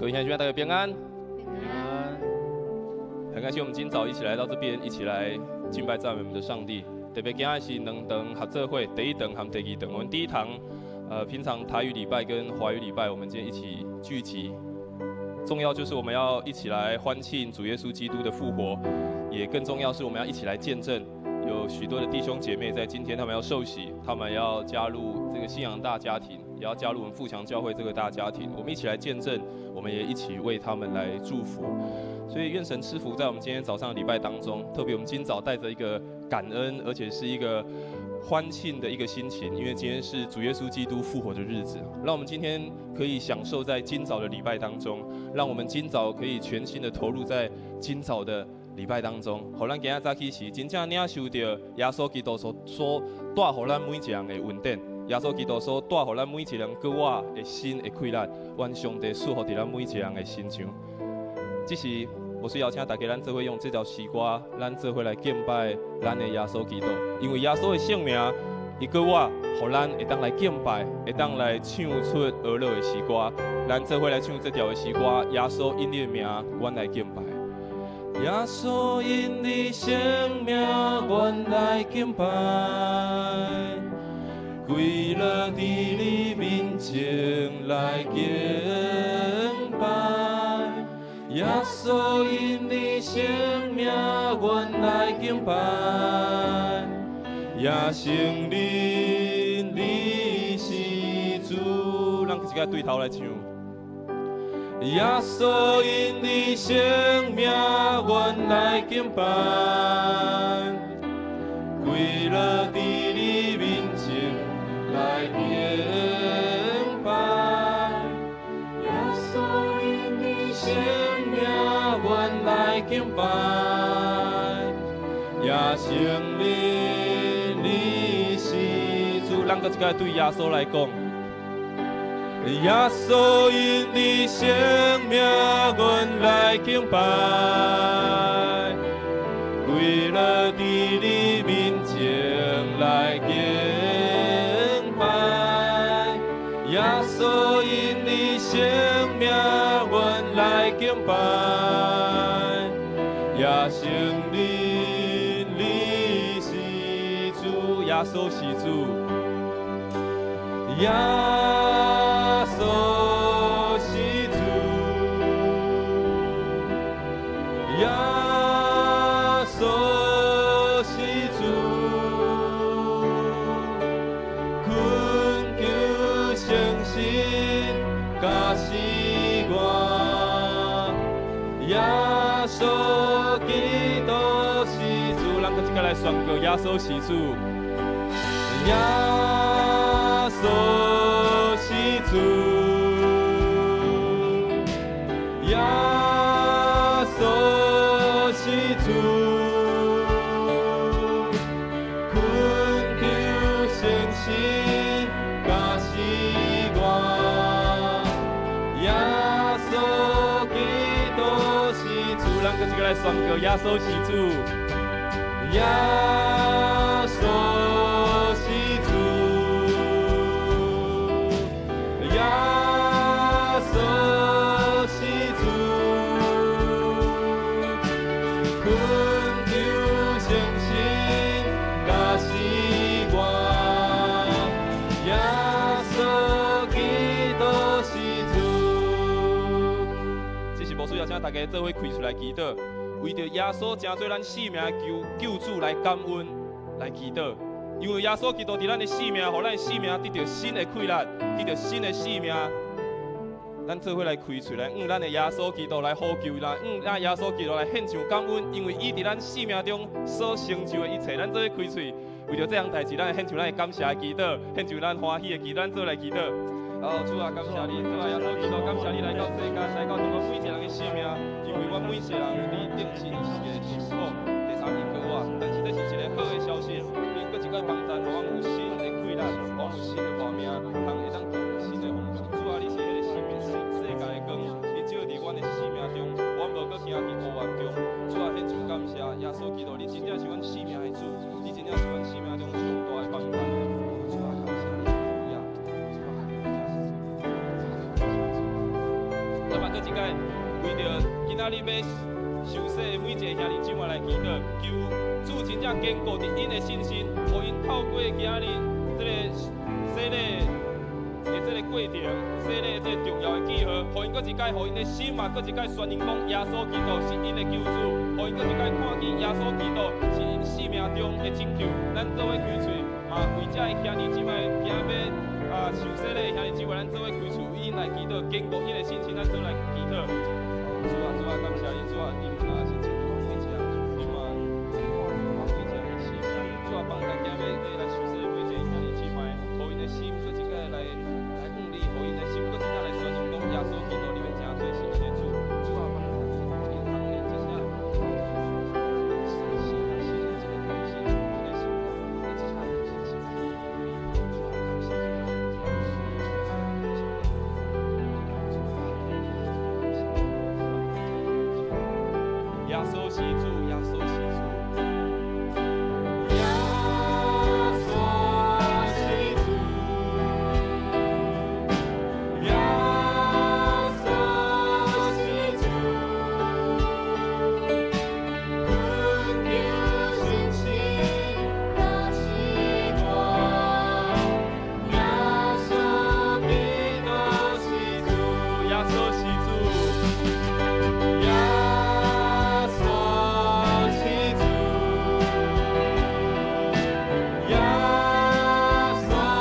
各位兄弟大家平安。平安。很感謝我們今早一起來到這邊，一起來敬拜讚美我們的上帝。特別今日是兩堂合做伙，第一堂和第二堂。我們第一堂，平常台語禮拜跟華語禮拜，我們今天一起聚集。重要就是我們要一起來歡慶主耶穌基督的復活，也更重要是我們要一起來見證，有許多的弟兄姐妹在今天他們要受洗，他們要加入這個信仰大家庭，也要加入我們富強教會這個大家庭。我們一起來見證，我們也一起為他們來祝福。所以願神賜福在我們今天早上的禮拜當中，特別我們今早帶着一個感恩，而且是一個歡慶的一個心情，因為今天是主耶穌基督復活的日子，讓我們今天可以享受在今早的禮拜當中，讓我們今早可以全心的投入在今早的禮拜當中，予咱今仔早起時真正領受著耶穌基督所帶予咱每一個人的恩典，耶穌基督所帶予咱每一個人閣我的新的氣力，願上帝賜福佇咱每一個人的身上。這時，我是邀請大家，咱做伙用這條詩歌，咱做伙來敬拜咱的耶穌基督，因為耶穌的聖名，伊閣我，予咱會當來敬拜，會當來唱出歡樂的詩歌。咱做伙來唱這條的詩歌，耶穌因你的名，阮來敬拜。耶穌因你聖名，阮來敬拜，跪落佇你面前來敬拜。耶穌因你聖名，阮來敬拜，也承認你是主。咱一個對頭來唱。耶穌因你聖名，阮來敬拜，跪落佇你面前來敬拜。耶穌因你聖名，阮來敬拜，也承認你是主。咱閣一擺對耶穌來講。耶穌因你聖名，阮來敬拜，跪落佇你面前來敬拜。耶穌因你聖名，阮來敬拜，也承認你是主，耶穌是主。耶穌是主，耶穌是主，懇求聖神加持我，耶穌基督是主，咱閣一擺來宣告耶穌是主，耶穌是主，耶穌是主，懇求聖神加持我，耶穌基督是主，咱閣一擺來宣告耶穌是主，耶穌是主。耶穌是主，懇求聖神加持我，耶穌基督是主。這是牧師邀請大家做伙開喙來祈禱，為著耶穌成做咱性命救救主來感恩來祈禱。因為耶穌基督佇咱的生命，予咱的生命得著新的氣力，得著新的生命。咱做伙來開喙來，向咱的耶穌基督來呼求啦，向咱耶穌基督來獻上感恩，因為伊佇咱生命中所成就的一切，咱做伙開喙，為著這項代誌，咱來獻上咱的感謝的祈禱，獻上咱歡喜的祈禱，咱做伙來祈禱。哦，主啊，感謝你，主啊，耶穌基督，感謝你來到世間，來到阮每一個人的生命，因為阮每一個人你釘十字架受苦，第三日復活，但是這是一個好的消息，你閣一擺幫贊，予阮有新的氣力，予阮有新的活命，通會當新的方向。主啊，你是彼個生命世界的光，你照佇阮的生命中，阮無閣行佇黑暗中。主啊，獻上感謝，耶穌基督，你真正是阮生命的主，你真正是阮生命中上大的幫贊。主啊，感謝你，主啊，主啊，咱嘛閣一擺。擺為著今仔日欲受洗的每一个兄弟姊妹來祈禱，求主真正堅固佇𪜶的信心，予𪜶透過今仔日這个洗禮的這个過程，洗禮的這个重要的記號，予𪜶閣一擺，予𪜶的心嘛，閣一擺宣認講耶穌基督是𪜶的救主，予𪜶閣一擺看見耶穌基督是𪜶生命中的拯救。咱做伙開喙，嘛為這个兄弟姊妹今仔欲受洗禮的兄弟姊妹，咱做伙開喙，為𪜶來祈禱，堅固𪜶的信心，咱做來祈禱。主啊，主啊，感謝你，主啊，你嘛是拯救每一個，你嘛看顧每一個的生命。主啊，幫助今仔欲來受洗的每一個兄弟姊妹，予𪜶的心閣一擺來向你，予𪜶的心閣一擺來宣認講耶穌基督，你欲成做是𪜶的主。主啊，幫助𪜶通會真正新新的這個開始，𪜶的心閣一擺信心。主啊，感謝你。耶穌是主，耶穌是主。耶穌是主，耶穌是主，懇求聖神加持我，耶穌基督是主，耶穌是主。耶穌是主，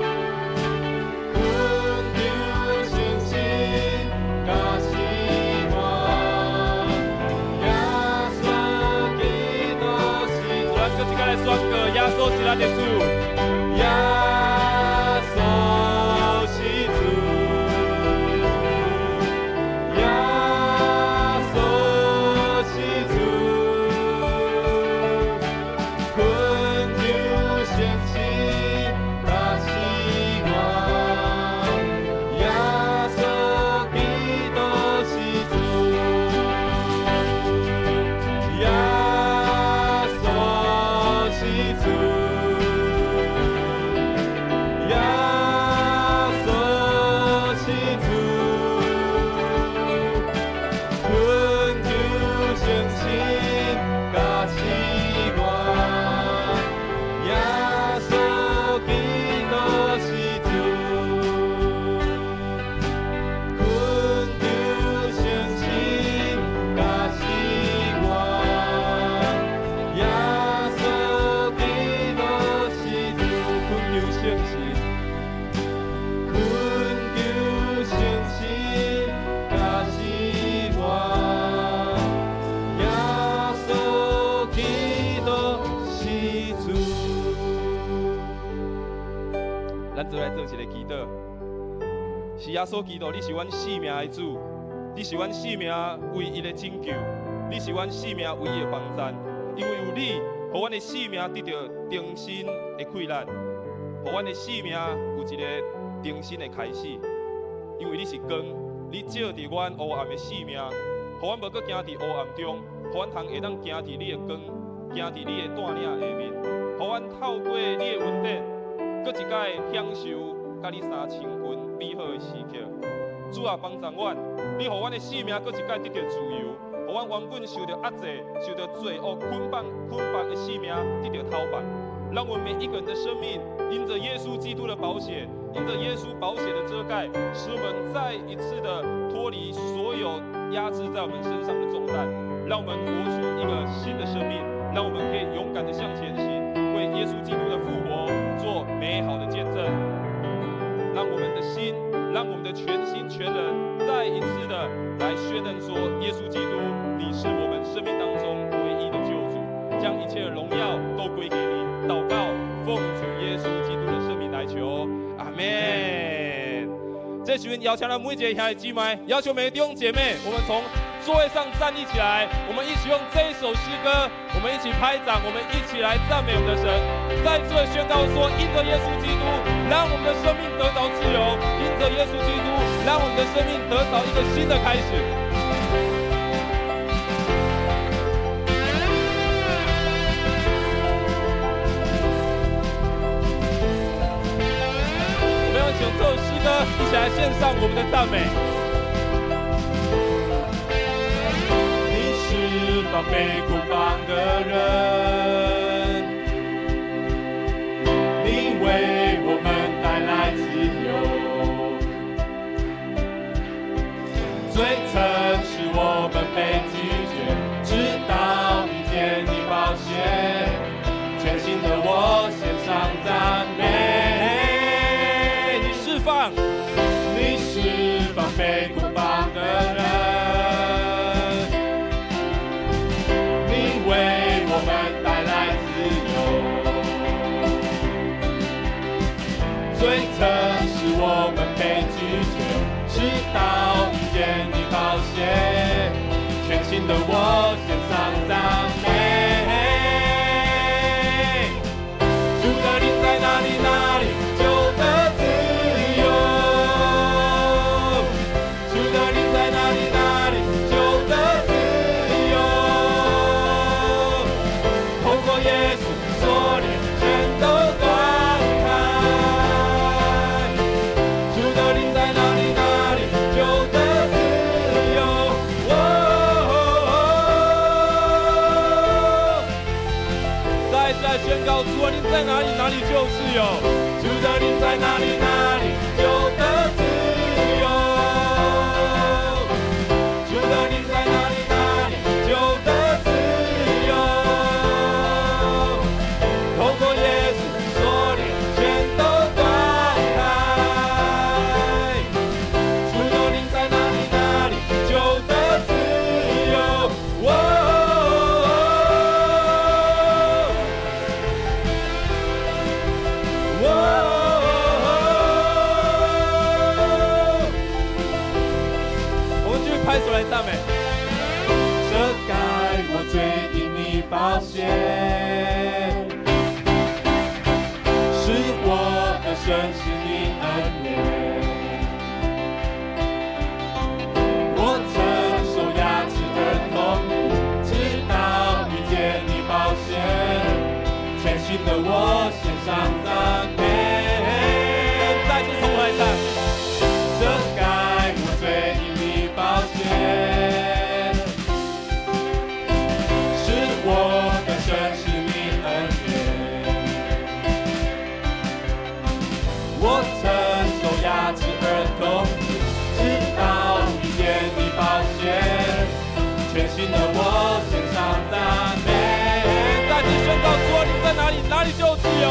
耶穌是主，懇求聖神加持我，耶穌基督是主。咱閣一擺來宣告，耶穌是咱的主，耶穌是主。耶穌是主，懇求聖神加持我，耶穌基督是主，耶穌是主，耶穌是主。懇求聖神加持我，耶穌基督是主。懇求聖神加持我，耶穌基督是主。懇求聖神，懇求聖神加持我，耶穌基督是主。咱做來做一個祈禱，是耶穌基督，你是阮生命的主，你是阮生命唯一的拯救，你是阮生命唯一的幫贊，因為有你，予阮的生命得著重新的氣力，予阮的生命有一個重新的開始。因為你是光，你照佇阮黑暗的生命，予阮無閣行佇黑暗中，予阮通會當行佇你的光，行佇你的帶領下面，予阮透過你的恩典，閣一擺享受佮你相親近美好的時刻。主啊，幫助阮，你予阮的生命閣一擺得著自由，予阮原本受著壓制、受著罪惡捆綁的生命得著脫綁。讓我們每一個人的生命，因著耶穌基督的寶血，因著耶穌寶血的遮蓋，使我們再一次的脫離所有壓制在我們身上的重擔，讓我們活出一個新的生命，讓我們可以勇敢的向前行，為耶穌基督的復活做美好的見證。讓我們的心，讓我們的全心全人，再一次的來宣認說，耶穌基督，你是我們生命當中唯一的救主，將一切的榮耀都歸給你。禱告，奉主耶穌基督的聖名來求，阿們。這時陣邀請咱每一个兄弟姊妹，邀請每個弟兄姐妹，我們從座位上站立起來，我們一起用這一首詩歌，我們一起拍掌，我們一起來讚美我們的神。再次的宣告說，因著耶穌基督，讓我們的生命得著自由；因著耶穌基督，讓我們的生命得著一個新的開始。我們用這首詩歌，一起來獻上。上我們的讚美。你釋放被捆綁的人，你為我們帶來自由。罪曾使我們被拒絕，直到遇見你寶血，全新的我獻上讚美。你釋放，你釋放被捆綁的人，你為我們帶來自由。罪曾使我們被拒絕，直到遇見你寶血，全新的我獻上讚美。主的靈在哪裡，哪裡就得自由。主的靈在哪裡，哪裡就得自由。透過耶穌鎖鏈全都斷開。主的靈在哪裡，哪裡就得自由。哦，再一次來宣告，主的靈在哪裡，哪裡就有自由。主的靈在哪裡，哪裡就得自由。主的靈在哪裡，哪裡就得自由。透過耶穌鎖鏈全都斷開。主的靈在哪裡，哪裡就得自由。哦，哦，我們繼續拍手來讚美。遮蓋我罪因你寶血，使我得勝是你恩典。我承受壓制而痛苦，直到遇見你寶血，全新的我獻上讚美。再次從頭來唱。遮蓋我罪因你寶血，使我得勝是你恩典。我承受壓制而痛苦，直到遇見你寶血，全新的我獻上讚美。再次宣告，主啊，你在哪裡，哪裡就有自由。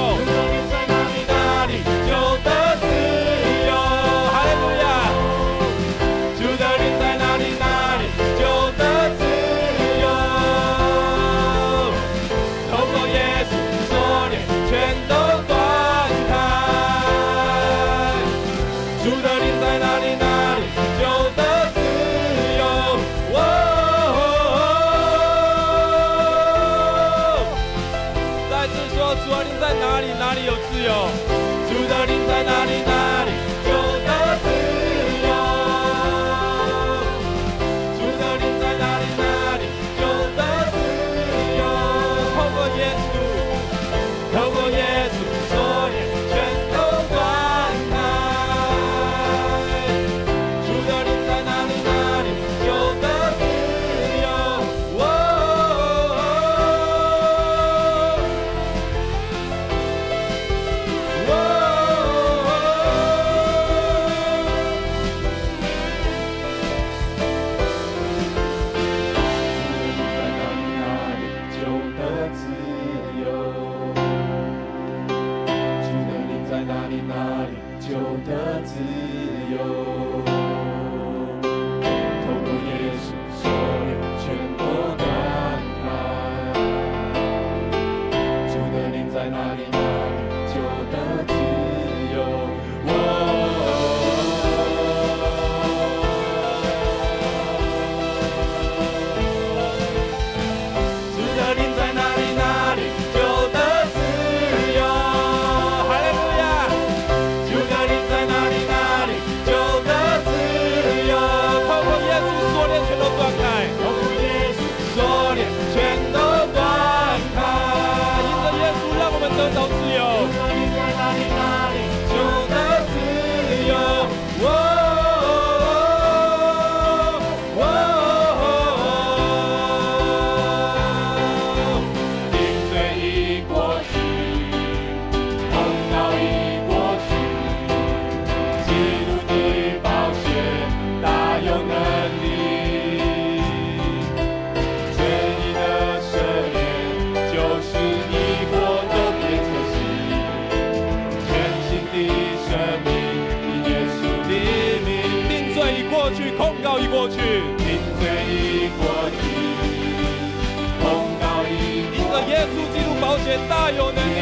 大有能力，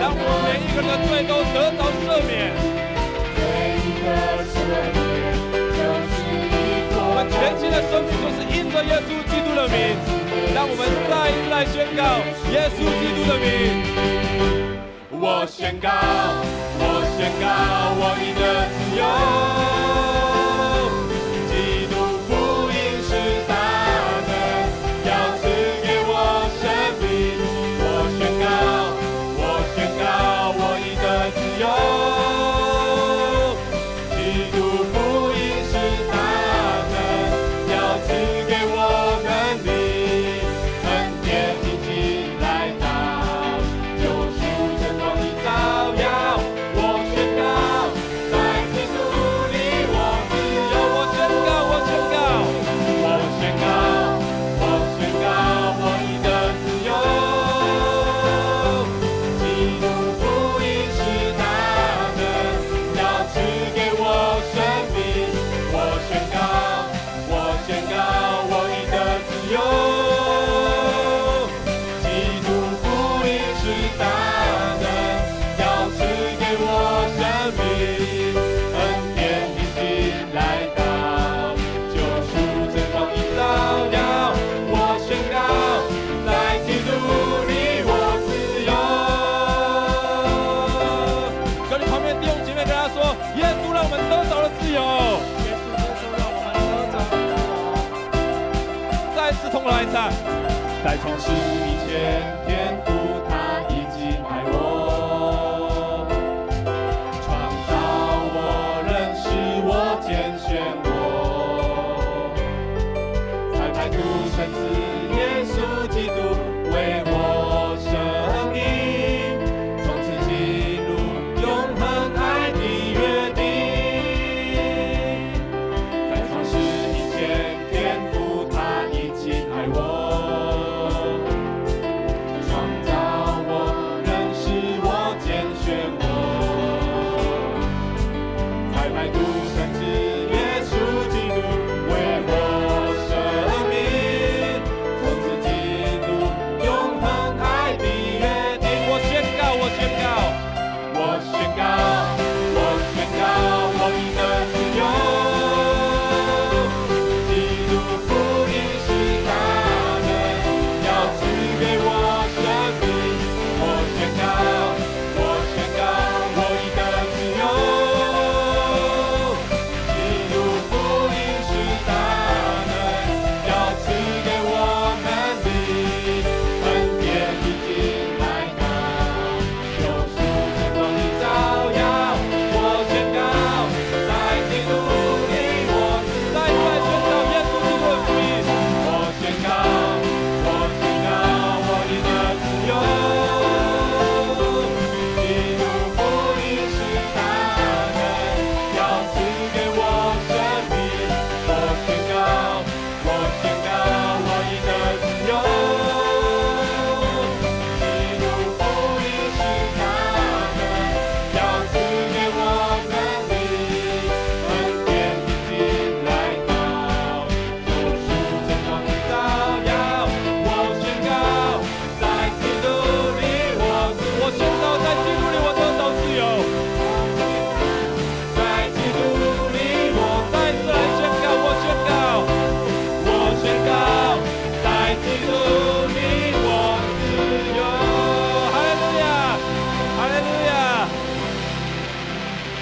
讓我們每一個人的罪都得著赦免。我們全新的生命就是因着耶穌基督的名，讓我們再一次來宣告耶穌基督的名。我宣告，我宣告，我已得自由。基督福音是大能，要賜給我生命。我宣告，我宣告，我已得自由。基督福音是大能，要賜給我能力。恩典已經來到，救贖真光已照耀。我宣告，在基督裡我自由。我宣告，我宣告，我宣告，我宣告，我已得自由。基督福音是大能，要賜給我生命。我宣告，我宣告，我已得自由。基督福音是大能，要賜給我生命。恩典已經來到，救贖真光已照耀。我宣告，在基督裡我自由。跟你旁邊弟兄姐妹跟他說，耶穌讓我們得著了自由。耶穌耶穌讓我們得著自由。再次同我來唱。在創世以前，天父他已經愛我，創造我，認識我，揀選我，差派獨生子耶穌基督為我捨命，從此進入永恆愛的約定。在創世以前，天父他已經愛我，創造我，認識我，揀選我，差派獨生子耶穌基督為我捨命，從此進入永恆愛的約定。我宣告，我宣告，我宣告，我宣告，我已得自由。基督福音是大能，要賜給我生命。我宣告，我宣告，我已得自由。基督福音是大能，要賜給我能力。恩典已經來到，救贖真光已照耀。我宣告，在基督裡我再次來宣告耶穌基督的福音。我宣告，我宣告，我已得自由。基督福音是大能，要賜給我生命。我宣告，我宣告，我已得自由。基督福音是大能，要賜給我能力。恩典已經來到，救贖真光已照耀。我宣告，在基督裡我自，我宣告在基督裡我得著自由。在基督裡我再次來宣告，我宣告，我宣告，在基督裡我自由。哈利路亞，哈利路亞。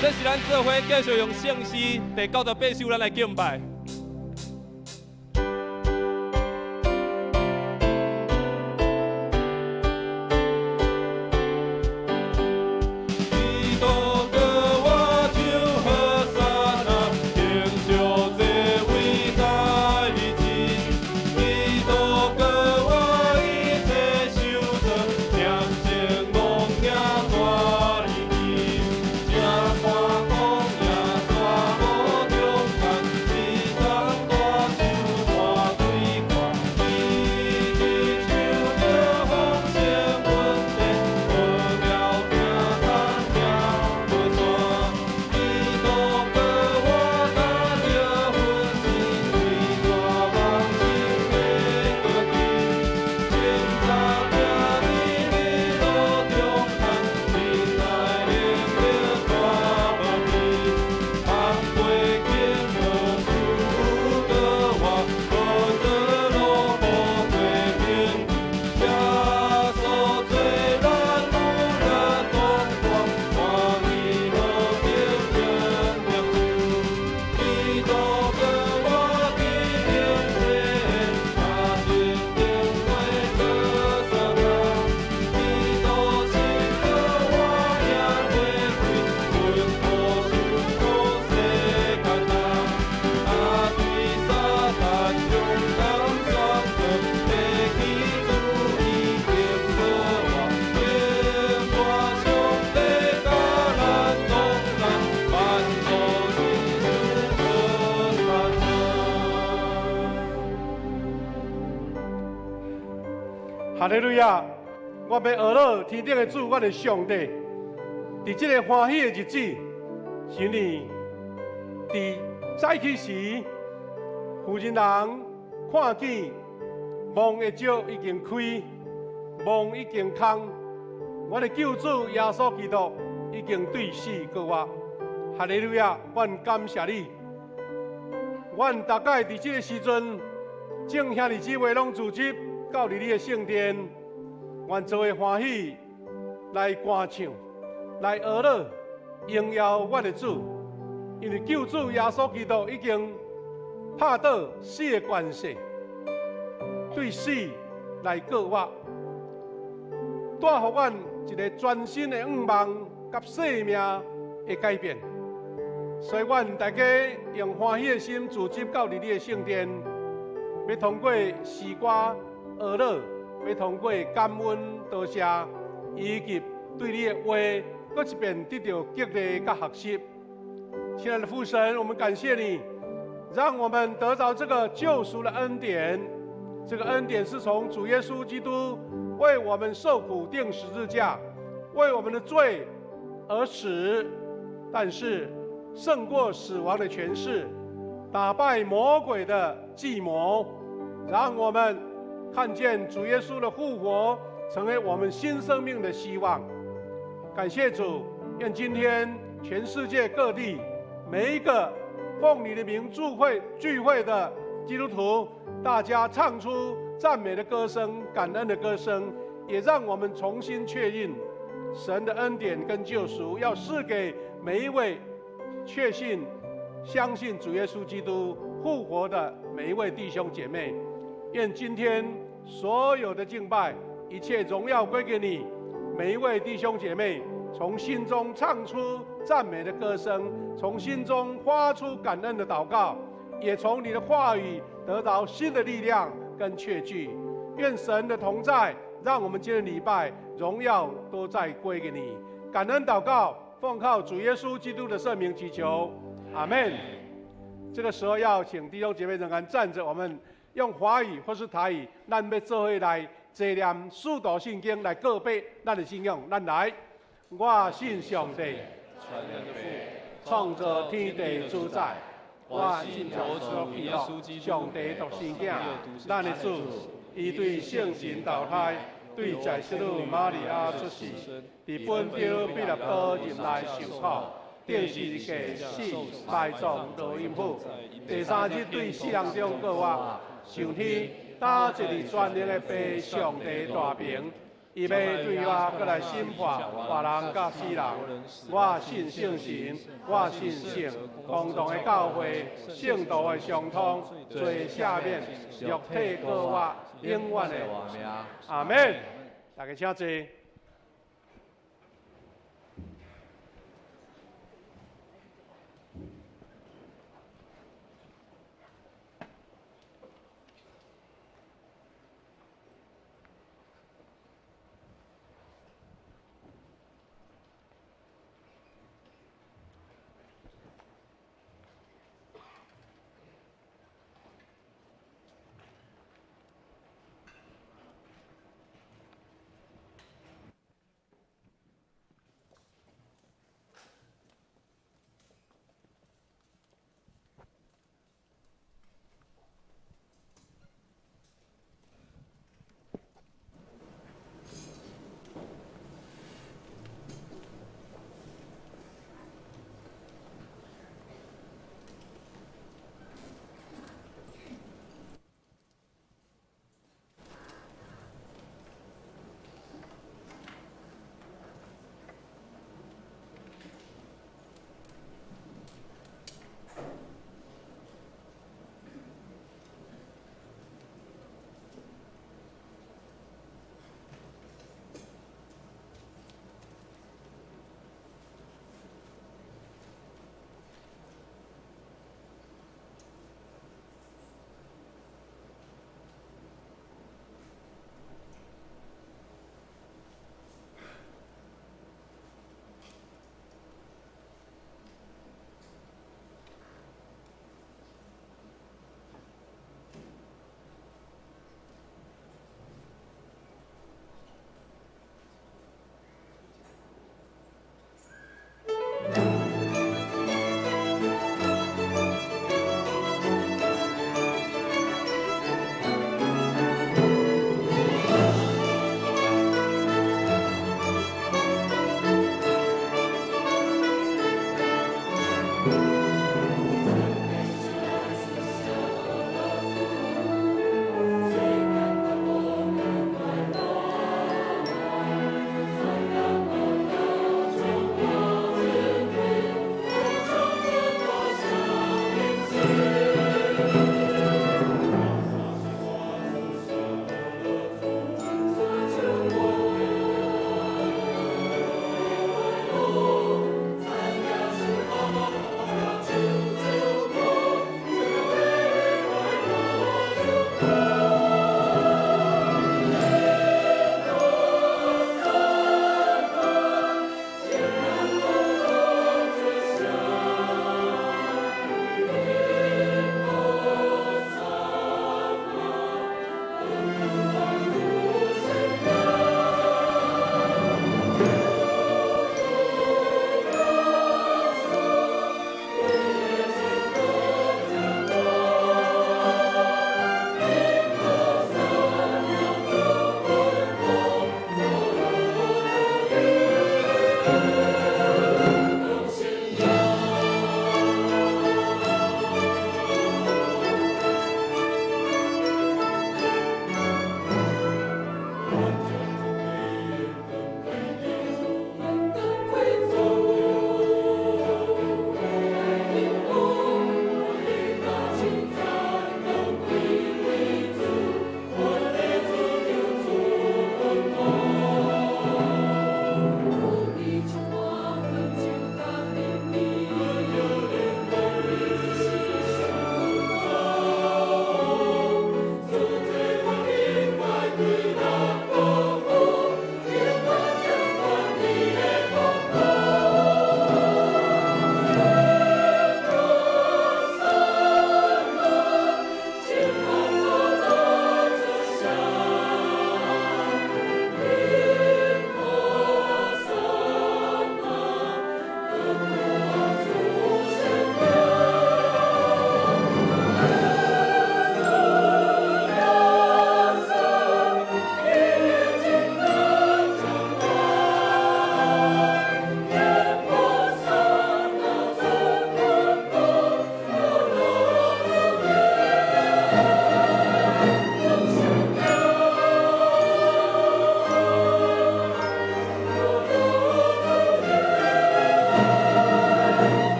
這是咱做伙繼續用聖詩第98首咱來敬拜。基督閣我像和散那，成就這偉大的志。基督閣我一切受造，念前戇也大日期，這看講也煞無中間，基督哈利路亞！我欲呵咾天頂的主，我的上帝，佇這个歡喜的日子，是你佇早起時，婦人人看見墓的石已經開，墓已經空，我的救主耶穌基督已經對死復活。哈利路亞！阮感謝你，阮逐擺佇這个時陣，眾兄弟姊妹攏聚集到佇你的聖殿，阮做伙歡喜來歌唱，來呵咾榮耀阮的主，因為救主耶穌基督已經拍倒死的權勢，對死來復活，帶予阮一个全新的願望佮生命的改變。所以，阮大家用歡喜的心聚集到佇你的聖殿，欲通過詩歌呵咾，欲通過感恩多謝，以及對你的話，閣一遍得著激勵佮學習。親愛的父神，我們感謝你，讓我們得著這個救贖的恩典。這個恩典是從主耶穌基督為我們受苦釘十字架，為我們的罪而死，但是勝過死亡的權勢，打敗魔鬼的計謀，讓我們看見主耶穌的復活，成為我們新生命的希望。感謝主，願今天全世界各地每一個奉你的名聚會的基督徒，大家唱出讚美的歌聲、感恩的歌聲，也讓我們重新確認神的恩典跟救贖，要賜給每一位確信、相信主耶穌基督復活的每一位弟兄姐妹。願今天所有的敬拜，一切榮耀歸給你。每一位弟兄姐妹，從心中唱出讚美的歌聲，從心中發出感恩的禱告，也從你的話語得到新的力量跟確據。願神的同在，讓我們今天禮拜榮耀都再歸給你。感恩禱告，奉靠主耶穌基督的聖名祈求，阿門。這個時候要請弟兄姐妹仍然站着，我們用華語或是台語，咱欲做伙來齊念使徒信經來告白咱的信仰。咱來，我信上帝，創造天地主宰。我信耶穌基督，上帝獨生囝，咱的主，伊對聖神投胎，對在聖女瑪利亞出世，佇本丟彼拉多入內受苦，釘十字架死，埋葬落陰府，第三日對死人中復活，上天，搭坐佇全能的父上帝大爿，伊欲對外閣來審判活人佮死人。我信聖神，我信聖公同的教會，聖徒的相通，罪赦免，肉體復活，永遠的活命。阿門。大家請坐。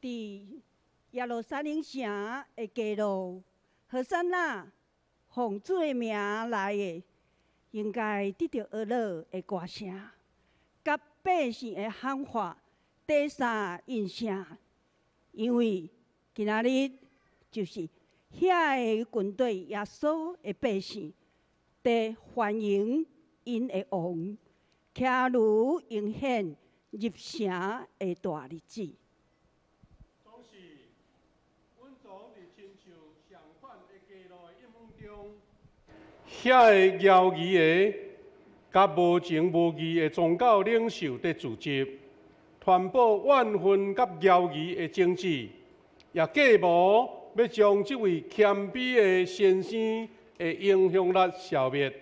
佇耶路撒冷城的街路，和散那，奉主的名來的，應該得著哀樂的歌聲，佮百姓的喊話，第三應聲，因為今仔日就是遐个軍隊耶穌的百姓，佇歡迎𪜶的王，騎驢迎顯入城的大日子。總是，阮總佇親像相款的街路的陰風中，遐个枵疑的、佮無情無義的宗教領袖佇組織，傳播怨恨佮枵疑的種子，也計謀欲將這位謙卑的先生的影響力消滅。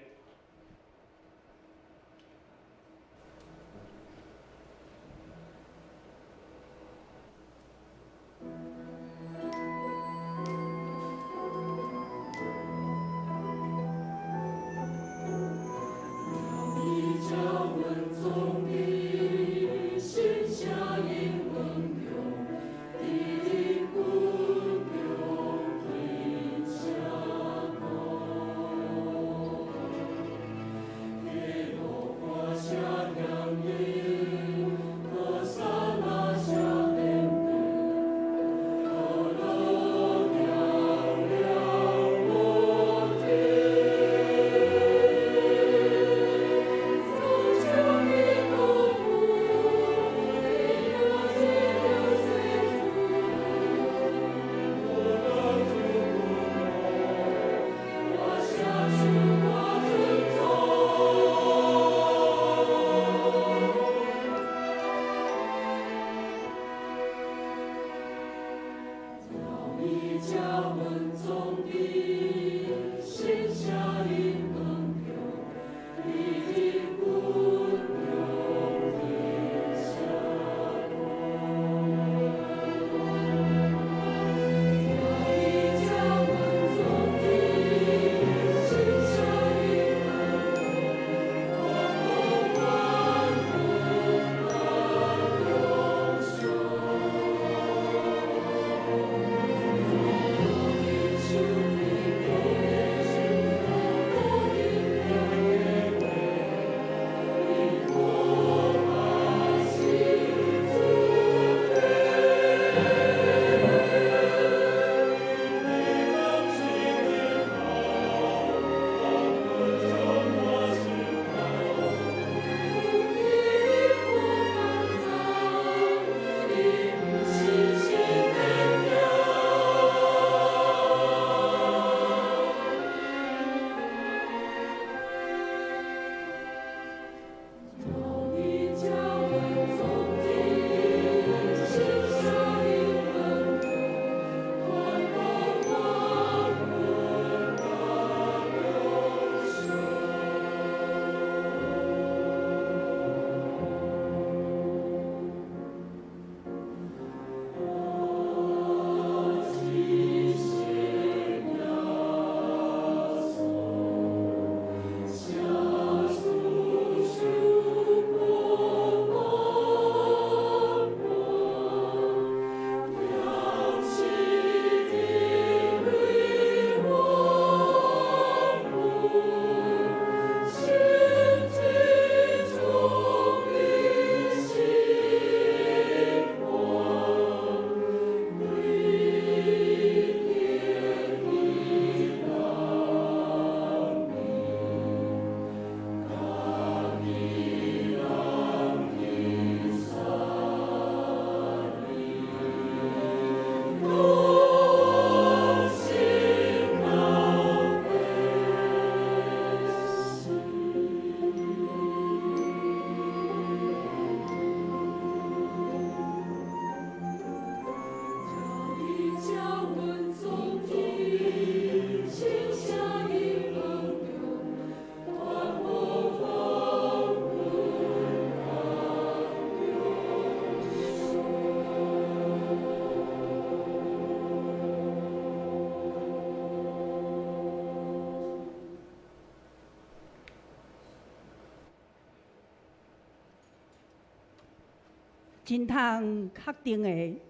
真通確定的，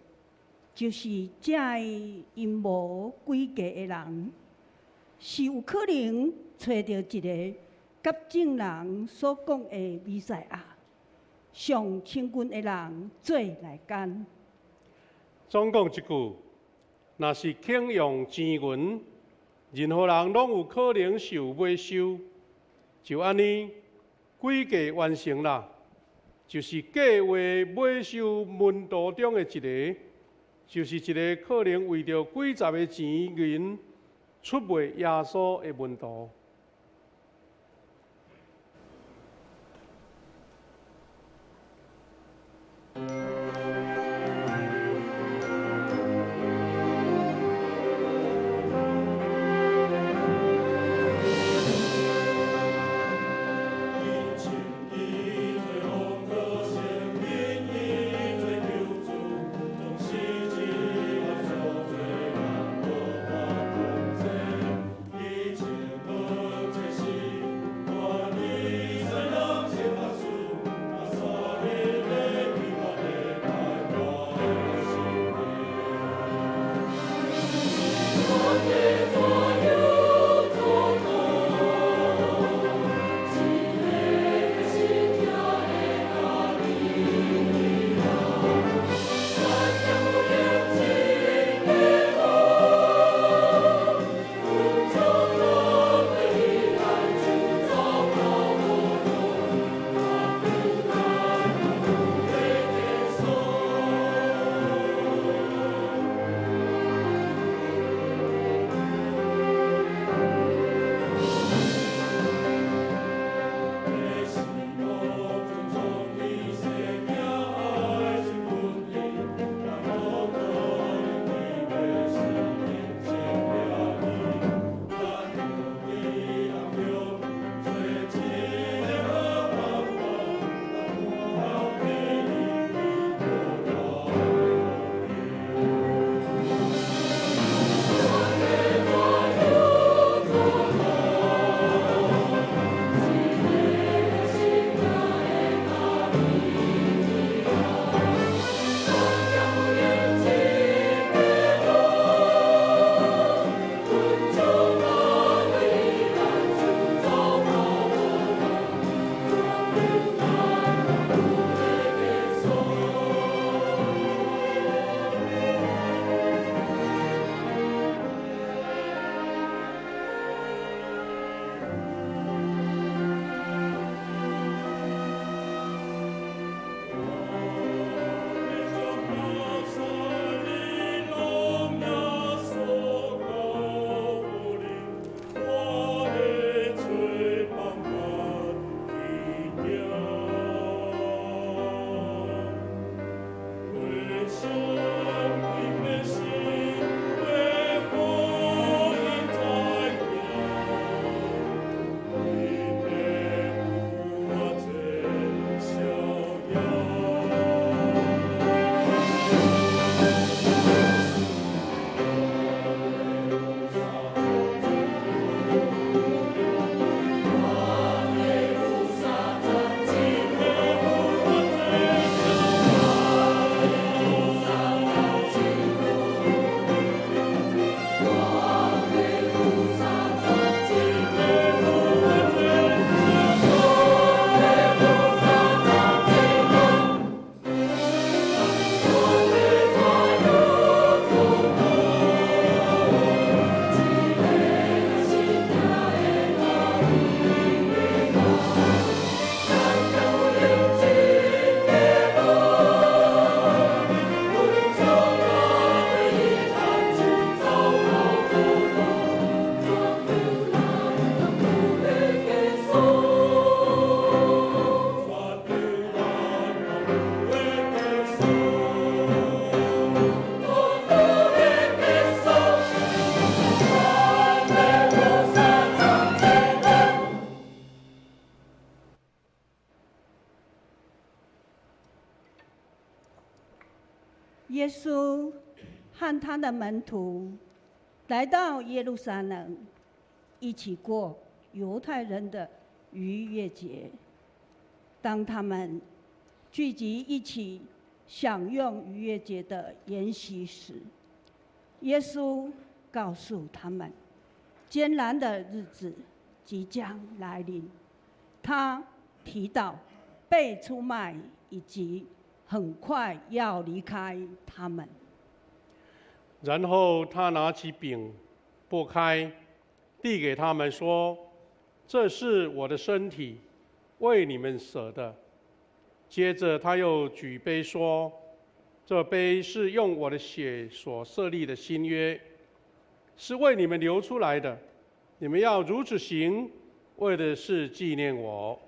就是這个陰謀詭計的人，是有可能揣著一个佮眾人所講的彌賽亞，上親近的人做內奸。總講一句，若是肯用錢銀，任何人攏有可能受買收。就按呢，詭計完成啦，就是計劃買收門徒中的一个，就是一个可能為著幾十个錢銀出賣耶穌的門徒。耶穌和他的門徒來到耶路撒冷，一起過猶太人的逾越節。當他們聚集一起享用逾越節的筵席時，耶穌告訴他們，艱難的日子即將來臨。他提到被出賣以及很快要離開他們。然後他拿起餅，擘開，遞給他們說：“這是我的身體，為你們捨的。”接着他又舉杯說：“這杯是用我的血所設立的新約，是為你們流出來的。你們要如此行，為的是紀念我。”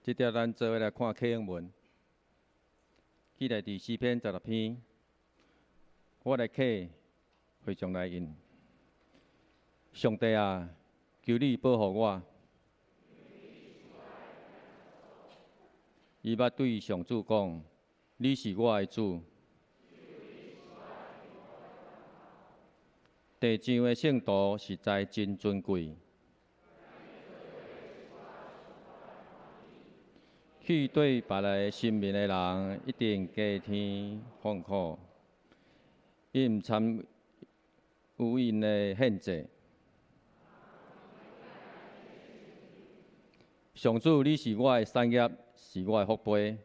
這條咱做伙來看啟應文，記來佇詩篇16篇，我來啟會眾來應。上帝啊，求你保護我。伊捌對上主講：你是我的主。地上的聖徒實在真尊貴。去對別个神明的人，一定加添痛苦。伊毋參與𪜶的獻祭。上主，你是我的產業，是我的福杯。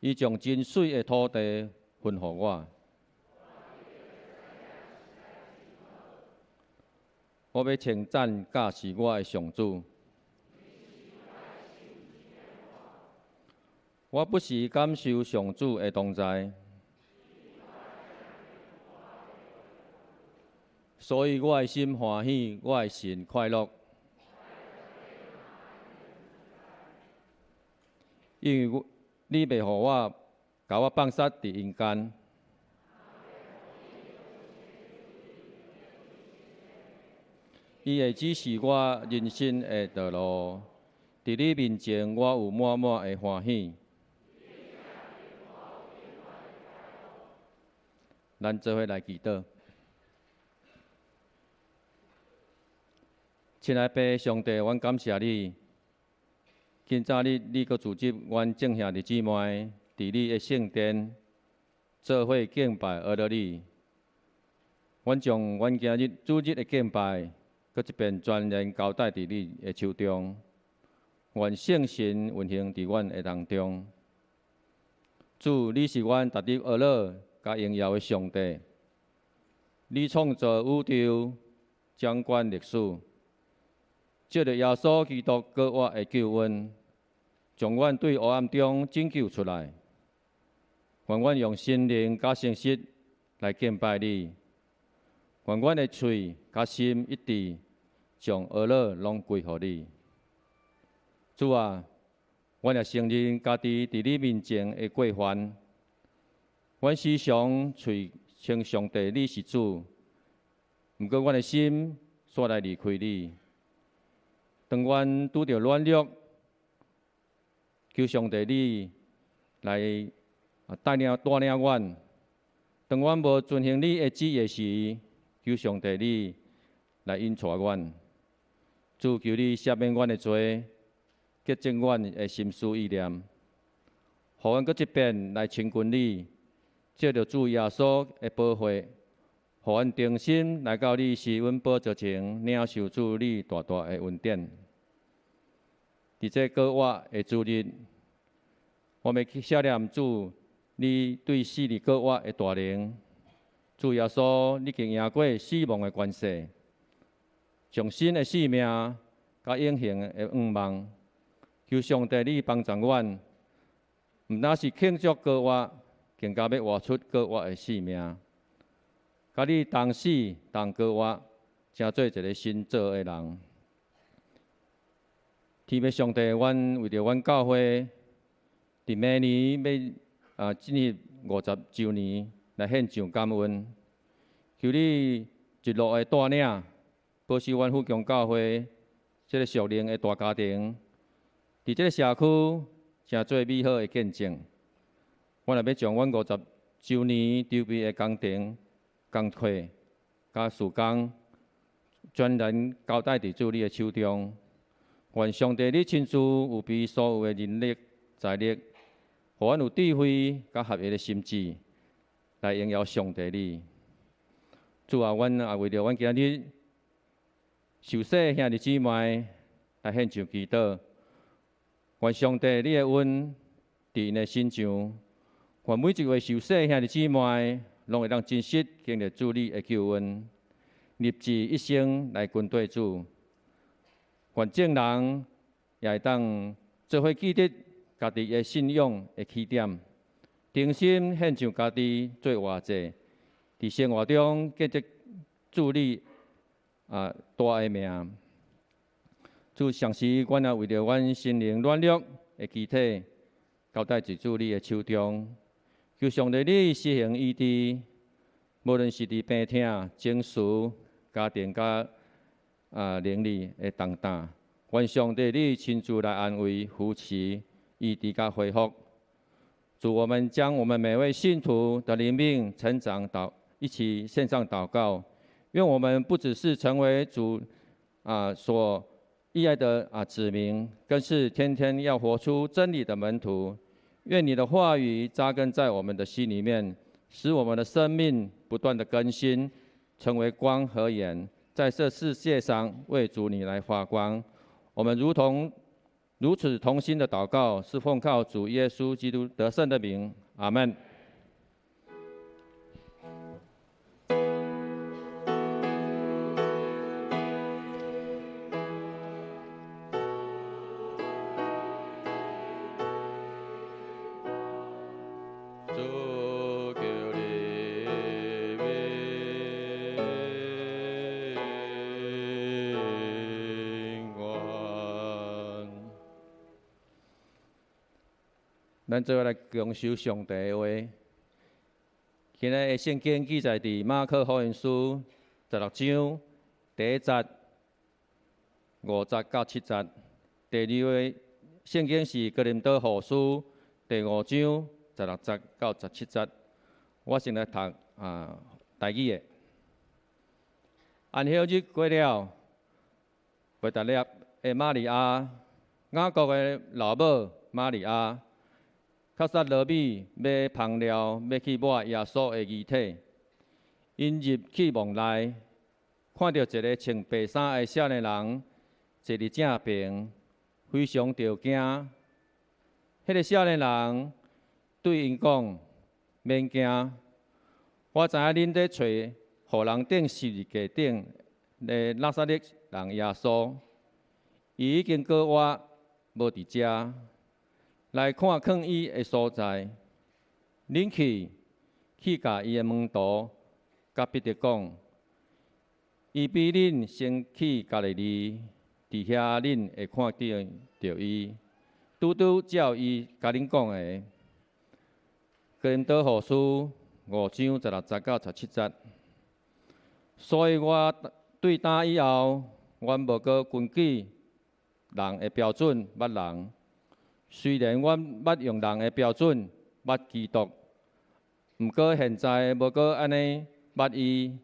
伊將真媠的土地分予我。我欲稱讚教示我的上主。我不時感受上主的同在，所以我的心歡喜，我的神快樂。因為你袂予我，共我放殺佇陰間。伊會指示我人生的道路，佇你面前，我有滿滿的歡喜。咱做伙來祈禱。親愛的父上帝，阮感謝你。今早日你閣組織阮眾兄弟姊妹，佇你的聖殿做伙敬拜阿羅你。阮將阮今日主日的敬拜，閣一遍全然交代佇你的手中。願聖神運行佇阮的當中。主，你是阮值得阿羅佮榮耀的上帝。你創造宇宙，掌管歷史。藉著耶穌基督閣活的救恩，將阮對黑暗中拯救出來。願阮用心靈佮誠實來敬拜你。願阮的喙佮心一致，將阿樂攏歸予你。主啊，阮也承認家己佇你面前的過犯。阮時常喙稱上帝你是主，毋過阮的心煞來離開你。當阮拄著軟弱，求上帝你來帶領帶領阮。當阮無遵行你的旨意時，求上帝你來引帶阮。主，求你赦免阮的罪，潔淨阮的心思意念，予阮閣一遍來親近你。藉著主耶穌的寶血，予阮重新來到你施恩寶座前，領受主你大大的恩典。佇這個月的主日，我欲去寫念主你對42個月的大能。主耶穌，你已經贏過死亡的權勢，將新的生命佮永恆的願望。求上帝你幫助阮，毋但是慶祝過活，更加欲活出過活的生命，佮你同死同過活，成做一个新造的人。天父上帝，阮為著阮教會佇明年欲進入50週年來獻上感恩，求你一路的帶領，保守阮富強教會這个屬靈的大家庭，佇這个社區成做美好的見證。阮也欲將阮50週年籌備的工程、工課、佮事工，全然交代佇主你的手中。願上帝你親自預備所有的人力、財力，予阮有智慧佮合一的心志，來榮耀上帝你。主啊，阮也為著阮今日受洗兄弟姊妹來獻上祈禱。願上帝你的恩佇𪜶的身上，願每一位受洗兄弟姊妹攏會當真實經歷主你的救恩，立志一生來跟綴主。願眾人也會當做伙記得家己的信仰的起點，重新獻上家己做活祭，佇生活中見證主你大的名。主，同時，阮也為著阮心靈軟弱的肢體，交代佇主你的手中。求上帝你施行醫治，無論是佇病痛、情緒、家庭佮靈裡的重擔，願上帝你親自來安慰、扶持、醫治佮恢復。主，我們將我們每位信徒的靈命成長禱一起獻上禱告，願我們不只是成為主所義愛的子民，更是天天要活出真理的門徒。願你的話語扎根在我們的心裡面，使我們的生命不斷的更新，成為光和鹽，在這世界上為主你來發光。我們如同如此同心的禱告，是奉靠主耶穌基督得勝的名。阿門。主求你平安。咱做伙來共守上帝的話。今日的聖經記載佇馬可福音書十六章第一節、五節到七節。第二個聖經是哥林多後書第五章十六節到十七節。我先來讀台語的。安息日過了，伯大納的瑪利亞、雅各的老母瑪利亞，較撒羅米買香料，欲去抹耶穌的遺體。𪜶入去墓內，看著一个穿白衫的少年人坐佇正爿，非常著驚。彼个少年人對𪜶講：免驚，我知影恁咧揣予人釘十字架頂的拿撒勒人耶穌，伊已經過活，無佇遮。來看囥伊的所在，恁去去共伊的門徒佮彼得講，伊比恁先去加利利，佇遐恁會看著伊，拄拄照伊共恁講的。哥林多後書五章十六節到十七節。所以我對今以後，阮無閣根據人的標準捌人。雖然阮捌用人的標準捌基督，毋過現在無閣按呢捌伊。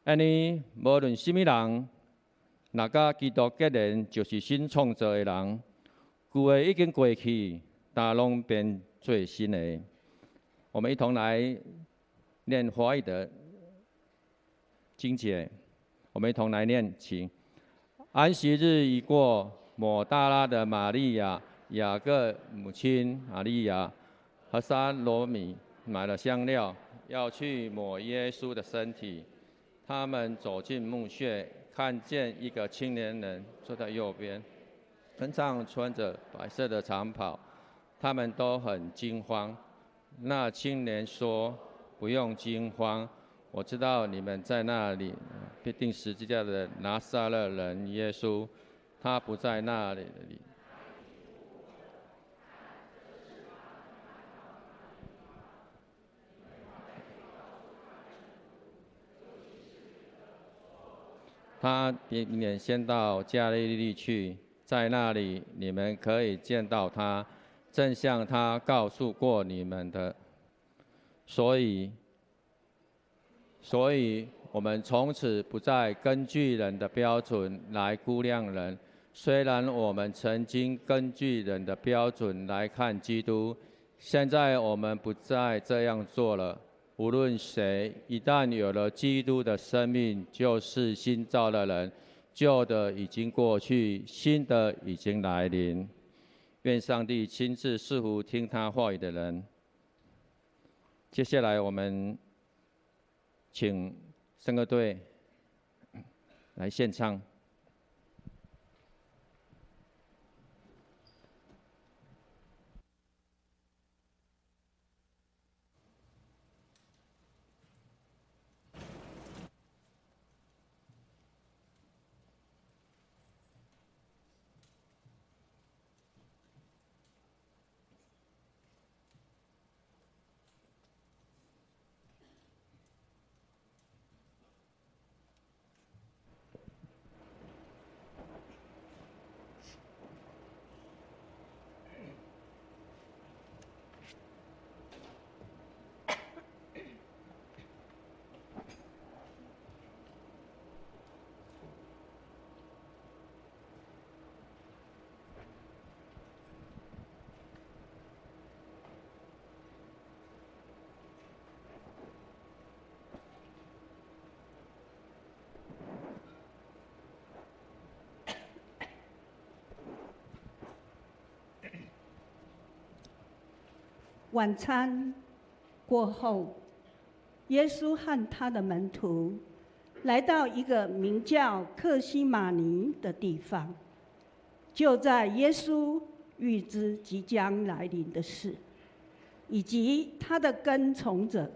按呢，無論啥物人，若佮基督結連，就是新創造的人。舊的已經過去，焦攏變做新的。我們一同來念華語的經節，我們一同來念，請。安息日已過，抹大拉的瑪利亞、雅各母親瑪利亞和撒羅米買了香料，要去抹耶穌的身體。他們走進墓穴，看見一個青年人坐在右邊，身上穿著白色的長袍，他們都很驚慌。那青年說：“不用驚慌，我知道你們在那裡必定十字架的拿撒勒人耶穌，他不在那裡。”他比你們先到加利利去，在那裡你們可以見到他，正像他告訴過你們的。所以，我們從此不再根據人的標準來估量人。雖然我們曾經根據人的標準來看基督，現在我們不再這樣做了。無論誰一旦有了基督的生命，就是新造的人，舊的已經過去，新的已經來臨。願上帝親自賜福聽他話語的人。接下來，我們請聖歌隊來獻唱。晚餐过后，耶稣和他的门徒来到一个名叫客西马尼的地方。就在耶稣预知即将来临的事，以及他的跟从者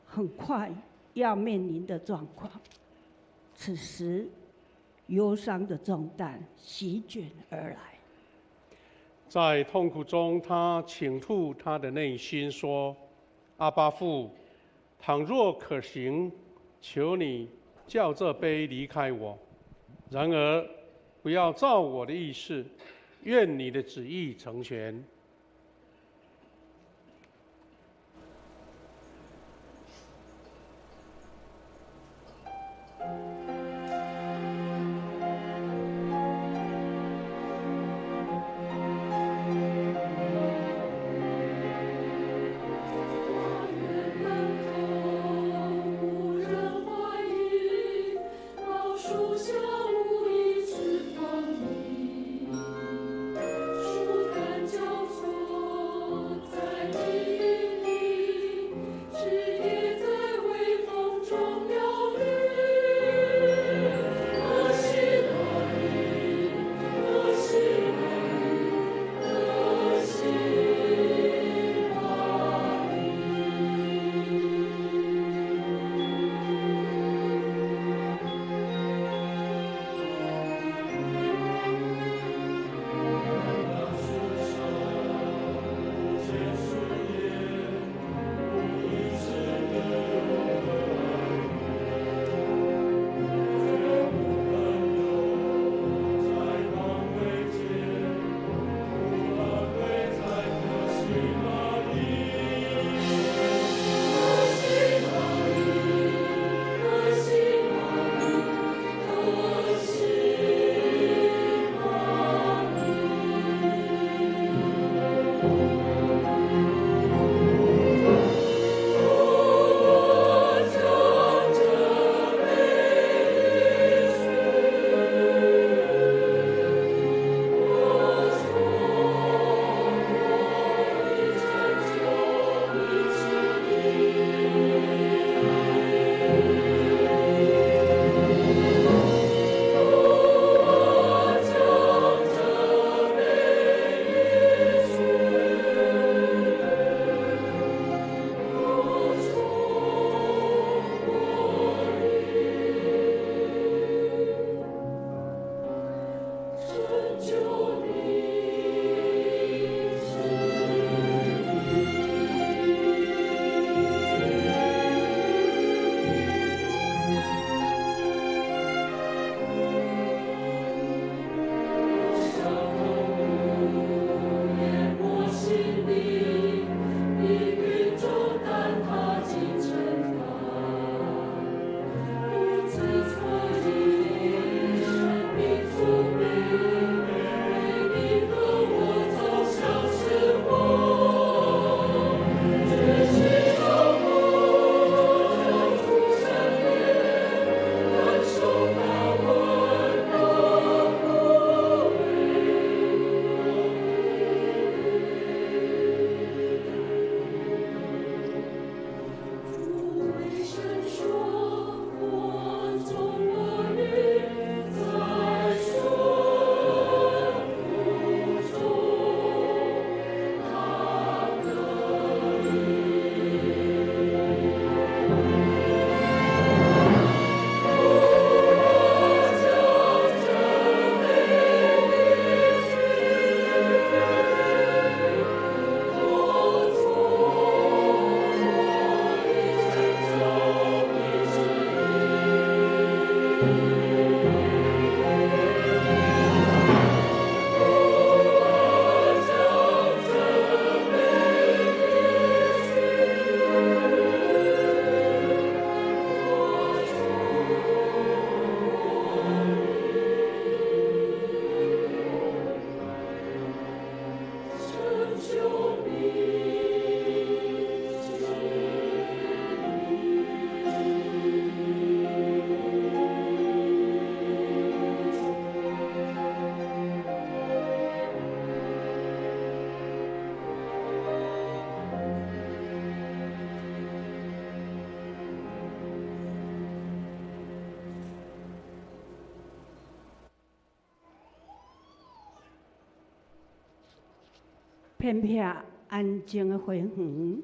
很快要面临的状况，此时忧伤的重担席卷而来。在痛苦中，他倾吐他的内心说：“阿爸父，倘若可行，求你叫这杯离开我；然而，不要照我的意思，愿你的旨意成全。” 花园门口无人欢迎，老树下无一丝光阴，树干交错。偏僻安靜的花園，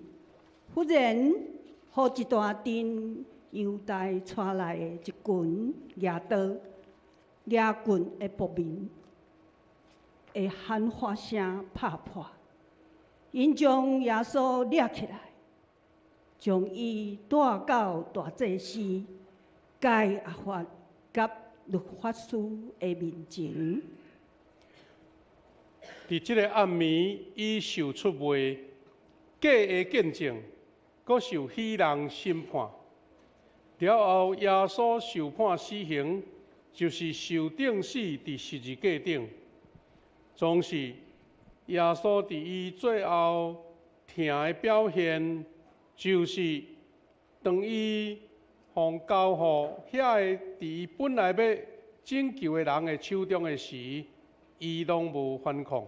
忽然予一大陣猶大帶來的一群舉刀、舉棍的暴民的喊話聲拍破，𪜶將耶穌掠起來，將伊帶到大祭司該亞法佮律法師的面前。佇這个暗暝，伊受出賣，假的見證，閣受彼人審判。了後，耶穌受判死刑，就是受釘死佇十字架頂。總是耶穌佇伊最後疼的表現，就是當伊予交予遐个佇伊本來欲拯救的人的手中的時，伊攏無反抗。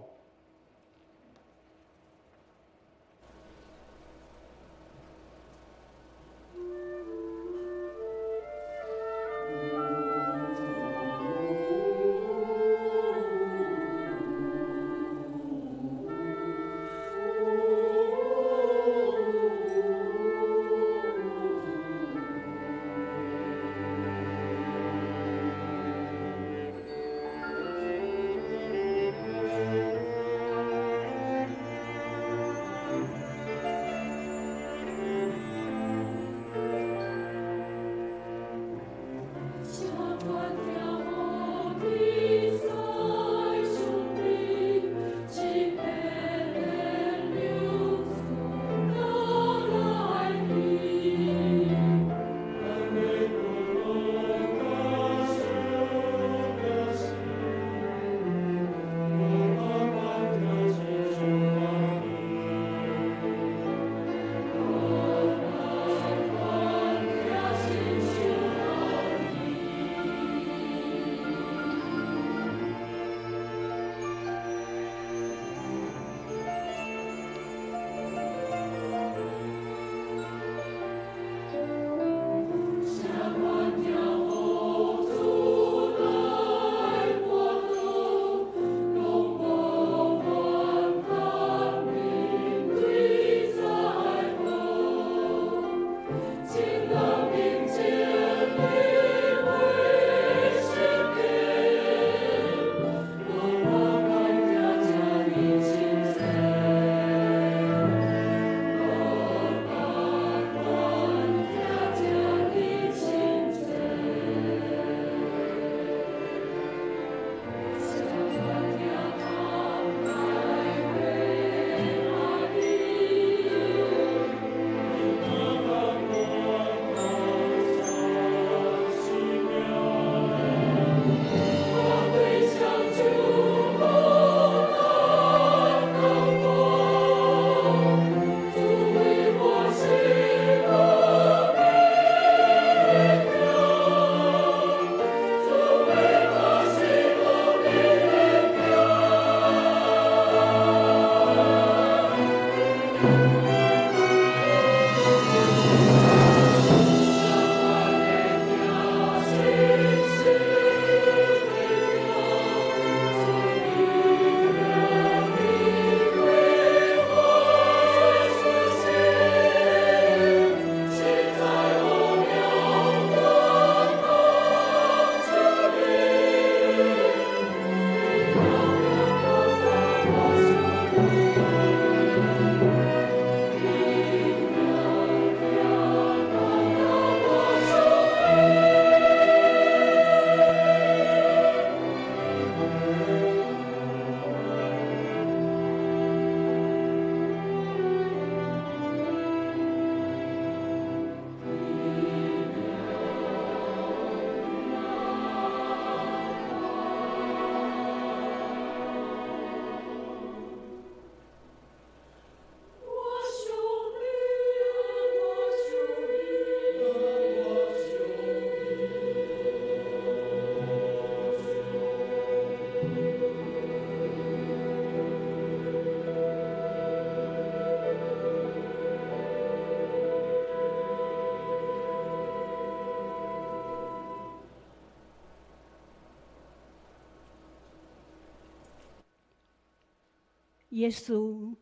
耶稣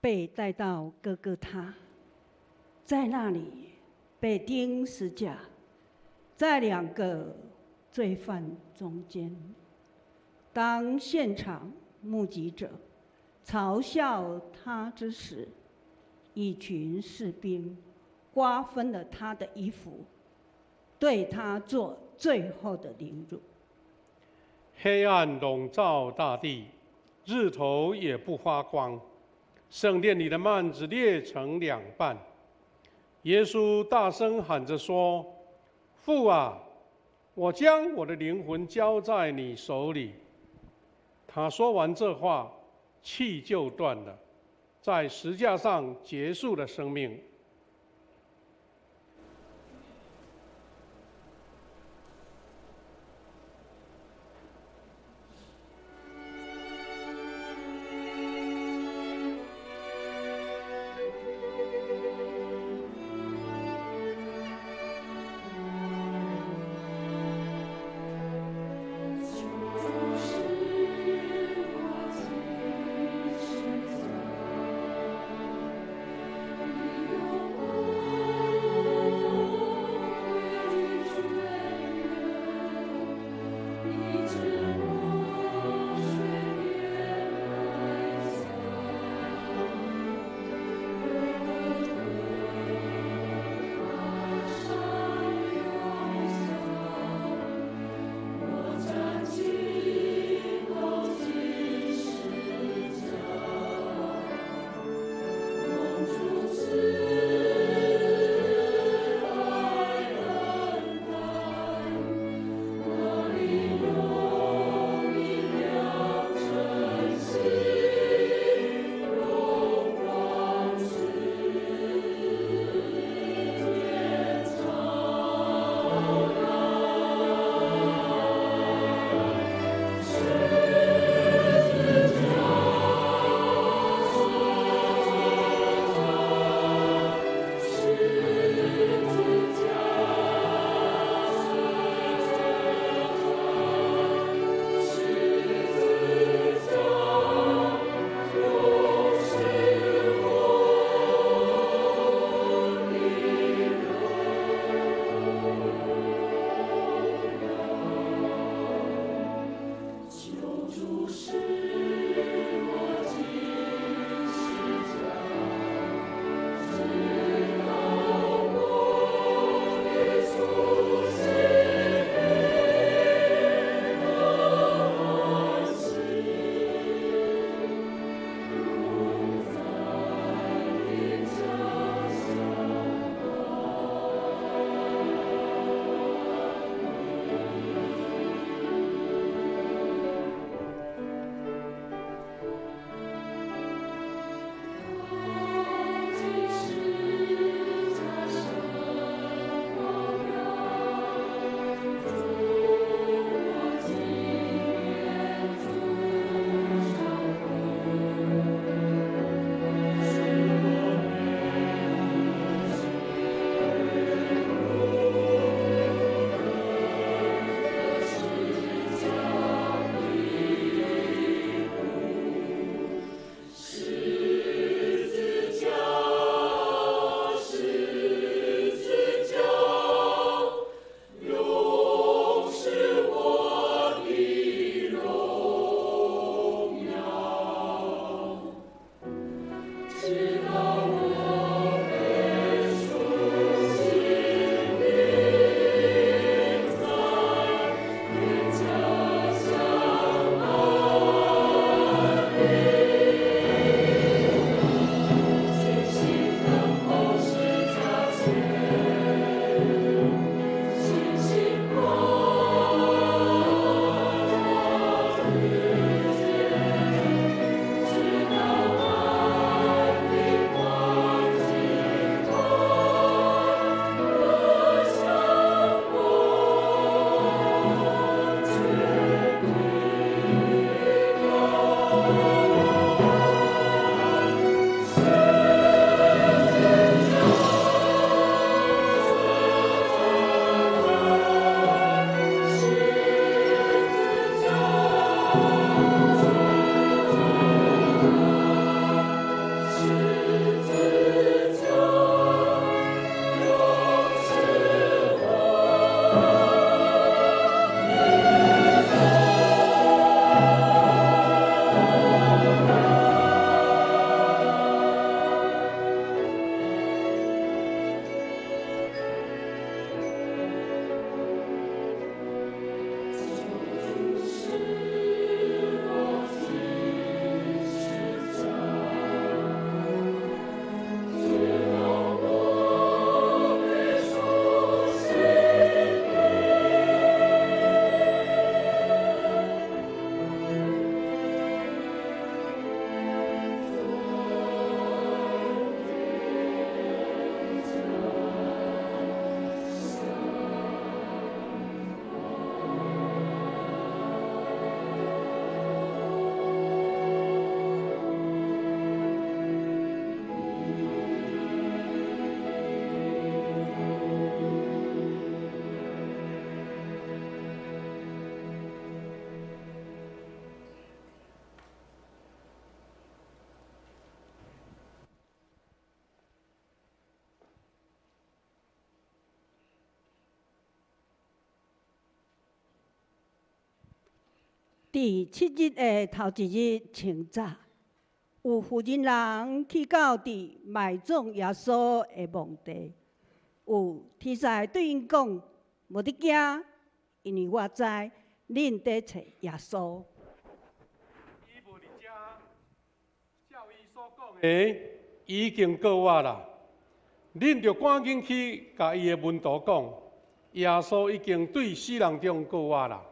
被带到各各他，在那里被钉十架，在两个罪犯中间。当现场目击者嘲笑他之时，一群士兵瓜分了他的衣服，对他做最后的凌辱。黑暗笼罩大地，日头也不发光，圣殿里的幔子裂成两半。耶稣大声喊着说：“父啊，我将我的灵魂交在你手里。”他说完这话，气就断了，在十架上结束了生命。求主使我坚持走，你永佇七日的頭一日清早，有婦人人去到佇埋葬耶穌的墓地，有天使對𪜶講：無得驚，因為我知恁佇揣耶穌。伊無佇遮，照伊所講的，已經過活啦。恁著趕緊去共伊的門徒講，耶穌已經對死人中過活啦。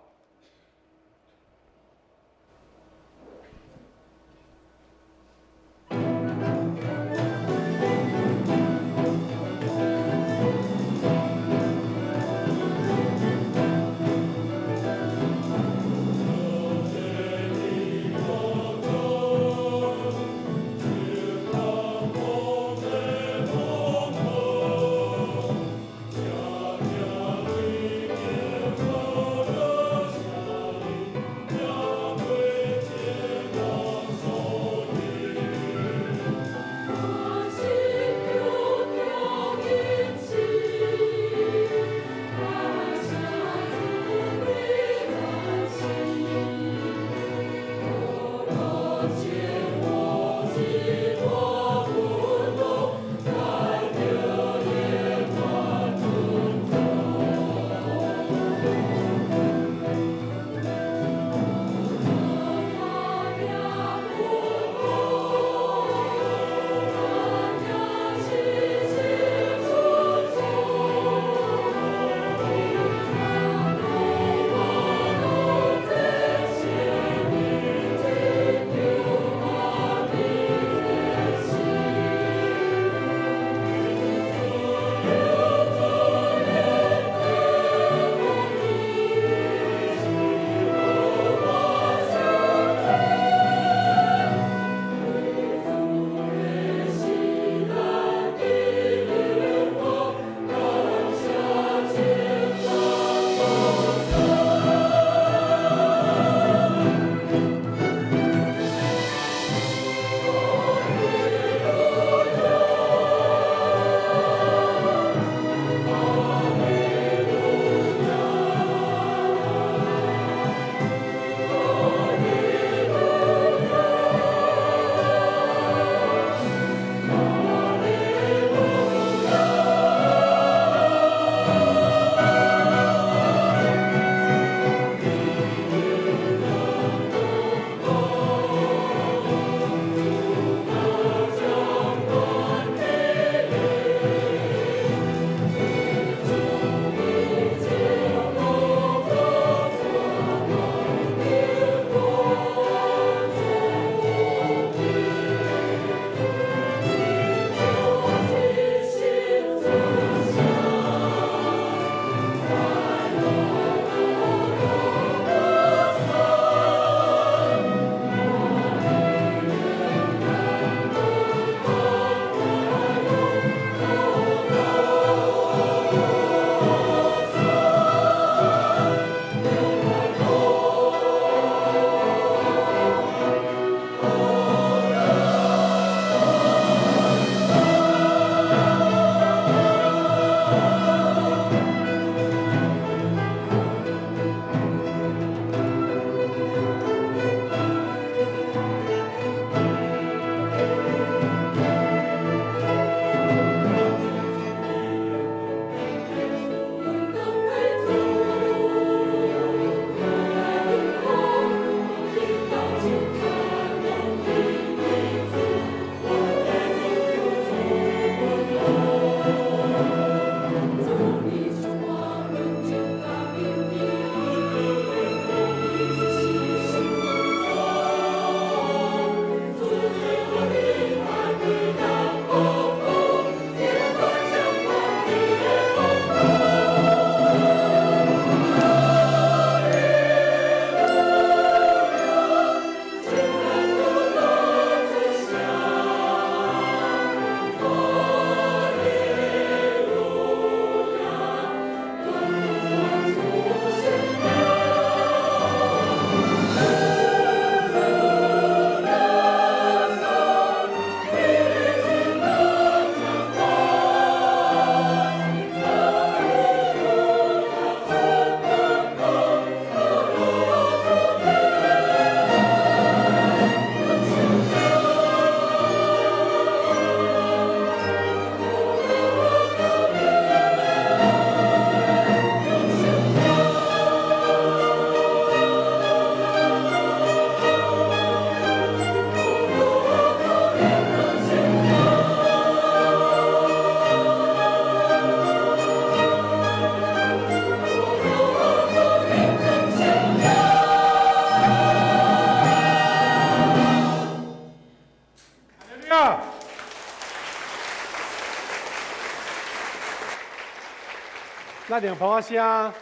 咱用噗仔聲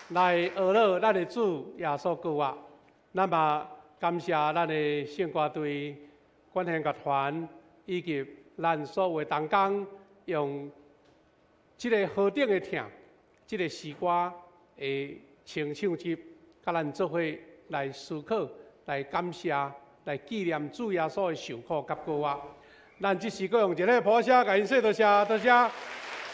來學樂咱的主耶穌復活。咱嘛感謝咱的聖歌隊、管弦樂團以及咱所有的同工，用這个何等的疼，這个詩歌的清唱集，佮咱做伙來思考、來感謝、來紀念主耶穌的受苦佮復活。咱這時閣用一个噗仔聲，共𪜶說多謝多謝。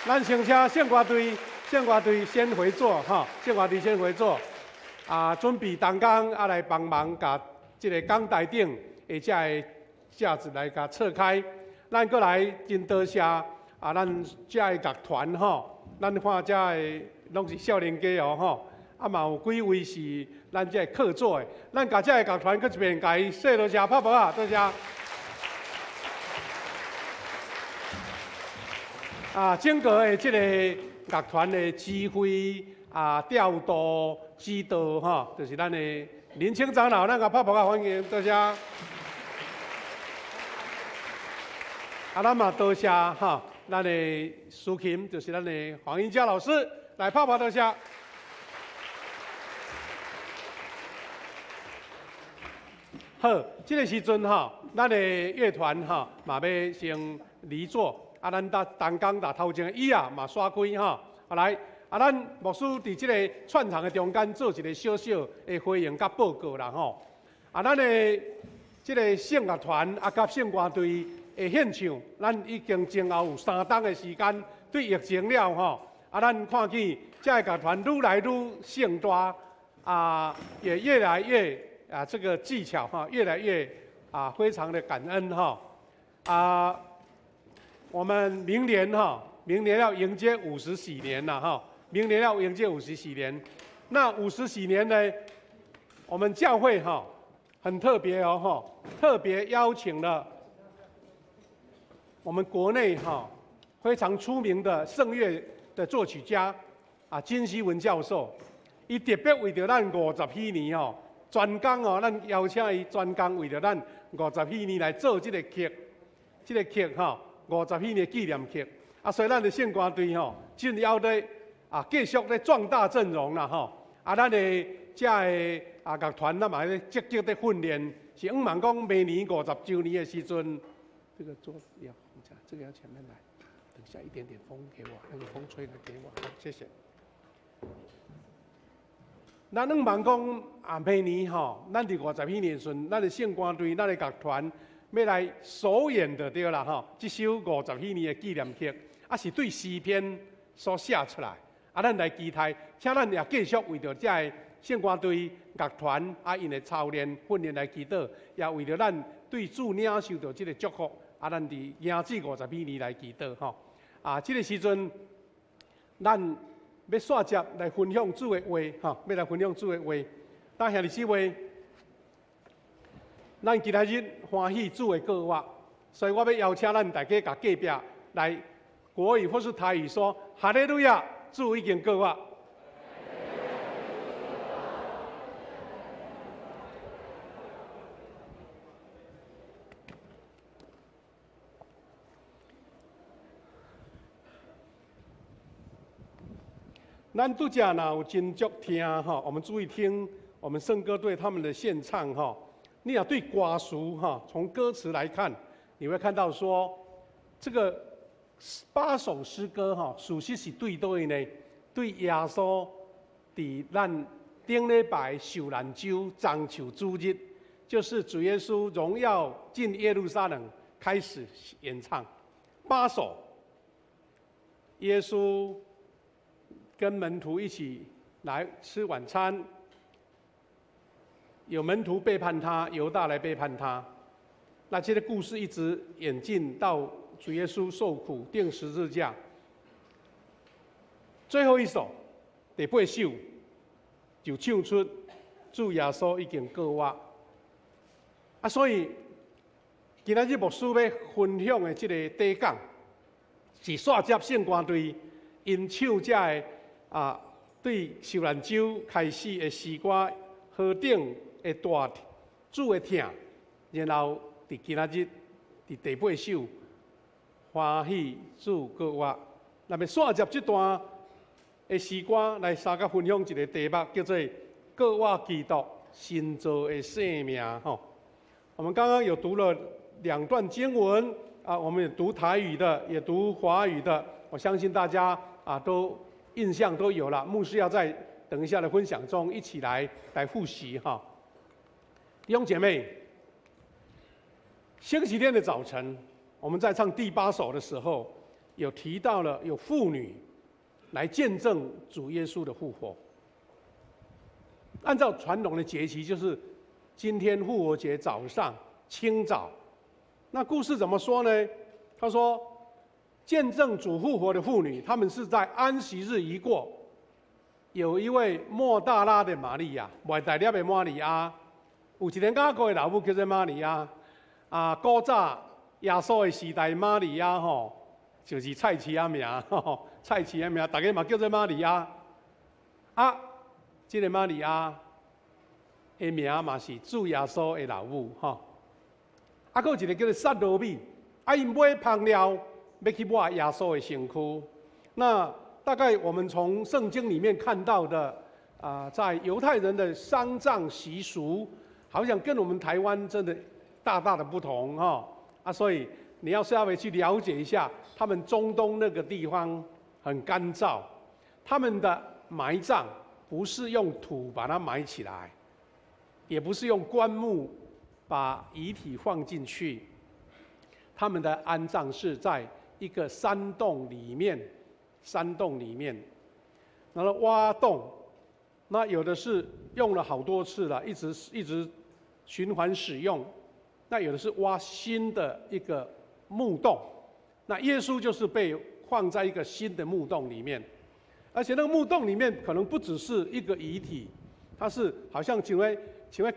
咱先請聖歌隊，聖歌隊先回座哈，聖歌隊先回座。啊，準備同工啊來幫忙，共這个講台頂的這个架子來共撤開。咱閣來真多謝啊，咱這个樂團吼，咱看這个攏是少年家哦吼，啊嘛有幾位是咱這个客座的，咱共這个樂團閣一遍共伊說多謝，拍噗仔，多謝。啊，整個的這個樂團的指揮啊、調度、指導，吼，就是咱的林清長老，咱共拍噗仔歡迎，多謝。啊，咱嘛多謝哈，咱的司琴就是咱的黃英佳老師，來拍噗多謝。好，這个時陣吼，咱的樂團吼嘛欲先離座。啊，咱搭同工搭頭前的椅仔嘛刷開吼，啊來，啊咱牧師佇這个串場的中間做一个小小的回應佮報告啦吼。啊，咱的這个聖樂團啊，佮聖歌隊的獻唱，咱已經前後有三冬的時間，對疫情了吼，啊，咱看見這个樂團愈來愈盛大，啊，也越來越啊，這个技巧哈，越來越啊，非常的感恩哈，啊。我們明年哈，明年要迎接五十喜年了哈。明年要迎接五十喜年，那五十喜年呢？我們教會哈很特別哦哈，特別邀請了我們國內哈非常出名的聖樂的作曲家啊金希文教授，伊特別為著咱五十喜年哦，專工哦，咱邀請伊專工為著咱五十喜年來做這个曲，這个曲哈。五十喜年紀念曲，啊，所以咱的聖歌隊吼，正要咧啊，繼續咧壯大陣容啦吼，啊，咱的這个啊樂團，咱嘛咧積極咧訓練，是向望講明年五十週年的時陣，這個桌子要，這個要前面來，等下一點點風給我，那個風吹來給我，好，謝謝。咱向望講啊，明年吼，咱佇五十喜年時陣，咱的聖歌隊，咱的樂團。欲來首演就對啦吼，這首五十喜年的紀念曲，啊是對詩篇所寫出來，啊咱來期待，請咱也繼續為著這个聖歌隊樂團啊𪜶的操練訓練來祈禱，也為著咱對主領受著這个祝福，啊咱佇迎接五十喜年來祈禱吼。啊，這个時陣，咱欲煞接來分享主的話吼，欲來分享主的話，咱兄弟姊妹。咱今仔日歡喜主的復活，所以我欲邀請咱大家共隔壁來國語或是台語說：哈利路亞，主已經復活。咱拄才若有真足聽吼，我們注意聽我們聖歌隊他們的獻唱吼。你若對歌詞哈，從歌詞來看，你會看到說，這个八首詩歌哈，事實是對佗位呢？對耶穌佇咱頂禮拜受難週棕樹主日，就是主耶穌榮耀進耶路撒冷開始演唱八首。耶穌跟門徒一起來吃晚餐。有門徒背叛他，猶大來背叛他。那這個故事一直演進到主耶穌受苦釘十字架。最後一首第八首就唱出主耶穌已經復活。啊，所以今仔日牧師欲分享的這个短講，是煞接聖歌隊𪜶唱這个啊，對受難週開始的詩歌何等的大主的疼，然後佇今仔日佇第八首歡喜主復活。那麼煞接這段的詩歌來相佮分享一个題目，叫做《閣活基督新造的生命》吼。我們剛剛有讀了兩段經文啊，我們也讀台語的，也讀華語的，我相信大家啊都印象都有了。牧師要在等一下的分享中一起來複習哈。弟兄姐妹，星期天的早晨，我們在唱第八首的時候，有提到了有婦女來見證主耶穌的復活。按照傳統的節期，就是今天復活節早上清早。那故事怎麼說呢？他說，見證主復活的婦女，他們是在安息日一過，有一位抹大拉的瑪利亞，抹大拉的瑪利亞，有一個雅各的老母叫做瑪利亞。啊，古早耶穌的時代，瑪利亞吼，就是菜市仔名，菜市仔名，大家嘛叫做瑪利亞。啊，這个瑪利亞的名嘛是主耶穌的老母吼。啊，閣有一个叫做撒羅米，啊，𪜶買香料欲去抹耶穌的身軀。那大概我們從聖經裡面看到的，啊，在猶太人的喪葬習俗，好像跟我們台灣真的大大的不同哈。啊，所以你要稍微去了解一下，他們中東那個地方很乾燥，他們的埋葬不是用土把它埋起來，也不是用棺木把遺體放進去，他們的安葬是在一個山洞裡面，山洞裡面，然後挖洞，那有的是用了好多次了，一直一直循環使用。那有的是挖新的一個墓洞，那耶穌就是被放在一個新的墓洞裡面，而且那個墓洞裡面可能不只是一個遺體，它是好像像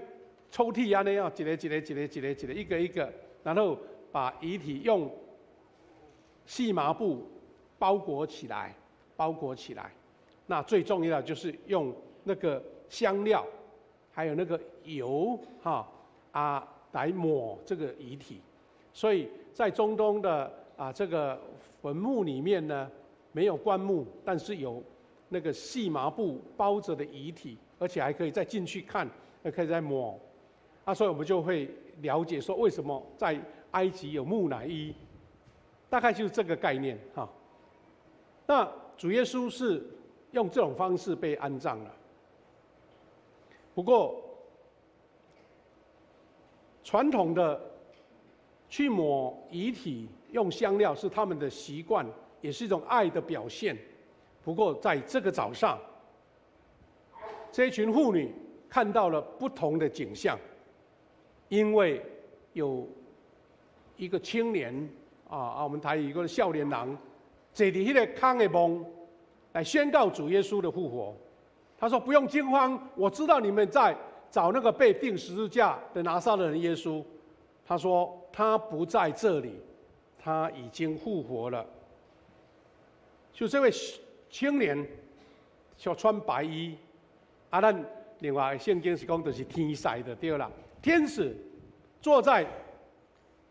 抽屜按呢樣，一個一個一個一個一個一個一個，然後把遺體用細麻布包裹起來，包裹起來。那最重要的就是用那個香料，還有那個油，哈啊，來抹這個遺體。所以在中東的啊這個墳墓裡面呢，沒有棺木，但是有那個細麻布包着的遺體，而且還可以再進去看，還可以再抹。啊，所以我們就會了解說，為什麼在埃及有木乃伊，大概就是這個概念哈。那主耶穌是用這種方式被安葬了。不過，傳統的去抹遺體用香料是他們的習慣，也是一種愛的表現。不過，在這個早上，這群婦女看到了不同的景象，因為有一個青年啊啊，我們台語講少年人，坐佇彼个空的墓來宣告主耶穌的復活。他說：“不用驚慌，我知道你們在找那個被釘十字架的拿撒勒人耶穌。”他說：“他不在這裡，他已經復活了。”就這位青年，就穿白衣，啊，咱另外聖經是講就是天使就對啦。天使坐在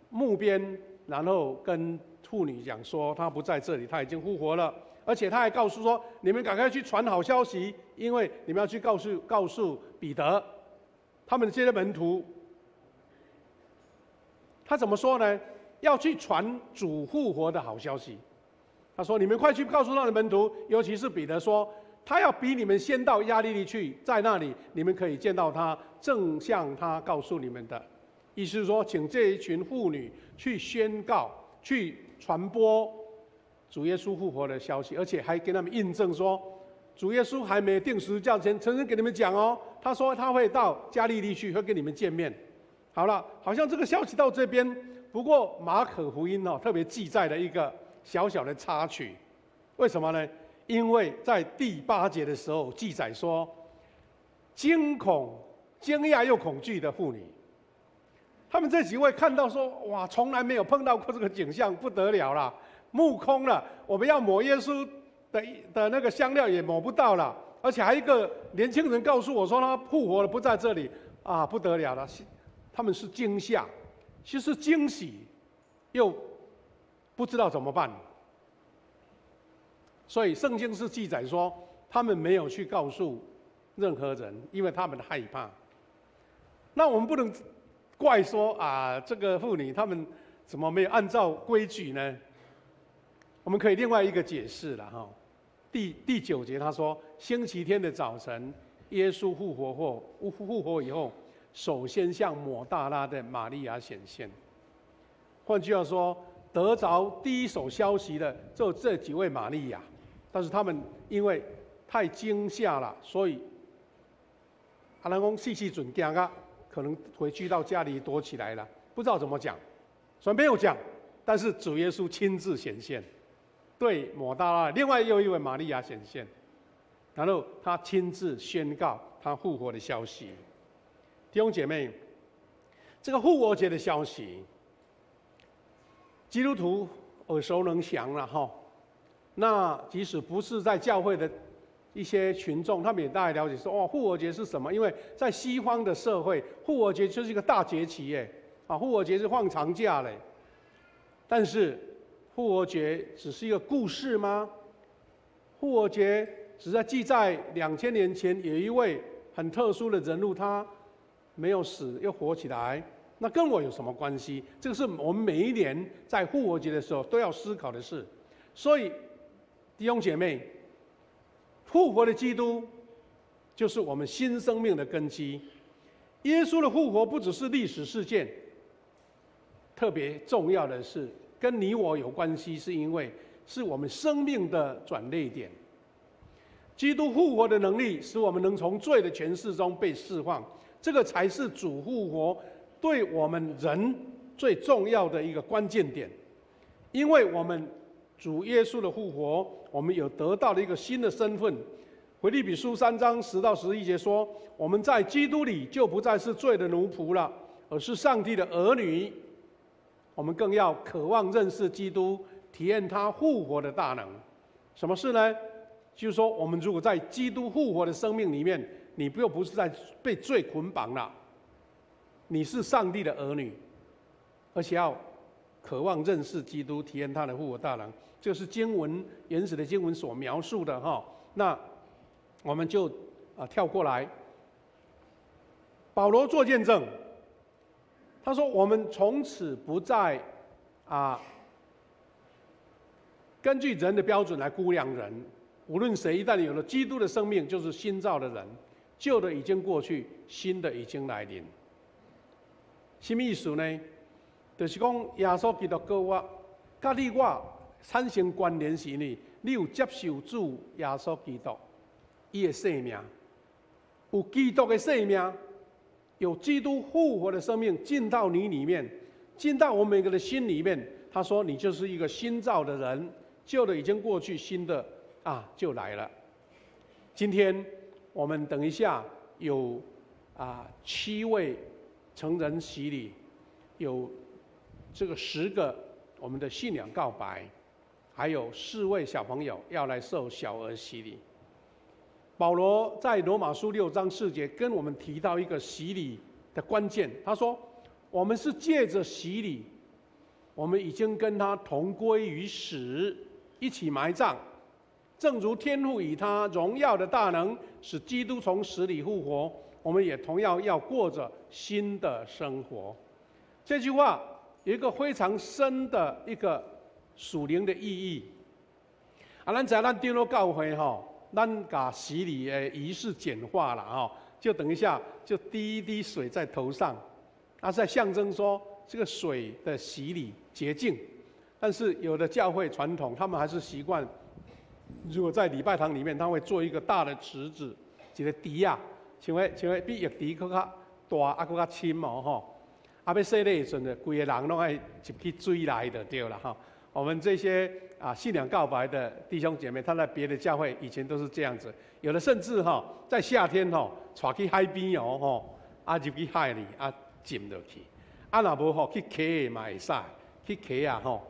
墓邊，然後跟婦女講說：“他不在這裡，他已經復活了。”而且他還告訴說：“你們趕快去傳好消息，因為你們要去告訴彼得，他們這些門徒。”他怎麼說呢？要去傳主復活的好消息。他說：“你們快去告訴那的門徒，尤其是彼得說，他要比你們先到加利利去，在那裡你們可以見到他，正像他告訴你們的。”意思是說，請這一群婦女去宣告、去傳播主耶穌復活的消息，而且還跟他們印證說，主耶穌還沒釘十字架前，曾經給你們講哦，他說他會到加利利去，會跟你們見面。好了，好像這個消息到這邊，不過馬可福音哦特別記載了一個小小的插曲，為什麼呢？因為在第八節的時候記載說，驚恐、驚訝又恐懼的婦女，他們這幾位看到說，哇，從來沒有碰到過這個景象，不得了了，墓空了，我們要抹耶穌的那個香料也抹不到了，而且還一個年輕人告訴我說他復活了，不在這裡，啊，不得了了。他們是驚嚇，其實驚喜，又不知道怎麼辦。所以聖經是記載說，他們沒有去告訴任何人，因為他們害怕。那我們不能怪說啊，這個婦女他們怎麼沒有按照規矩呢？我們可以另外一個解釋了哈。第九節他說，星期天的早晨，耶穌復活後，復活以後，首先向抹大拉的瑪利亞顯現。換句話說，得着第一手消息的就這幾位瑪利亞，但是他們因為太驚嚇了，所以阿蘭公細細準驚啊，可能回去到家裡躲起來了，不知道怎麼講，所以沒有講。但是主耶穌親自顯現，對抹大拉另外又一位瑪利亞顯現，然後他親自宣告他復活的消息。弟兄姐妹，這個復活節的消息，基督徒耳熟能詳了哈。那即使不是在教會的一些群眾，他們也大概了解說：哦，復活節是什麼？因為在西方的社會，復活節就是一個大節期耶，啊，復活節是放長假嘞。但是復活節只是一個故事嗎？復活節只在記載2000年前有一位很特殊的人物，他沒有死又活起來，那跟我有什麼關係？這個是我們每一年在復活節的時候都要思考的事。所以弟兄姐妹，復活的基督就是我們新生命的根基。耶穌的復活不只是歷史事件，特別重要的是跟你我有關係，是因為是我們生命的轉捩點。基督復活的能力使我們能從罪的權勢中被釋放，這個才是主復活對我們人最重要的一個關鍵點。因為我們主耶穌的復活，我們有得到了一個新的身份。腓立比書3章10到11節說：“我們在基督裡就不再是罪的奴僕了，而是上帝的兒女。我們更要渴望認識基督，體驗他復活的大能。什麼事呢？就是說，我們如果在基督復活的生命裡面，你又不是在被罪捆綁了，你是上帝的兒女，而且要渴望認識基督，體驗他的復活大能。這是經文原始的經文所描述的哈。那我們就啊跳過來，保羅做見證，他說：我們從此不再啊根據人的標準來估量人，無論誰一旦有了基督的生命，就是新造的人，舊的已經過去，新的已經來臨。什麼意思呢？就是講耶穌基督佮我，佮你我產生關聯是因為你有接受主耶穌基督，伊的生命，有基督的生命，有基督復活的生命進到你裡面，進到我們每個的心裡面。他說：“你就是一個新造的人，舊的已經過去，新的啊就來了。”今天我們等一下有啊七位成人洗禮，有這個10個我們的信仰告白，還有四位小朋友要來受小兒洗禮。保羅在羅馬書6章4節跟我們提到一個洗禮的關鍵，他說：“我們是借着洗禮，我們已經跟他同歸於死，一起埋葬，正如天父以他榮耀的大能使基督從死裡復活，我們也同樣要過着新的生活。”這句話有一個非常深的一個屬靈的意義。啊，咱知咱長老教會吼，咱共洗禮的儀式簡化了吼，就等一下就滴一滴水在頭上，啊，在象徵說這個水的洗禮潔淨。但是有的教會傳統，他們還是習慣，如果在禮拜堂裡面，他會做一個大的池子，一個池仔，像彼比浴池閣較大，啊，閣較深哦吼。啊，欲洗禮的時陣，規個人攏愛入去水內就對了哈。我們這些啊信仰告白的弟兄姐妹，他在別的教會以前都是這樣子，有的甚至哈在夏天吼，帶去海邊哦吼，啊入去海裡啊浸落去，啊若無吼去溪嘛會使，去溪啊吼，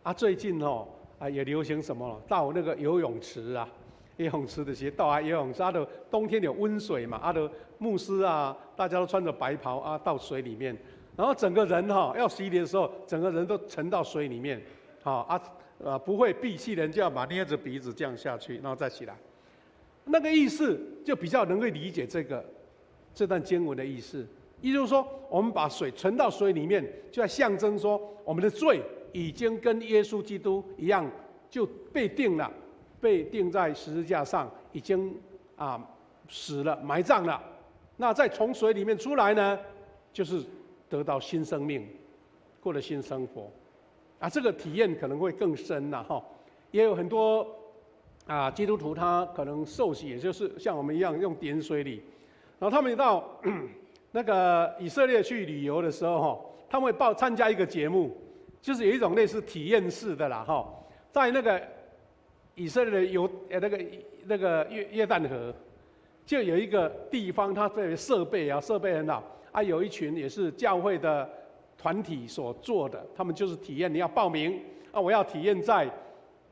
啊最近吼啊也流行什麼？到那個游泳池啊，游泳池的些到啊游泳池，啊都冬天有溫水嘛，啊都牧師啊，大家都穿着白袍啊到水裡面，然後整個人哈要洗禮的時候，整個人都沉到水裡面。好啊，啊，不會閉氣的人就要把捏着鼻子這樣下去，然後再起來。那個意思就比較能夠理解這段經文的意思。也就是說，我們把水沉到水裡面，就在象徵說，我們的罪已經跟耶穌基督一樣，就被釘了，被釘在十字架上，已經死了，埋葬了。那再從水裡面出來呢，就是得到新生命，過了新生活。啊，這個體驗可能會更深了哈。也有很多基督徒他可能受洗，也就是像我們一樣用點水禮，然後他們到那個以色列去旅遊的時候，哈，他們會報參加一個節目，就是有一種類似體驗式的啦，哈，在那個以色列的猶那個約旦河，就有一個地方，它這設備啊，設備很好啊，有一群也是教會的團體所做的，他們就是體驗，你要報名啊，我要體驗在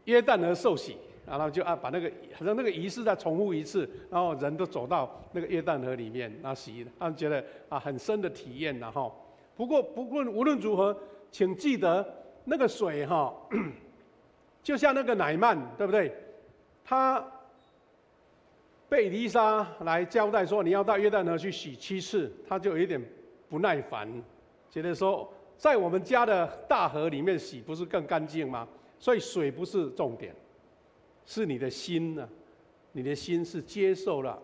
約旦河受洗。然後就把那個好像那個儀式再重複一次，然後人都走到那個約旦河裡面，然後洗，他們覺得很深的體驗然後。不過無論如何，請記得那個水哈，就像那個乃縵，對不對？他被以利沙來交代說你要到約旦河去洗七次，他就有點不耐煩，覺得說在我們家的大河裡面洗不是更乾淨嗎？所以水不是重點。是你的心呢，你的心是接受了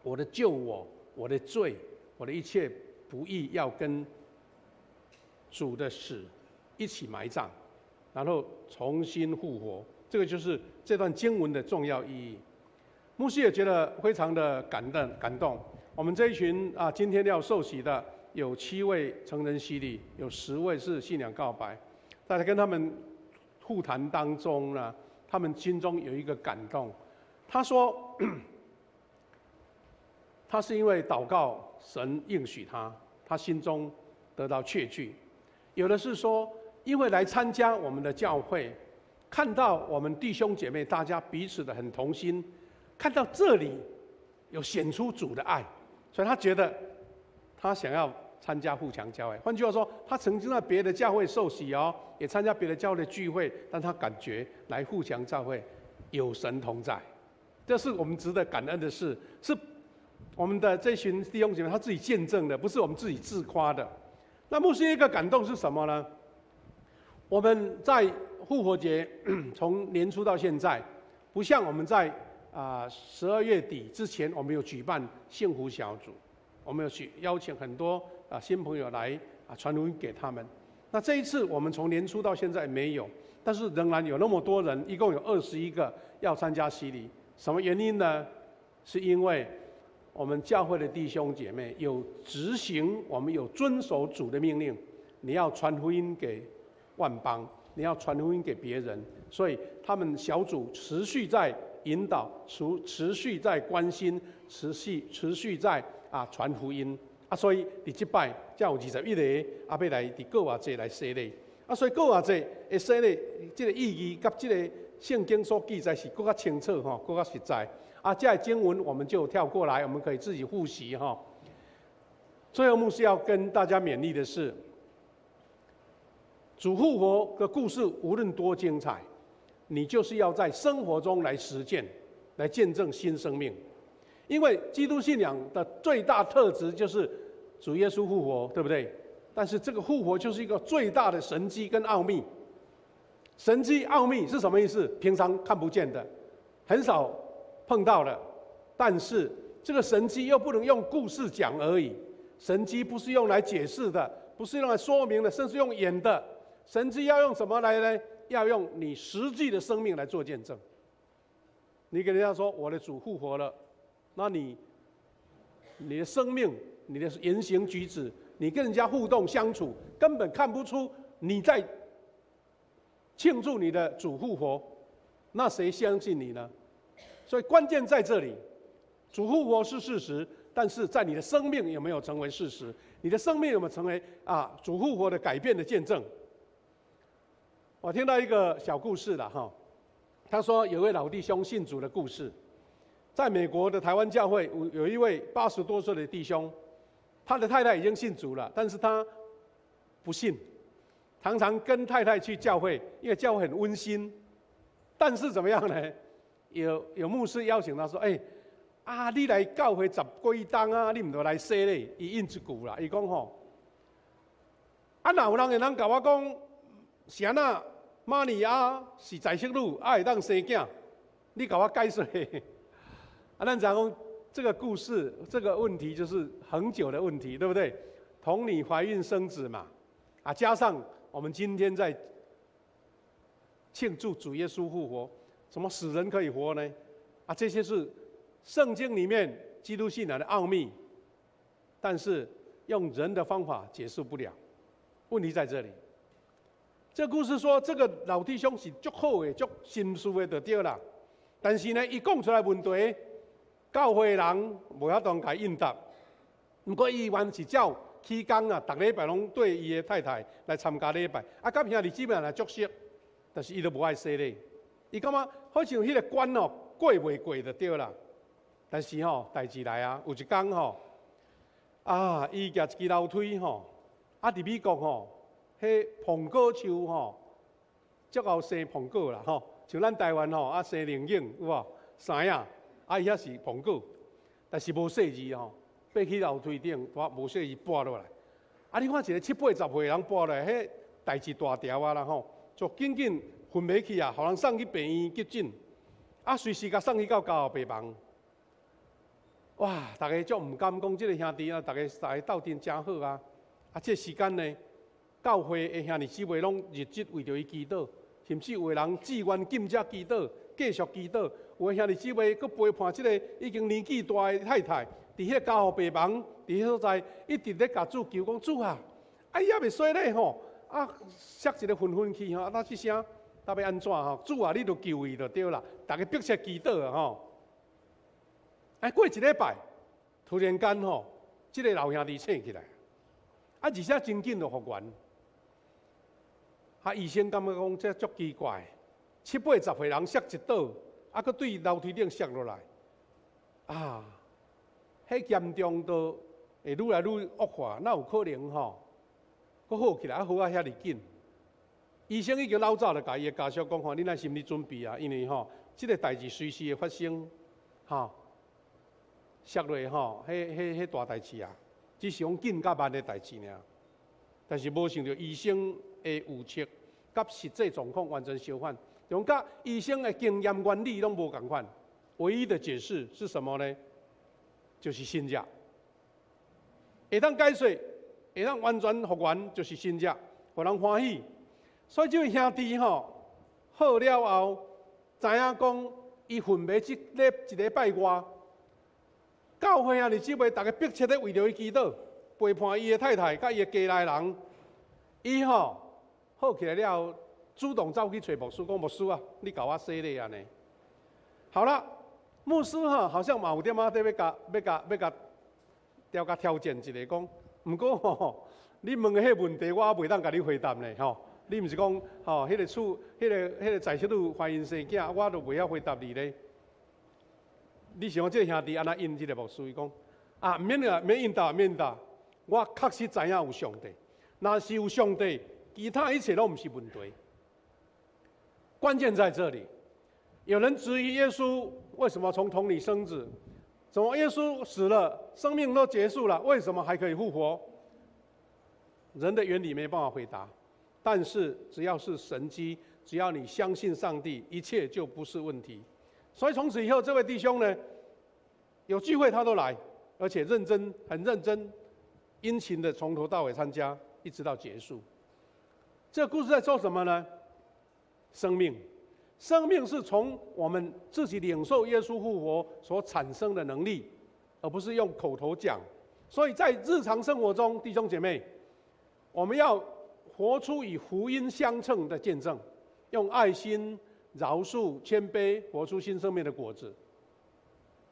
我的舊我、我的罪、我的一切不義，要跟主的死一起埋葬，然後重新復活。這個就是這段經文的重要意義。牧師也覺得非常的感動，感動。我們這一群今天要受洗的有七位成人洗禮，有10位是信仰告白。在跟他們互談當中呢，他們心中有一個感動。他說：“他是因為禱告神應許他，他心中得到確據。有的是說，因為來參加我們的教會，看到我們弟兄姐妹大家彼此的很同心，看到這裡有顯出主的愛，所以他覺得他想要參加富強教會。換句話說，他曾經在別的教會受洗哦，也參加別的教會的聚會，但他感覺來富強教會有神同在，這是我們值得感恩的事，是我們的這群弟兄姐妹他自己見證的，不是我們自己自誇的。那牧師一個感動是什麼呢？我們在復活節從年初到現在，不像我們在12月底之前，我們有舉辦幸福小組，我們有去邀請很多新朋友來傳福音給他們。那這一次我們從年初到現在沒有，但是仍然有那麼多人，一共有21個要參加洗禮。什麼原因呢？是因為我們教會的弟兄姐妹有執行，我們有遵守主的命令，你要傳福音給萬邦，你要傳福音給別人，所以他們小組持續在引導，持續在關心，持續在傳福音啊，所以佇這擺才有21個欲來佇復活節來洗禮啊，所以復活節的洗禮這個意義，佮這個聖經所記載是閣較清楚吼，閣較實在。啊，這個經文我們就跳過來，我們可以自己複習哈。最後牧師要跟大家勉勵的是，主復活的故事無論多精彩，你就是要在生活中來實踐，來見證新生命。因為基督信仰的最大特質就是主耶穌復活，對不對？但是這個復活就是一個最大的神蹟跟奧秘。神蹟奧秘是什麼意思？平常看不見的，很少碰到的。但是這個神蹟又不能用故事講而已。神蹟不是用來解釋的，不是用來說明的，甚至用演的。神蹟要用什麼來呢？要用你實際的生命來做見證。你跟人家說我的主復活了，那你的生命、你的言行舉止，你跟人家互動相處，根本看不出你在慶祝你的主復活，那誰相信你呢？所以關鍵在這裡，主復活是事實，但是在你的生命有沒有成為事實？你的生命有沒有成為主復活的改變的見證？我聽到一個小故事了哈，他說有位老弟兄信主的故事，在美國的台灣教會有一位80多歲的弟兄，他的太太已經信主了，但是他不信，常常跟太太去教會，因為教會很溫馨。但是怎麼樣呢？有牧師邀請他說：“欸，啊，你來教會十幾冬啊，你毋著來洗禮。”伊應一句啦，伊講吼：啊，若有人會當共我講，啥那瑪利亞是在室女，啊會當生囝，你共我解說。啊，咱知影講這個故事，這個問題就是恆久的問題，對不對？童女懷孕生子嘛，啊，加上我們今天在慶祝主耶穌復活，怎麼死人可以活呢？啊，這些是聖經裡面基督信仰的奧秘，但是用人的方法解釋不了。問題在這裡。這故事說，這個老弟兄是足好的、足心思的就對啦。但是呢，伊講出來問題，教會人無法度共伊應答。毋過伊原是照起工啊，逐禮拜攏綴伊的太太來參加禮拜。啊，佮兄弟姊妹來足熟，但是伊都無愛洗禮。伊感覺好像彼個關哦過袂過就對啦。但是吼，代誌來啊，有一工吼，啊，伊舉一支樓梯吼，啊，佇美國吼，彼蘋果樹吼，足𠢕生蘋果啦吼，像咱台灣吼啊生龍眼有無？生啊，啊伊遐是蘋果，但是無細膩吼，爬去樓梯頂，拄無細膩跋落來。啊，你看一個七八十歲人跋落來，彼代誌大條啊啦吼，就緊緊昏迷去啊，予人送去病院急診，啊，隨時共送去到加護病房。哇！逐家足毋甘講，這個兄弟啊，逐家大家鬥陣誠好啊。啊，這個時間呢，教會的兄弟姊妹攏日日為著伊祈禱，甚至有的人志願禁食祈禱，繼續祈禱。有的兄弟姊妹閣陪伴這個已經年紀大的太太，佇彼個加護病房，佇彼所在，一直咧共主求講主啊，啊伊猶未洗禮吼，啊，摔一個昏昏去吼，啊，這聲，啊欲按怎吼？主啊，你著救伊就對啦。逐家迫切祈禱啊吼。哎，過一禮拜，突然間吼，這個老兄弟醒起來，啊，而且真緊就復原。啊，醫生感覺講這足奇怪，七八十歲人摔一倒，啊，閣對樓梯頂摔落來，啊，彼嚴重到會愈來愈惡化，哪有可能吼？閣好起來，啊好啊遐爾緊。醫生已經老早就共伊的家屬講吼，恁愛心理準備啊，因為吼，這個代誌隨時會發生，吼。摔落吼，彼彼彼大代誌啊，只是講緊佮慢的代誌爾。但是無想著醫生的預測，佮實際狀況完全相反，就佮醫生的經驗原理攏無仝款。唯一的解釋是什麼呢？就是神蹟。會當解說，會當完全復原，就是神蹟，予人歡喜。所以這位兄弟吼，好了後，知影講伊昏迷這咧一禮拜外。教會兄弟姊妹，逐家迫切咧為著伊祈禱，陪伴伊的太太佮伊的家內人。伊吼好起來了後，主動走去揣牧師，講牧師啊，你共我洗禮按呢。好啦，牧師吼好像嘛有點仔佇欲共欲共欲共調共挑戰一下，講，毋過吼，你問的彼個問題，我猶袂當共你回答呢，吼。你毋是講吼，彼個處，彼個彼個在室女懷孕生囝，我都袂曉回答你咧。你想講這個兄弟按怎應這個牧師？伊講啊，毋免啊，免應答，免應答。我確實知影有上帝，若是有上帝，其他一切攏毋是問題。關鍵在這裡，有人質疑耶穌為什麼從童女生子？怎麼耶穌死了，生命都結束了，為什麼還可以復活？人的原理沒辦法回答，但是只要是神蹟，只要你相信上帝，一切就不是問題。所以從此以後，這位弟兄呢，有機會他都來，而且認真、很認真、殷勤的從頭到尾參加，一直到結束。這個故事在說什麼呢？生命，生命是從我們自己領受耶穌復活所產生的能力，而不是用口頭講。所以在日常生活中，弟兄姐妹，我們要活出與福音相稱的見證，用愛心、饒恕、謙卑，活出新生命的果子。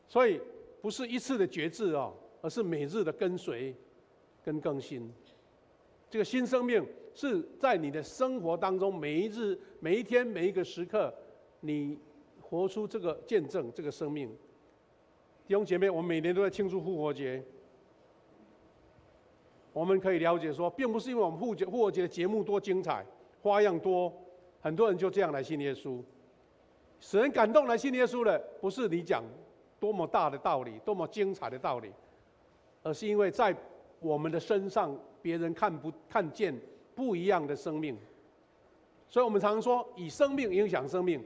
所以不是一次的決志哦，而是每日的跟隨跟更新。這個新生命是在你的生活當中，每一日、每一天、每一個時刻，你活出這個見證，這個生命。弟兄姐妹，我們每年都在慶祝復活節。我們可以了解說，並不是因為我們復活節的節目多精彩，花樣多，很多人就這樣來信耶穌。使人感動來信耶穌的，不是你講多麼大的道理，多麼精彩的道理，而是因為在我們的身上，別人看不看見不一樣的生命。所以我們常說，以生命影響生命。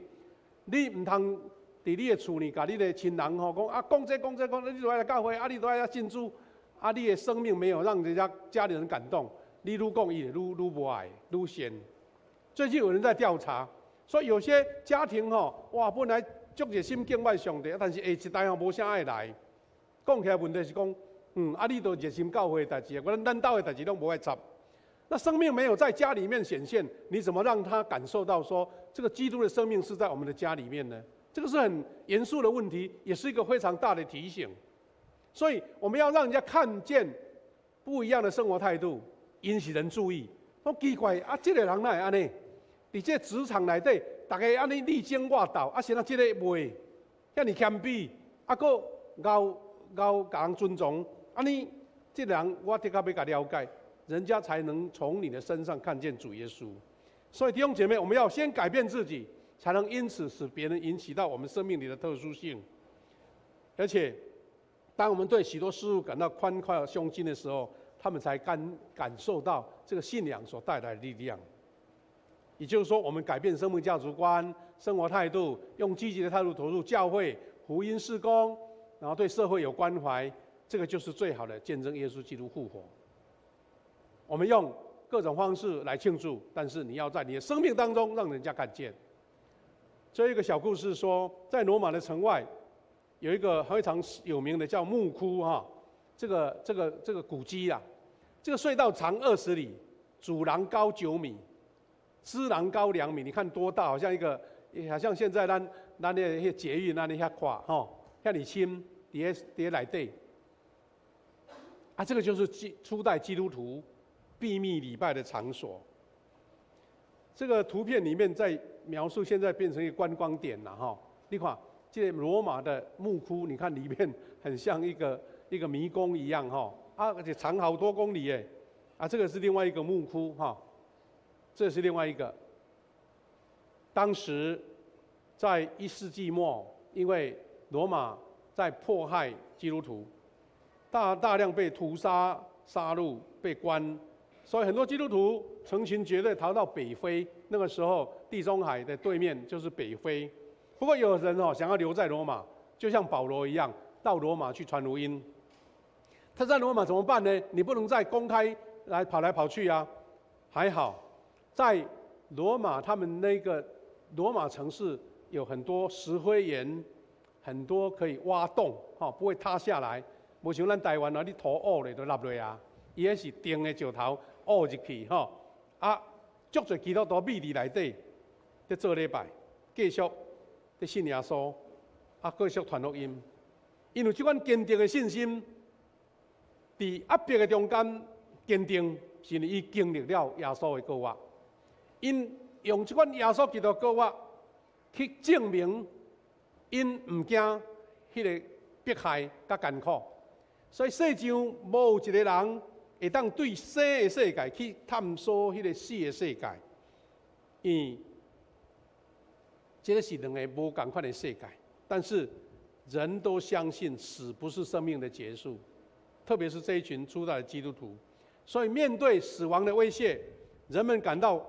你毋通佇你的厝裡，共你的親人吼講啊，講這講這講，你都愛來教會，啊，你都愛來信主，啊，你的生命沒有讓人家家裡人感動，你愈講伊會愈愈無愛，愈嫌。最近有人在調查，說有些家庭吼，哇，本來足熱心敬拜上帝，但是下一代吼無啥愛來。講起來問題是講，啊，你都熱心教會的代誌，我咱兜的代誌攏無愛插。那生命沒有在家裡面顯現，你怎麼讓他感受到說這個基督的生命是在我們的家裡面呢？這個是很嚴肅的問題，也是一個非常大的提醒。所以我們要讓人家看見不一樣的生活態度，引起人注意。講奇怪啊，這個人哪會按呢？佇這職場內底，逐家按呢你爭我鬥，啊，啥人這个袂遐爾謙卑，啊，閣𠢕𠢕共人尊重，按呢，這個人我的確欲共了解，人家才能從你的身上看見主耶穌。所以弟兄姐妹，我們要先改變自己，才能因此使別人引起到我們生命裡的特殊性。而且，當我們對許多事物感到寬闊胸襟的時候，他們才感受到這個信仰所帶來的力量。也就是說，我們改變生命價值觀、生活態度，用積極的態度投入教會、福音事工，然後對社會有關懷，這個就是最好的見證耶穌基督復活。我們用各種方式來慶祝，但是你要在你的生命當中讓人家看見。這一個小故事說，在羅馬的城外有一個非常有名的叫墓窟哈，這個古蹟啊，這個隧道長20里，主廊高9米，支廊高2米，你看多大？好像一個，好像現在咱的彼捷運按呢遐寬吼，遐爾深，佇咧內底。啊，這個就是初代基督徒秘密禮拜的場所。這個圖片裡面在描述，現在變成一個觀光點了哈。你看，這個羅馬的墓窟，你看裡面很像一個迷宮一樣哈，啊，而且長好多公里哎，啊，這個是另外一個墓窟哈，這是另外一個。當時在1世紀末，因為羅馬在迫害基督徒，大量被屠殺、殺戮、被關，所以很多基督徒成群結隊逃到北非。那個時候，地中海的對面就是北非。不過有人哦想要留在羅馬，就像保羅一樣，到羅馬去傳福音。他在羅馬怎麼辦呢？你不能再公開來跑來跑去啊。還好，在羅馬他們那個羅馬城市有很多石灰岩，很多可以挖洞，哈，不會塌下來。無像咱台灣啊，你土挖咧就落落啊。伊彼是定的石頭挖入去，吼，啊，足濟基督徒秘佇內底，佇做禮拜，繼續佇信耶穌，啊，繼續傳福音。因為這款堅定的信心，佇壓迫的中間堅定，是因為伊經歷了耶穌的復活。𪜶用這款耶穌基督復活去證明，𪜶毋驚彼个迫害佮艱苦。所以世上無一個人會當對生的世界去探索彼个死的世界，因為這个是兩个無仝款的世界。但是人都相信死不是生命的結束，特別是這一群初代的基督徒。所以面對死亡的威脅，人們感到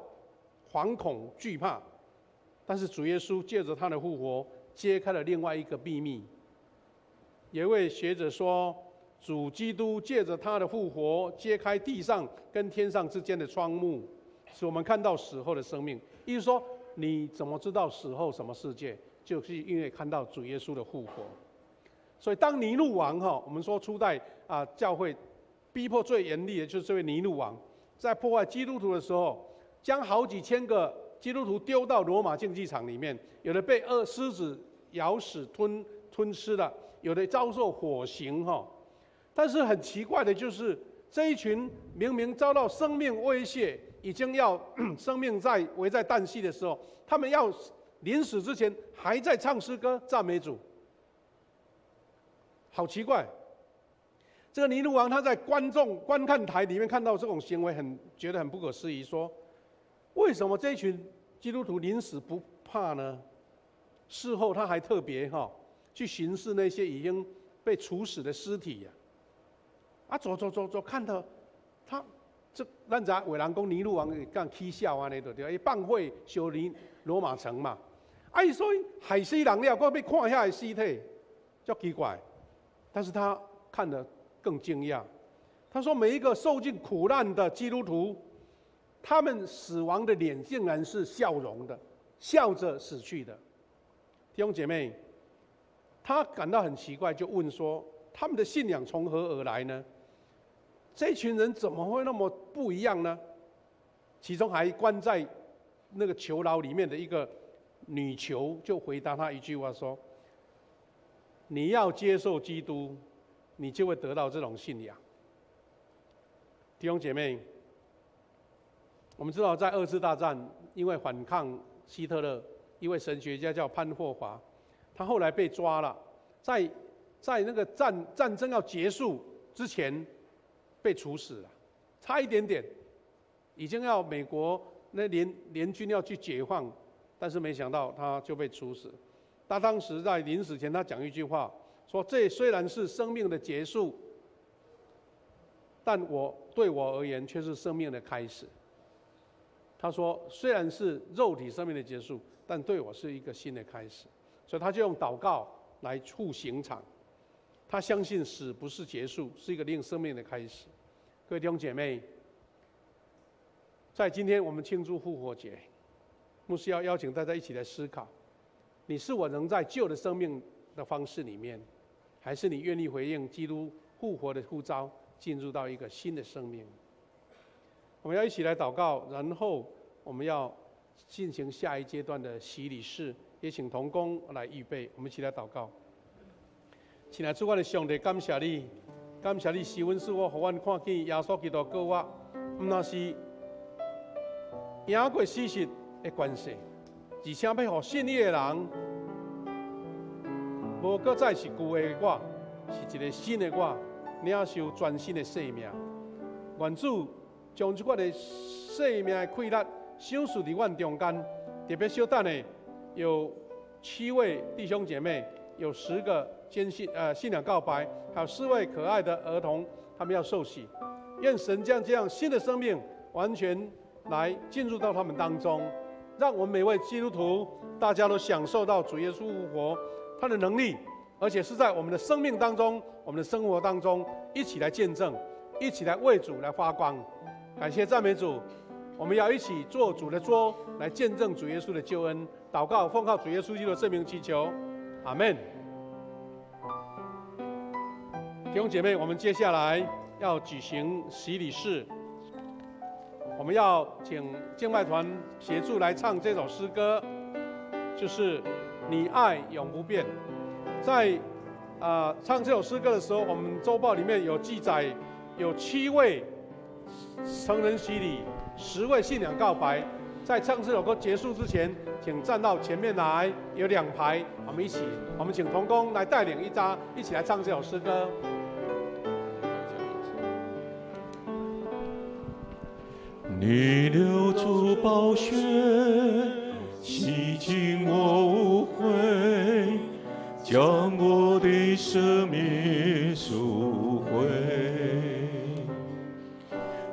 惶恐懼怕。但是主耶穌借著他的復活，揭開了另外一個秘密。有一位學者說，主基督借著他的復活，揭開地上跟天上之間的窗幕，使我們看到死後的生命。意思說，你怎麼知道死後什麼世界？就是因為看到主耶穌的復活。所以當尼祿王哈，我們說初代啊教會逼迫最嚴厲的就是這位尼祿王，在破壞基督徒的時候，將好幾千個基督徒丟到羅馬競技場裡面，有的被餓獅子咬死吞吃了，有的遭受火刑哈。但是很奇怪的就是，這一群明明遭到生命威脅，已經要生命在危在旦夕的時候，他們要臨死之前還在唱詩歌讚美主，好奇怪。這個尼祿王他在觀眾觀看台裡面看到這種行為，很覺得很不可思議，說：為什麼這群基督徒寧死不怕呢？事後他還特別哈去巡視那些已經被處死的屍體呀，啊，走走走走，看到他這咱知有人講尼祿王會共起痟按呢，對，伊放火燒尼羅馬城嘛，啊，伊所以害死人了，閣欲看遐个屍體，足奇怪。但是他看得更驚訝，他說每一個受盡苦難的基督徒，他們死亡的臉竟然是笑容的，笑着死去的。弟兄姐妹，他感到很奇怪，就問說：他們的信仰從何而來呢？這群人怎麼會那麼不一樣呢？其中還關在那個囚牢裡面的一個女囚就回答他一句話說：你要接受基督，你就會得到這種信仰。弟兄姐妹，我們知道在二次大戰，因為反抗希特勒，一位神學家叫潘霍華，他後來被抓了，在那個戰爭要結束之前被處死了，差一點點，已經要美國那聯軍要去解放，但是沒想到他就被處死。他當時在臨死前，他講一句話，說：這雖然是生命的結束，但我對我而言卻是生命的開始。他說：雖然是肉體生命的結束，但對我是一個新的開始。所以他就用禱告來出刑場。他相信死不是結束，是一個另生命的開始。各位弟兄姐妹，在今天我們慶祝復活節，牧師要邀請大家一起來思考：你是否仍在舊的生命的方式裡面，還是你願意回應基督復活的呼召，進入到一個新的生命？我們要一起來禱告，然後我們要進行下一階段的洗禮式，也請同工來預備。我們一起來禱告。親愛的主，我的上帝，感謝你，感謝你施恩賜我，予阮看見耶穌基督復活，毋但是贏過死實的權勢，而且欲予信伊的人，無閣再是舊的我，是一個新的我，領受全新的生命。願主將這款的生命的氣力賞賜佇阮中間。特別稍等下，有七位弟兄姐妹，有10個堅信信仰告白，還有四位可愛的兒童，他們要受洗。願神將這樣新的生命完全來進入到他們當中，讓我們每位基督徒大家都享受到主耶穌復活他的能力，而且是在我們的生命當中、我們的生活當中一起來見證，一起來為主來發光。感謝讚美主，我們要一起做主的桌，來見證主耶穌的救恩。禱告，奉靠主耶穌基督的聖名祈求，阿門。弟兄姐妹，我們接下來要舉行洗禮式，我們要請敬拜團協助來唱這首詩歌，就是《你愛永不變》。在唱這首詩歌的時候，我們週報裡面有記載，有七位成人洗禮，10位信仰告白。在唱這首歌結束之前，請站到前面來，有兩排，我們一起，我們請同工來帶領一紮，一起來唱這首詩歌。你流出寶血，洗淨我污穢，將我的生命贖回。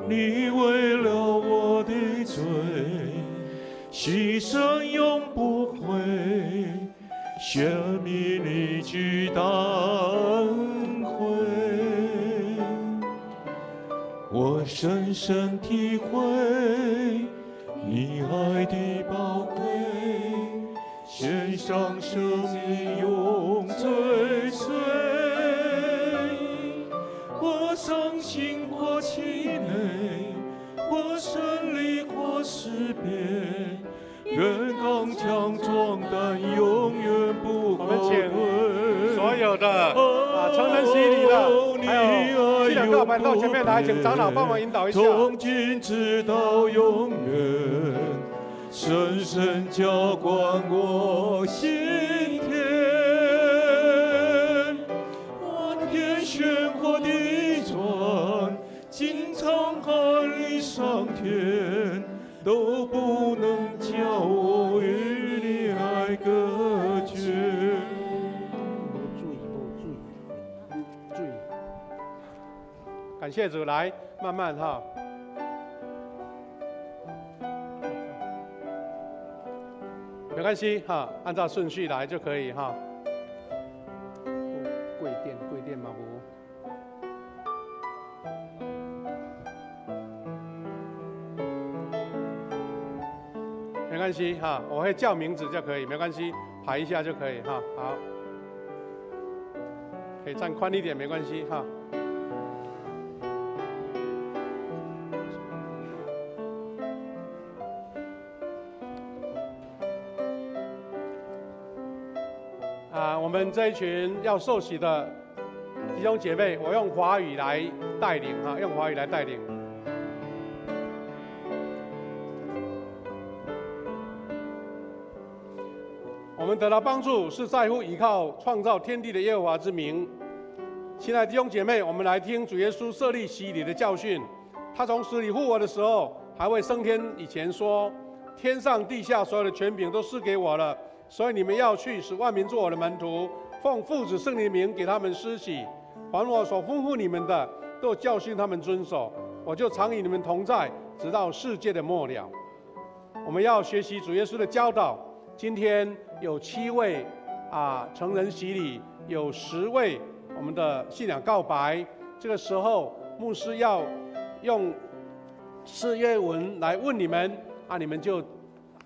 你為了我的罪，犧牲永不悔，顯明你巨大恩惠。我深深體會你愛的寶貴，獻上生命永追隨。或傷心或氣餒，或勝利或失敗，願剛強壯膽，永遠不我們後請退。所有的成人洗禮的，還有信仰告白到前面來，請長老幫忙引導一下。從今直到永遠，深深澆灌我心田。或天旋或地都不能叫我與你愛隔絕。無水，無水，水。感謝主，來，慢慢哈。沒關係哈，按照順序來就可以哈。跪墊，跪墊嘛無。沒關係哈，我會叫名字就可以，沒關係，排一下就可以哈。好，可以站寬一點，沒關係哈。啊，我們這一群要受洗的弟兄姐妹，我用華語來帶領哈，用華語來帶領。我們得到幫助是在乎依靠創造天地的耶和華之名。親愛的弟兄姐妹，我們來聽主耶穌設立洗禮的教訓。他從死裡復活的時候，還未升天以前說：天上地下所有的權柄都賜給我了，所以你們要去，使萬民做我的門徒，奉父子聖靈的名給他們施洗。凡我所吩咐你們的，都教訓他們遵守。我就常與你們同在，直到世界的末了。我們要學習主耶穌的教導。今天有7位成人洗禮，有10位我們的信仰告白。這個時候，牧師要用四頁文來問你們啊，你們就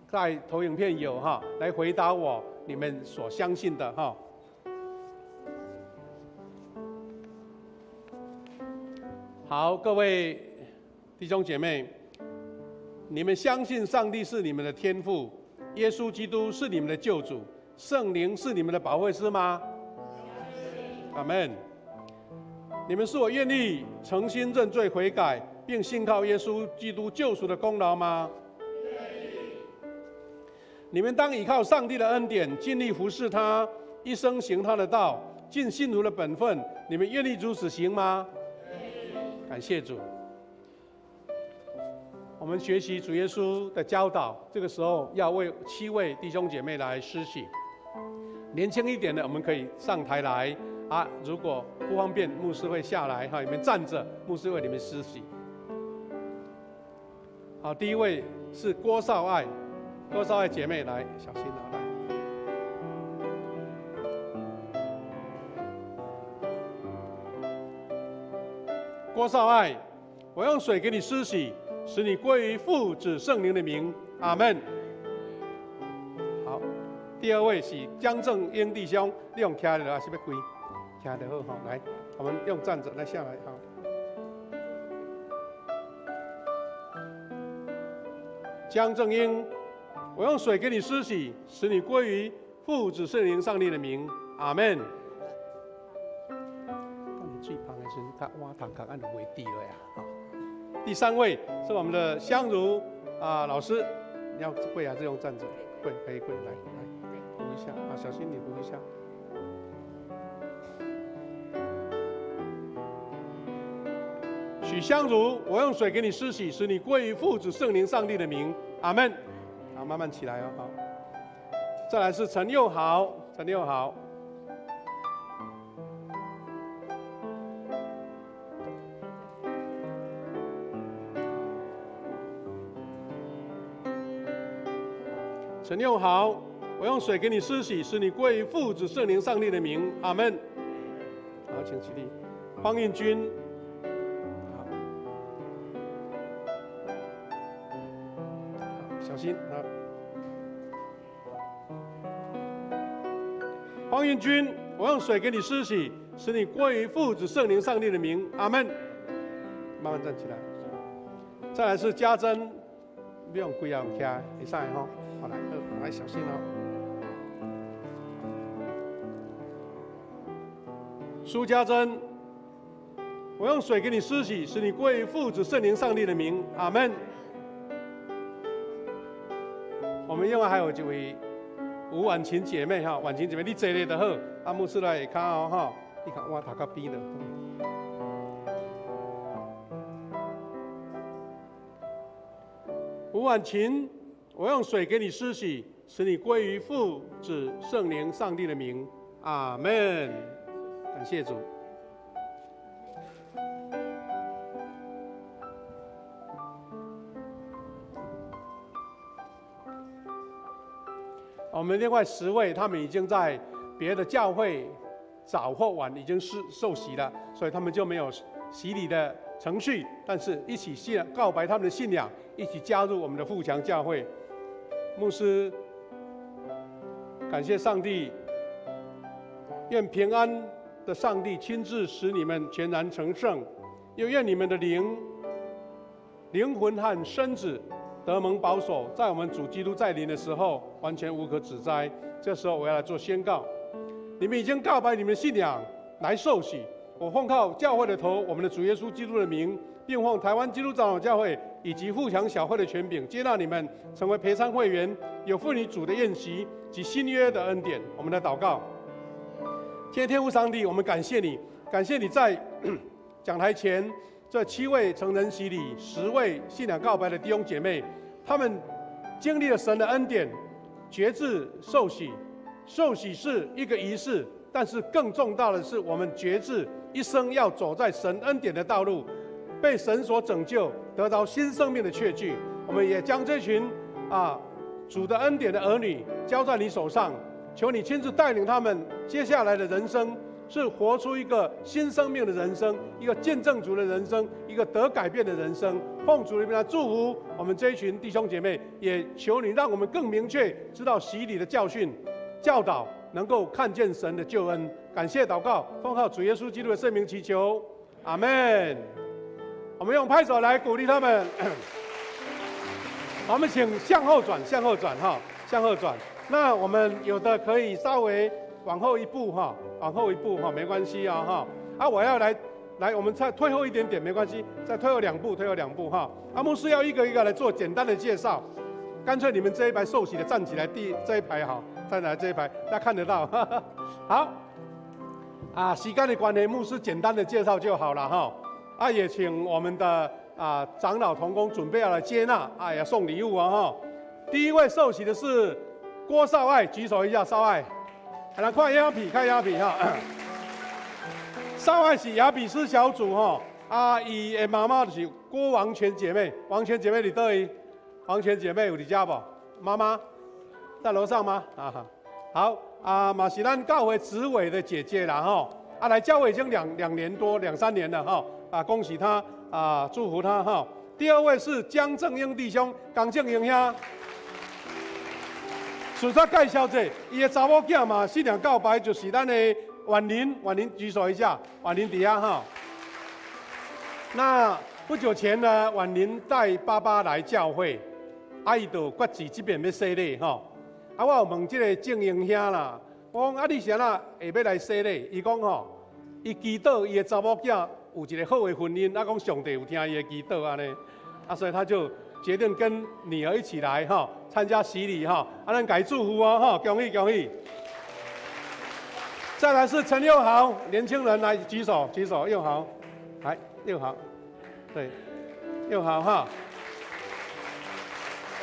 在投影片有哈來回答我你們所相信的哈。好，各位弟兄姐妹，你們相信上帝是你們的天父，耶穌基督是你們的救主，聖靈是你們的保惠師嗎？阿門。你們是否願意誠心認罪悔改，並信靠耶穌基督救贖的功勞嗎？你們當倚靠上帝的恩典，盡力服侍他，一生行他的道，盡信徒的本分。你們願意如此行嗎？感謝主。我們學習主耶穌的教導，這個時候要為7位弟兄姐妹來施洗。年輕一點的，我們可以上台來啊；如果不方便，牧師會下來哈，你們站着，牧師為你們施洗。好，第一位是郭少愛，郭少愛姐妹來，小心啊，來。郭少愛，我用水給你施洗，使你歸於父子聖靈的名，阿門。好，第二位是江正英弟兄，你用徛著還是欲跪？徛著好吼，來，我們用站着來下來好。江正英，我用水給你施洗，使你歸於父子聖靈上帝的名，阿門。當你水芳的時陣，較碗頭殼按就袂滴落啊。第三位是我們的香如啊老師，你要跪還是用站着？跪可以跪，來來扶一下啊，小心你扶一下。許香如，我用水給你施洗，使你歸於父子聖靈上帝的名，阿門。好，慢慢起來哦。好，再來是陳佑豪，陳佑豪。陳佑豪，我用水給你施洗，使你歸於父子聖靈上帝的名，阿門。好，請起立。方應君，好，小心啊。方應君，我用水給你施洗，使你歸於父子聖靈上帝的名，阿門。慢慢站起來。再來是家珍，不用跪啊，用徛，會使吼。好來，來小心哦。蘇家珍，我用水給你施洗，使你歸於父子聖靈上帝的名，阿門。我們另外還有一位吳婉琴姐妹哈，婉琴姐妹，你坐咧就好，啊，牧師來下跤哦哈，你看我頭較邊了。吴婉琴，我用水給你施洗，使你歸於父子聖靈上帝的名。阿門。感謝主。我們另外10位，他們已經在別的教會早或晚已經是受洗了，所以他們就沒有洗禮的程序，但是一起信告白他們的信仰，一起加入我們的富強教會。牧師，感謝上帝，願平安的上帝親自使你們全然成聖，又願你們的靈、靈魂和身子得蒙保守，在我們主基督再臨的時候，完全無可指摘。這時候我要來做宣告：你們已經告白你們信仰來受洗，我奉靠教會的頭，我們的主耶穌基督的名，並奉台灣基督長老教會以及富強小會的權柄，接納你們成為陪餐會員，有婦女主的宴席及新約的恩典。我們來禱告。天天父上帝，我們感謝你，感謝你在講台前這7位成人洗禮、10位信仰告白的弟兄姐妹，他們經歷了神的恩典，決志受洗。受洗是一個儀式，但是更重大的是，我們決志一生要走在神恩典的道路，被神所拯救，得到新生命的確據。我們也將這群主的恩典的兒女交在你手上，求你親自帶領他們接下來的人生，是活出一個新生命的人生，一個見證主的人生，一個得改變的人生。奉主的名來祝福我們這一群弟兄姐妹，也求你讓我們更明確知道洗禮的教訓、教導，能夠看見神的救恩。感謝禱告，奉靠主耶穌基督的聖名祈求，阿門。我們用拍手來鼓勵他們。我們請向後轉，向後轉哈，向後轉。那我們有的可以稍微往後一步哈，往後一步哈，沒關係啊哈。啊，我要來，來，我們再退後一點點，沒關係，再退後兩步，退後兩步哈。阿牧師要一個一個來做簡單的介紹，乾脆你們這一排受洗的站起來，第這一排好，站來這一排，大家看得到。好，啊，時間的關係，牧師簡單的介紹就好了哈。啊，也請我們的長老同工準備要來接納，啊，要送禮物啊哈。第一位受洗的是郭少愛，舉手一下，少愛，來看雅比，看雅比哈。少愛是雅比斯小組哈，啊，伊的媽媽就是郭王權姐妹，王權姐妹佇佗位？王權姐妹有佇遮無？媽媽在樓上嗎？啊，好，啊，嘛是咱教會執委的姐姐啦哈，啊，來教會已經兩年多兩三年了哈，啊，恭喜她啊，祝福她哈。第二位是江正英弟兄，江正英兄。順煞介紹者，伊的查某囝嘛，信仰告白就是咱的婉玲，婉玲舉手一下，婉玲佇遐哈。那不久前呢，婉玲帶爸爸來教會，啊，伊就決志這邊欲洗禮吼。啊，我有問這個正英兄啦，我講啊，你是按怎會欲來洗禮？伊講吼，伊祈禱伊的查某囝有一個好的婚姻，啊，講上帝有聽伊的祈禱按呢，啊，所以他就決定跟女兒一起來哈參加洗禮哈，啊，咱共伊祝福哦哈，恭喜恭喜。再來是陳佑豪，年輕人來舉手舉手，佑豪，來佑豪，對，佑豪哈，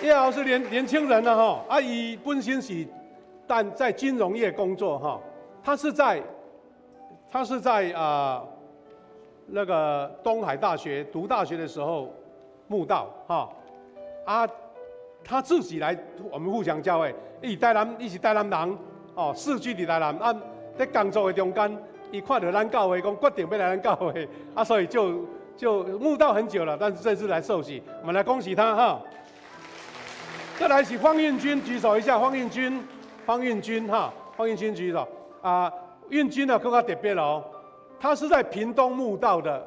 佑豪是年輕人了哈，啊，伊本身是但在金融業工作哈，他是在那個東海大學讀大學的時候慕道哈，啊，他自己來我們富強教會，伊台南，伊是台南人，哦，世居佇台南，啊，佇工作的中間，伊看著咱教會，講決定欲來咱教會，啊，所以就慕道很久了，但是這次來受洗，我們來恭喜他哈。再來是方運軍，舉手一下，方運軍，方運軍哈，方運軍舉手，啊，運軍呢更較特別哦，他是在屏東慕道的，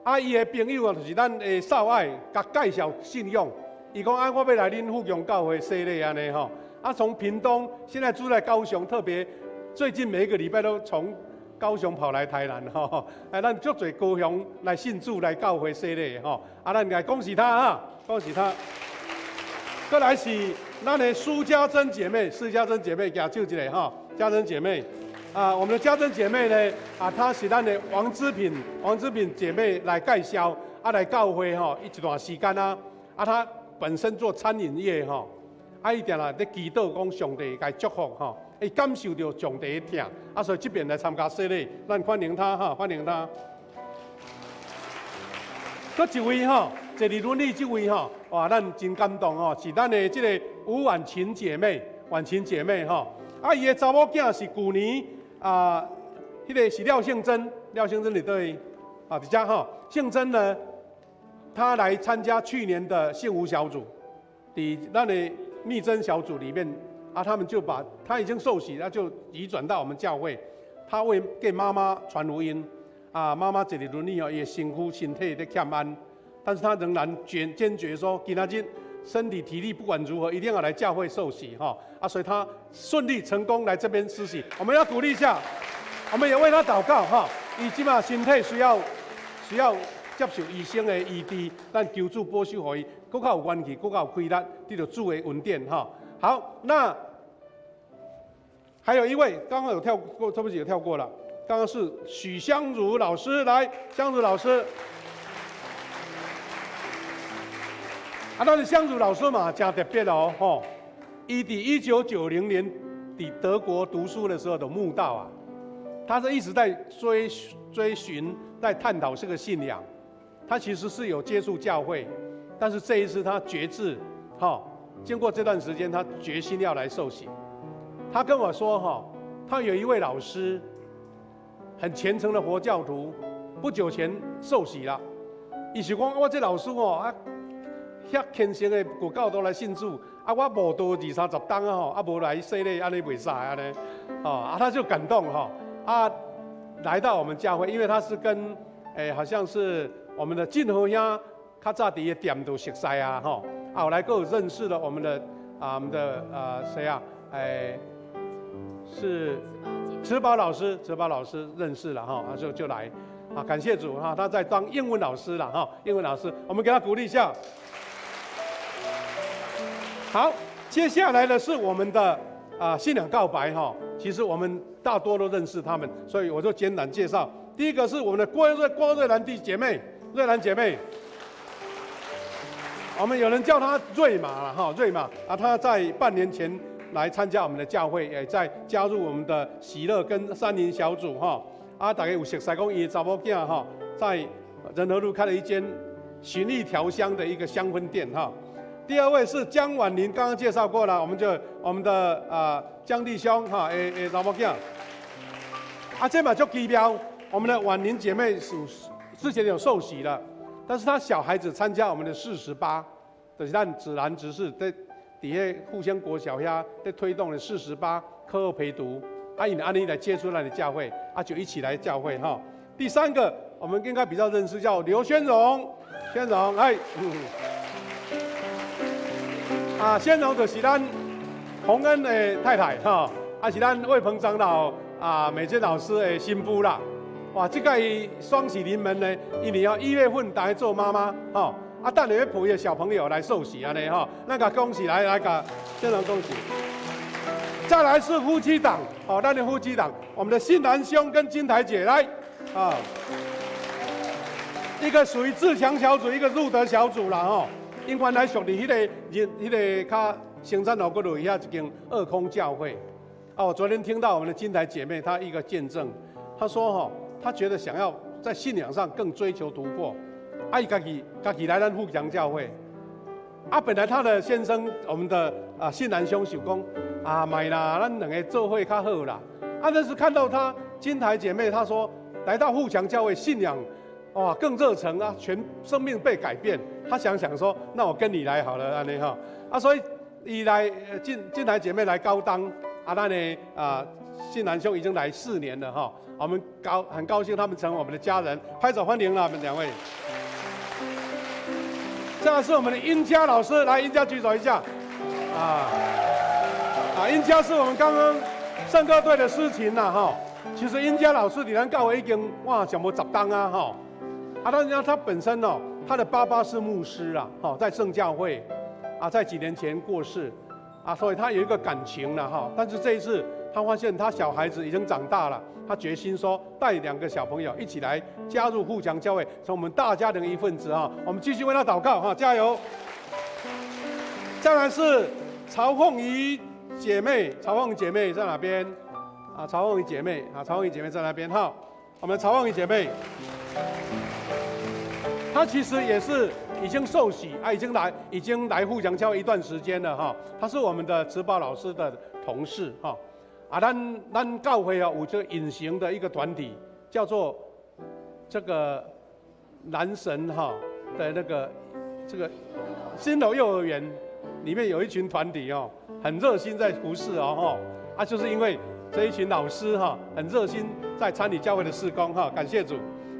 啊，伊的朋友啊，就是咱的少愛，共介紹信仰，伊講啊，我欲來恁富強教會洗禮按呢吼，啊，從屏東現在住在高雄，特別最近每一個禮拜都從高雄跑來台南吼，啊，咱足濟高雄來信主來教會洗禮吼，啊，咱來恭喜他哈，恭喜他。閣來是咱的蘇家珍姐妹，蘇家珍姐妹舉手一下哈，家珍姐妹，啊，我們的家珍姐妹呢，啊，她是咱的王之品，王之品姐妹來介紹，啊，來教會吼一段時間啊，啊，她本身做餐飲業吼，啊，伊定定咧祈禱講上帝共伊祝福吼，伊感受著上帝的疼，啊，所以這邊來參加洗禮，咱歡迎他哈，歡迎他。閣一位吼，坐佇輪椅這位吼，哇，咱真感動吼，是咱的這个吳婉琴姐妹，婉琴姐妹吼，啊，伊的查某囝是舊年啊，彼个是廖杏珍，廖杏珍佇佗位？啊，佇遮吼，杏珍呢，她來參加去年的幸福小組，佇咱的蜜珍小組裡面，啊，他們就把他已經受洗，那就移轉到我們教會，他為給媽媽傳福音。啊，媽媽坐佇輪椅哦，伊的身軀身體咧欠安，但是他仍然堅決說，今仔日身體體力不管如何，一定要來教會受洗哈。啊，所以他順利成功來這邊施洗，我們要鼓勵一下，我們也為他禱告哈。伊這馬身體需要接受醫生的醫治，咱求主保守予伊，閣較有元氣，閣較有氣力，得著主的恩典哈。好，那還有一位剛剛有跳過，對不起，有跳過了。剛剛是許香如老師來，香如老師。啊，但是香如老師嘛，誠特別哦，吼！伊佇1990年佇德國讀書的時候就慕道啊，他是一直在追尋，在探討這個信仰。他其實是有接觸教會，但是這一次他決志，哈，經過這段時間，他決心要來受洗。他跟我說，哈，他有一位老師，很虔誠的佛教徒，不久前受洗了。伊是講，我這老師哦，啊，遐虔誠的佛教徒來信主，啊，我慕道二三十冬啊吼，啊，無來洗禮，按呢袂使按呢，哦，啊，他就感動哈，啊，來到我們教會，因為他是跟，好像是我們的進和兄較早佇伊店就熟似啊，吼，啊，後來閣有認識了我們的啊，我們的啊誰啊，是池寶老師，池寶老師認識了哈，就來，啊，感謝主哈，他在當英文老師了哈，英文老師，我們給他鼓勵一下。好，接下來的是我們的啊信仰告白哈，其實我們大多都認識他們，所以我就簡單介紹。第一個是我們的郭瑞蘭弟姐妹，瑞蘭姐妹，我們有人叫她瑞瑪了哈，瑞瑪啊，她在半年前來參加我們的教會，也在加入我們的喜樂跟山林小組哈。啊，大家有熟似講伊的查某囝哈，在仁和路開了一間尋意調香的一個香氛店哈。第二位是江婉玲，剛剛介紹過了，我們就我們的啊江弟兄哈，的查某囝。啊，這嘛足奇妙，我們的婉玲姐妹屬之前有受洗了，但是她小孩子參加我們的48，就是咱子蘭執事在佇彼復興國小遐在推動的48課後陪讀，啊，𪜶按呢來接觸咱的教會，啊，就一起來教會哈。第三個，我們應該比較認識，叫劉宣榮，宣榮，哎。啊，宣榮就是咱洪恩的太太哈，啊是咱魏鵬長老啊美娟老師的新婦啦。哇，這個雙喜臨門呢，因為哦1月份來做媽媽吼，啊等下欲抱伊的小朋友來受洗按呢吼，咱共恭喜來來共宣榮恭喜。再來是夫妻檔，哦，咱的夫妻檔，我們的信蘭兄跟金台姐來，啊，一個屬於自強小組，一個路德小組啦吼。𪜶原來屬佇彼个彼个較生產路閣落去遐一間二空教會。啊，我昨天聽到我們的金台姐妹她一個見證，她說吼，她覺得想要在信仰上更追求突破，啊，伊家己來咱富強教會。啊，本來她的先生，我們的啊信蘭兄想講，啊，莫啦，咱兩个做伙較好啦。啊，但是看到她金台姐妹，她說來到富強教會，信仰哇更熱誠啊，全生命被改變。他想想說，那我跟你來好了，按呢吼。啊，所以伊來金台姐妹來高當，啊，咱的啊信蘭兄已經來4年了哈，我們很高興他們成為我們的家人，拍手歡迎了他們兩位。這個是我們的殷家老師，來殷家舉手一下。啊啊，殷家是我們剛剛聖歌隊的司琴吶哈。其實殷家老師佇咱教會已經哇上無10冬啊哈。啊，但是他本身哦，他的爸爸是牧師啊，哈，在聖教會，啊，在幾年前過世，啊，所以他有一個感情了哈。但是這一次，他發現他小孩子已經長大了，他決心說帶兩個小朋友一起來加入富強教會，成我們大家庭的一份子啊。我們繼續為他禱告哈，加油！再来是曹凤仪姐妹，曹凤仪姐妹在哪边？啊，曹凤仪姐妹，啊，曹凤仪姐妹在那边哈。我们曹凤仪姐妹，她其实也是已经受洗啊，已经来富强教会一段时间了哈。她是我们的植保老师的同事哈。啊，咱教会啊有这个隐形的一个团体，叫做这个男神哈的那个这个新楼幼儿园里面有一群团体哦，很热心在服侍哦哈。啊，就是因为这一群老师哈，很热心在参与教会的事工哈，感谢主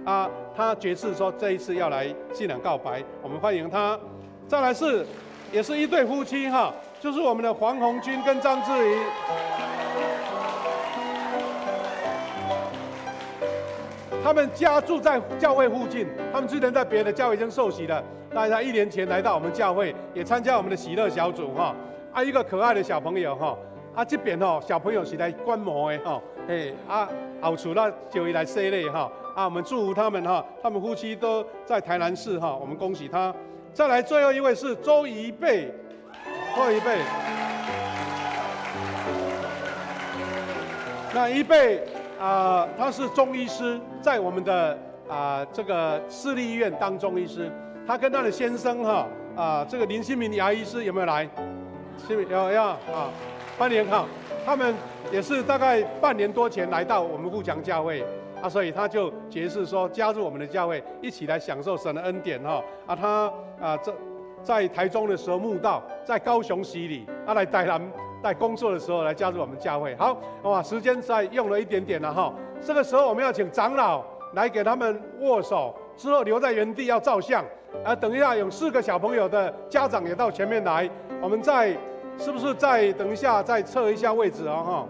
啊！他决志说这一次要来信仰告白，我们欢迎他。再来是，也是一对夫妻哈，就是我们的黄红军跟张志怡，他们家住在教会附近，他们之前在别的教会已经受洗了，但是他1年前来到我们教会，也参加我们的喜乐小组哈。啊，一个可爱的小朋友哈。啊，这边吼小朋友是来观摩的吼，嘿，啊后厝啦就伊来洗礼哈，啊，我们祝福他们哈，他们夫妻都在台南市哈，我们恭喜他。再来最后一位是周怡贝，周怡贝，那怡贝啊，他是中医师，在我们的啊这个市立医院当中医师，他跟他的先生哈啊这个林新民牙医师有没有来？新民有有啊。欢迎哈，他们也是大概半年多前来到我们富强教会啊，所以他就决志说加入我们的教会，一起来享受神的恩典哈。啊，他啊这在台中的时候慕道，在高雄洗礼，啊来台南在工作的时候来加入我们教会。好哇，时间再用了一点点了哈。这个时候我们要请长老来给他们握手，之后留在原地要照相。啊，等一下有4个小朋友的家长也到前面来，我们再。是不是再等一下再测一下位置哦哈？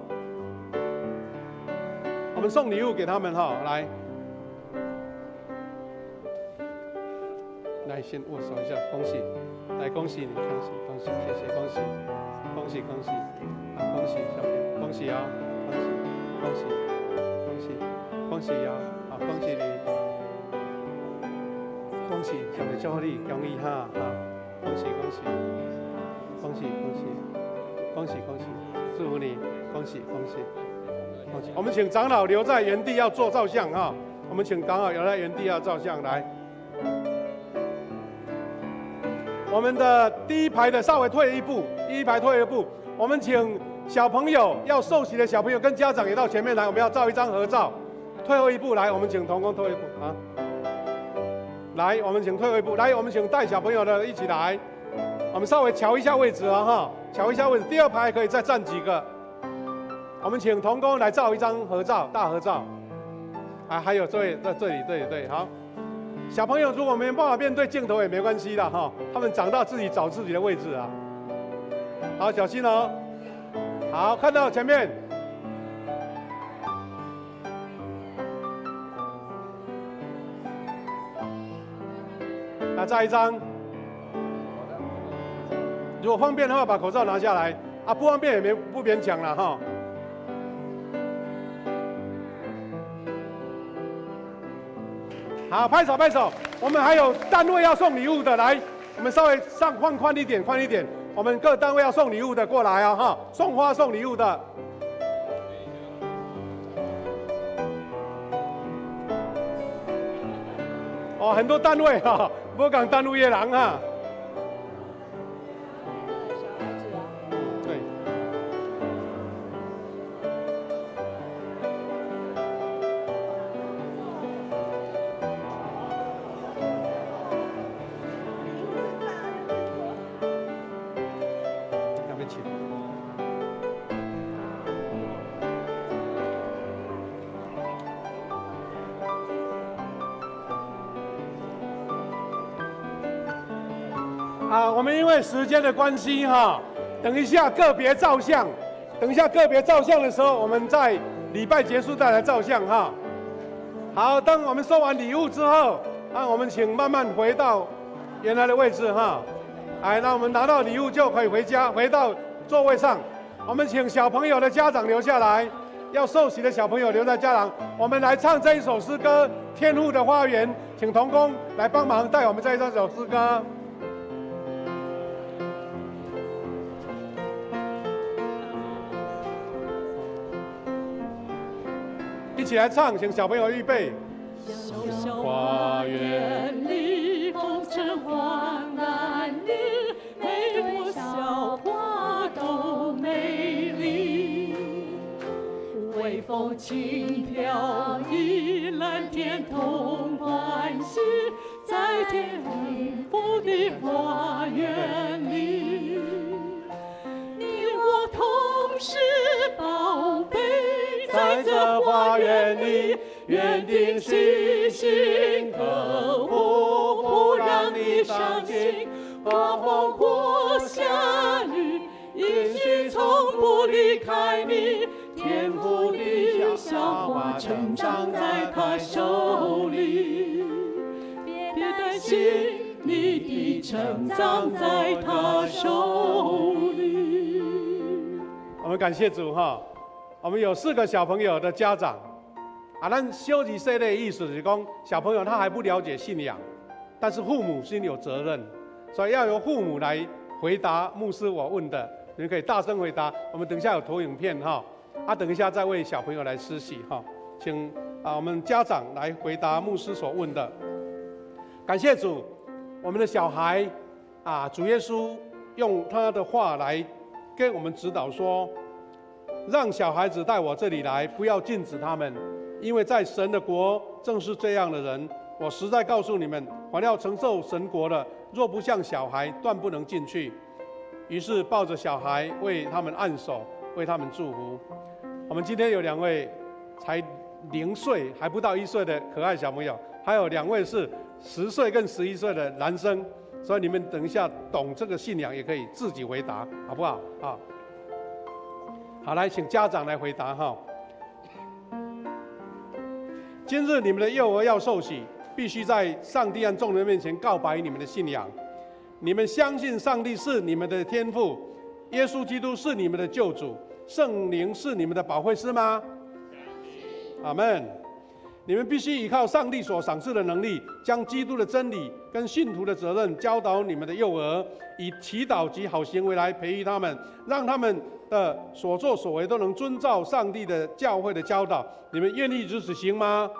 我们送礼物给他们哈，来，来先握手一下，恭喜，来恭喜你，恭喜恭喜，谢谢恭喜，恭喜恭喜，啊恭喜小朋友，恭喜哦，恭喜恭喜恭喜恭喜哦，好恭喜你，恭喜小朋友祝福你，恭喜哈哈，恭喜恭喜。恭喜恭喜，恭喜恭喜，祝福你，恭喜恭喜，恭喜！我们请长老留在原地要做照相哈，我们请长老留在原地要照相来。我们的第一排的稍微退一步，第一排退一步，我们请小朋友要受洗的小朋友跟家长也到前面来，我们要照一张合照。退后一步来，我们请同工退一步啊。来，我们请退后一步，来，我们请带小朋友的一起来。我们稍微瞧一下位置啊，哈，瞧一下位置。第二排可以再站几个。我们请同工来照一张合照，大合照。啊，还有这位在这里，对对，好。小朋友如果没办法面对镜头也没关系的哈，他们长大自己找自己的位置啊。好，小心哦。好，看到前面。那再一张。如果方便的话，把口罩拿下来啊；不方便也没不勉强了哈。好，拍手拍手。我们还有单位要送礼物的，来，我们稍微上放宽一点，宽一点。我们各单位要送礼物的过来啊哈，送花送礼物的。哦，很多单位哈，无共单位的人哈。啊，我们因为时间的关系哈，等一下个别照相，等一下个别照相的时候，我们在礼拜结束再来照相哈。好，当我们收完礼物之后，啊，我们请慢慢回到原来的位置哈。哎，那我们拿到礼物就可以回家，回到座位上。我们请小朋友的家长留下来，要受洗的小朋友留在家长。我们来唱这一首诗歌《天父的花园》，请同工来帮忙带我们这一首诗歌。一起來唱，請小朋友預備。小小花園裡，紅塵患難裡，每朵小花都美麗。微風輕飄逸，藍天同歡喜，在天父的花園裡，你我同是寶貝，在這花園裡，園丁細心呵護，不讓你傷心。刮風或下雨，應許從不離開你。天父的小花成長在他手裡，別擔心，你的成長在他手裡。我們感謝主哈，我們有四個小朋友的家長。啊，咱小兒洗禮的意思是講，小朋友他還不了解信仰，但是父母心有責任，所以要由父母來回答牧師我問的，你們可以大聲回答。我們等一下有投影片哈，啊，等一下再為小朋友來施洗哈，請啊我們家長來回答牧師所問的。感謝主，我們的小孩啊，主耶穌用他的話來跟我們指導說，讓小孩子到我這裡來，不要禁止他們。因為在神的國正是這樣的人。我實在告訴你們，凡要承受神國的，若不像小孩，斷不能進去。於是抱着小孩為他們按手，為他們祝福。我們今天有兩位才0歲還不到1歲的可愛小朋友，還有兩位是10歲跟11歲的男生，所以你們等一下懂這個信仰，也可以自己回答，好不好？啊，好，來，請家長來回答哈。今日你們的幼兒要受洗，必須在上帝和眾人面前告白你們的信仰。你們相信上帝是你們的天父，耶穌基督是你們的救主，聖靈是你們的保惠師嗎？阿門。你們必須依靠上帝所賞賜的能力，將基督的真理跟信徒的責任教導你們的幼兒，以祈禱及好行為來培育他們，讓他們的所作所為都能遵照上帝的教誨的教導。你們願意如此行嗎？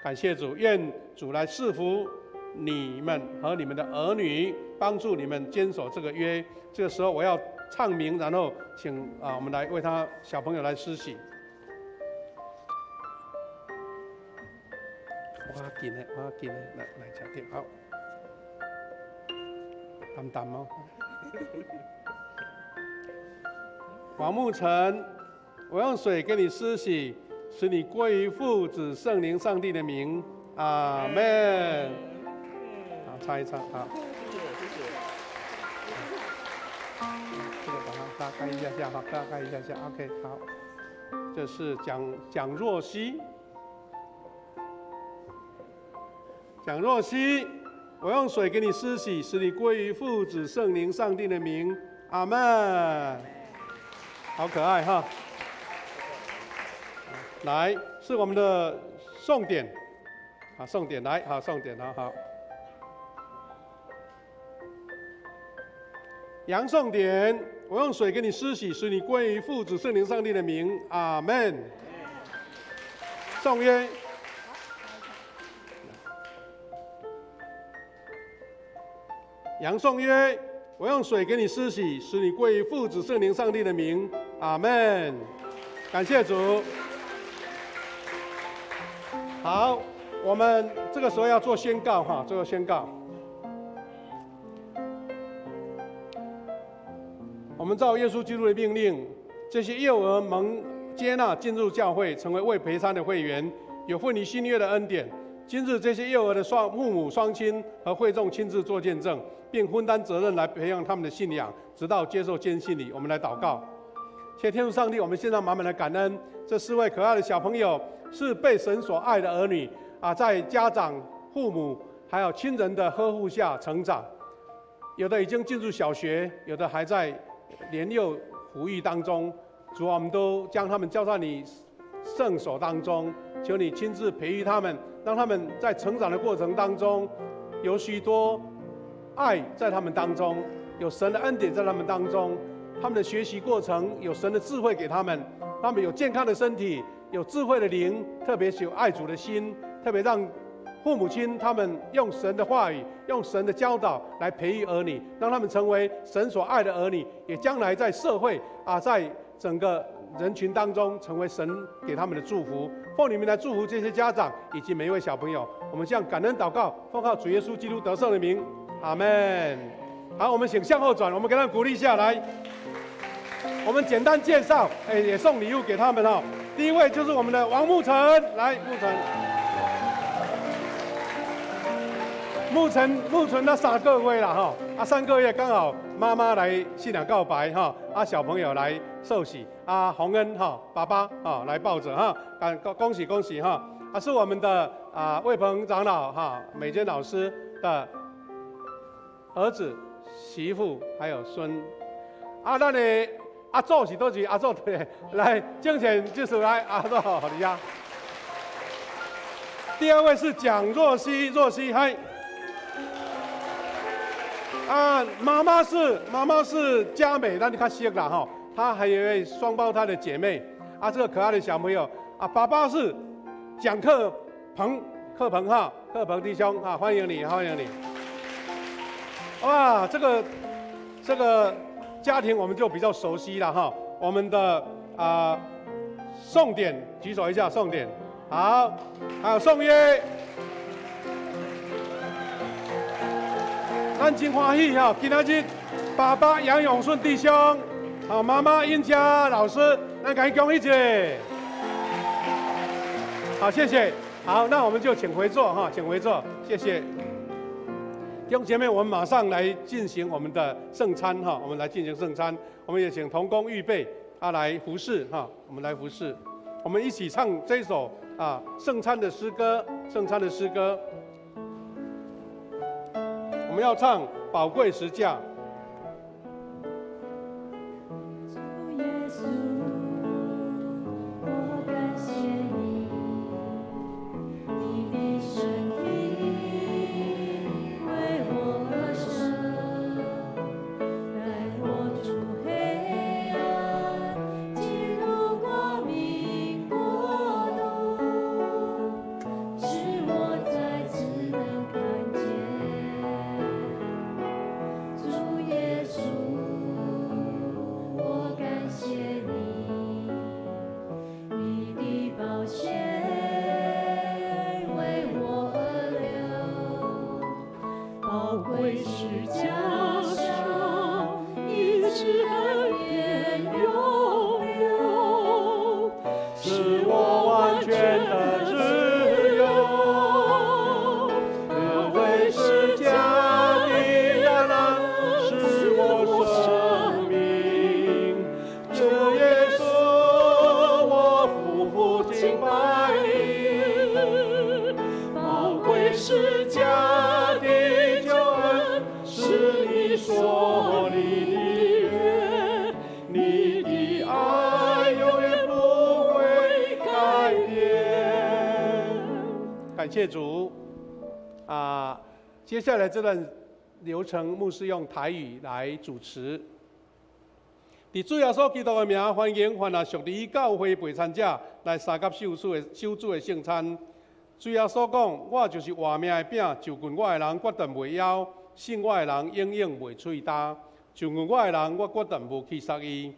感謝主，願主來賜福你們和你們的兒女，幫助你們堅守這個約。這個時候我要唱名，然後請啊，我們來為他小朋友來施洗。我緊的，我緊的，來來吃點好，淡淡哦。王牧成，我用水給你施洗，使你歸於父子聖靈上帝的名，阿門。好，擦一擦，好。謝謝，謝謝。這個把它拉開一下下，好，拉開一下下，OK，好。這是蔣若曦。蔣若曦，我用水給你施洗，使你歸於父子聖靈上帝的名，阿門。好可愛哈！來，是我們的宋典，好，宋典來，好，宋典，好好。楊宋典，我用水給你施洗，使你歸於父子聖靈上帝的名，阿門。宋約。楊宋約，我用水給你施洗，使你歸於父子聖靈上帝的名，阿門。感謝主。好，我們這個時候要做宣告哈，做宣告。我們照耶穌基督的命令，這些幼兒蒙接納進入教會，成為未培餐的會員，有份於新約的恩典。今日這些幼兒的雙父母雙親和會眾親自做見證，並分擔責任來培養他們的信仰，直到接受堅信禮。我們來禱告，謝天父上帝，我們獻上滿滿的感恩。這四位可愛的小朋友是被神所愛的兒女啊，在家長、父母還有親人的呵護下成長，有的已經進入小學，有的還在年幼撫育當中。主啊，我們都將他們交在你聖手當中，求你親自培育他們，讓他們在成長的過程當中，有許多愛在他們當中，有神的恩典在他們當中，他們的學習過程有神的智慧給他們，他們有健康的身體，有智慧的靈，特別是有愛主的心，特別讓父母親他們用神的話語、用神的教導來培育兒女，讓他們成為神所愛的兒女，也將來在社會啊，在整個人群當中成為神給他們的祝福。奉你們來祝福這些家長以及每一位小朋友。我們向感恩禱告，奉靠主耶穌基督得勝的名，阿門。好，我們請向後轉，我們給他們鼓勵一下來。我們簡單介紹，哎，也送禮物給他們哦。第一位就是我們的王牧晨，來，牧晨。牧晨，牧晨他3個月了哈，啊，3個月剛好媽媽來信仰告白哈，啊，小朋友來受洗，啊，洪恩哈，爸爸啊來抱著哈，恭喜恭喜哈，啊，是我們的啊魏鵬長老哈，美娟老師的兒子、媳婦還有孫，啊，咱的阿祖是佗一？阿祖對，來，敬前就是來阿祖，你呀。第二位是蔣若曦，若曦嗨。啊，媽媽是佳美，那你較熟啦吼。她還有一位雙胞胎的姐妹，啊，這個可愛的小朋友，啊，爸爸是蔣克鵬，克鵬哈，克鵬弟兄啊，歡迎你，歡迎你。哇，這個家庭我們就比較熟悉了哈。我們的啊，宋典舉手一下，宋典，好，還有宋約。咱真歡喜哈！今仔日爸爸楊永順弟兄，好，媽媽殷佳老師，咱共伊恭喜一下。好，謝謝。好，那我們就請回座哈，請回座，謝謝。弟兄姐妹，我們馬上來進行我們的聖餐哈，我們來進行聖餐，我們也請同工預備啊來服侍哈，我們來服侍，我們一起唱這首啊聖餐的詩歌，聖餐的詩歌。我們要唱《寶貴十架》。主耶穌，我感謝你，你的身體為我而捨，帶我出黑暗，進入光明國度，使我再次能看見。主耶穌，我感謝你，你的寶血為我而流，寶貴十架上醫治恩典永留，使我完全的自由。寶貴十架的大能賜我生命，主耶穌，我俯伏敬拜你。寶貴十架的救恩是你所立的約，你的愛永遠不會改變。感謝主啊！接下來這段流程，牧師用台語來主持。佇主耶穌基督的名，歡迎凡若屬離教會陪餐者來參加受主的聖餐。主耶穌講：我就是活命的餅，就近我的人決斷袂枵，信我的人永遠袂喙焦。就近我的人，我決斷無棄殺伊。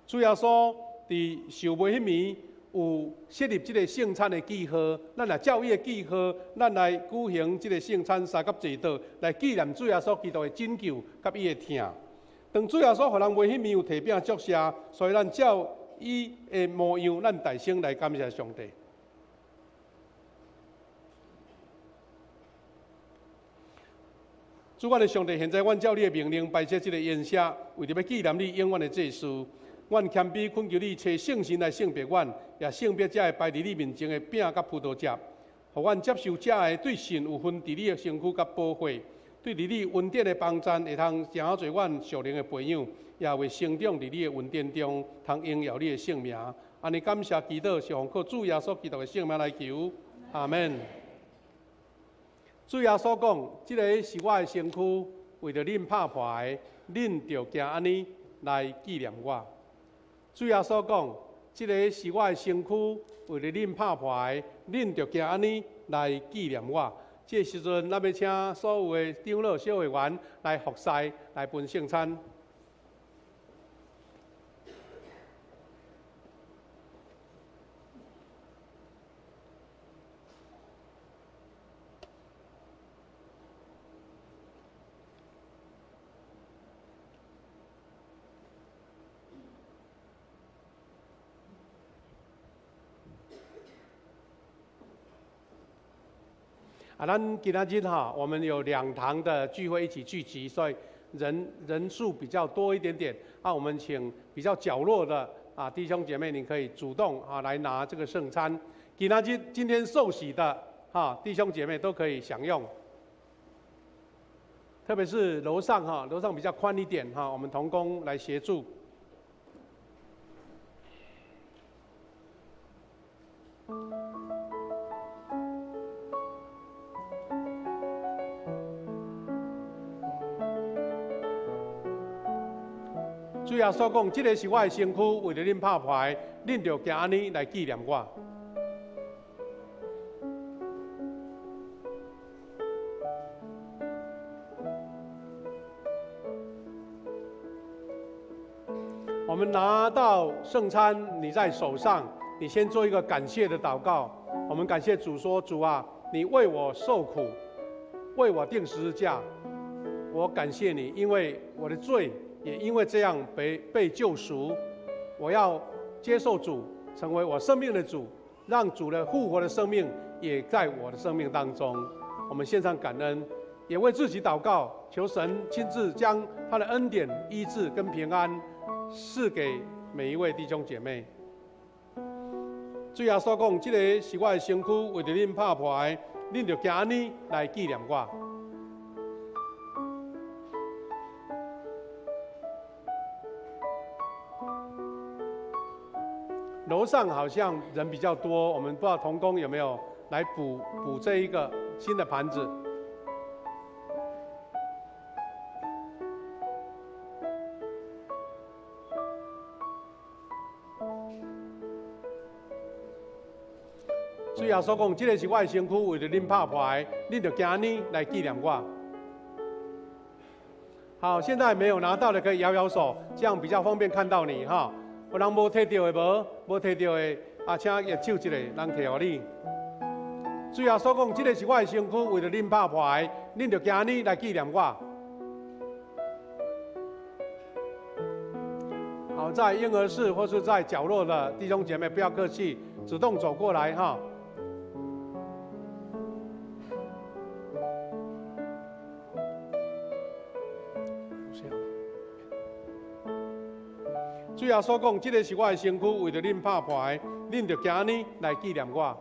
主耶穌佇受賣彼暝有設立這個聖餐的記號，咱若照伊的記號，咱來舉行這個聖餐三及祭禱，來紀念主耶穌基督的拯救佮伊的疼。當主耶穌予人賣彼暝有提餅祝謝，所以咱照伊的模樣，咱大聲來感謝上帝。主，阮的上帝，現在阮照你的命令擺設這個筵席，為著欲紀念你永遠的祭司。阮謙卑懇求你，差聖神來聖別阮，也聖別這个擺佇你面前的餅佮葡萄汁，予阮接受這个對神有份佇你的身軀佮寶血，對佇你恩典的幫贊，會通成做阮屬靈的培養，也會成長佇你的恩典中，通榮耀你的聖名。按呢感謝祈禱，是奉靠主耶穌基督的聖名來求，阿們。主耶穌講：這个是我的身軀，為著恁拍破的，恁著行按呢來紀念我。主耶穌講：這个是我的身躯，為著恁拍破的，恁著行按呢來紀念我。這个時陣，咱欲請所有的長老、小會員來服侍、來分聖餐。啊，咱今仔日哈，我們有兩堂的聚會一起聚集，所以人數比較多一點點。啊，我們請比較角落的啊弟兄姐妹，你可以主動啊來拿這個聖餐。今仔日今天受洗的哈弟兄姐妹都可以享用。特別是樓上哈，樓上比較寬一點哈，我們同工來協助。主耶穌講：這个是我的身軀，為著恁拍破的，恁著行按呢來紀念我。我們拿到聖餐，你在手上，你先做一個感謝的禱告。我們感謝主說：主啊，你為我受苦，為我釘十字架，我感謝你，因為我的罪也因為這樣被救贖。我要接受主，成為我生命的主，讓主的復活的生命也在我的生命當中。我們獻上感恩，也為自己禱告，求神親自將他的恩典、醫治跟平安賜給每一位弟兄姐妹。主耶穌講：這个是我的身軀，為著恁拍破的，恁著行按呢來紀念我。樓上好像人比較多，我們不知道同工有沒有來補這一個新的盤子。主耶穌講：這个是我的身軀，為著恁拍破的，恁著行按呢來紀念我。好，現在沒有拿到的可以搖搖手，這樣比較方便看到你哈。有人無提著的無？無提著的啊，請舉手一下，人提予你。主耶穌講：這个是我的身軀，為著恁拍破的，恁著行按呢來紀念我。好，在嬰兒室或是在角落的弟兄姐妹，不要客氣，主動走過來哈。主耶穌講：這个是我的身軀，為著恁拍破的，恁著行按呢來紀念我。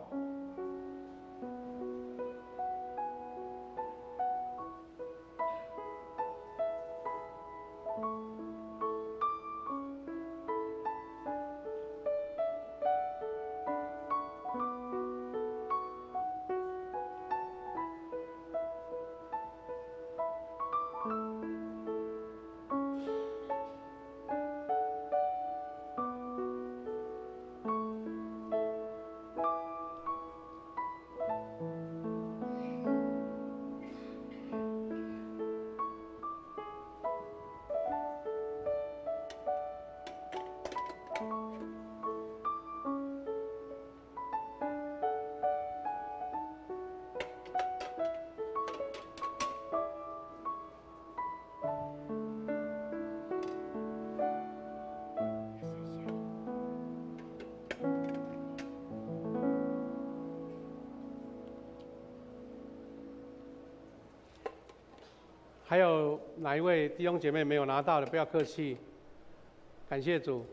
還有哪一位弟兄姐妹沒有拿到的，不要客氣。感謝主。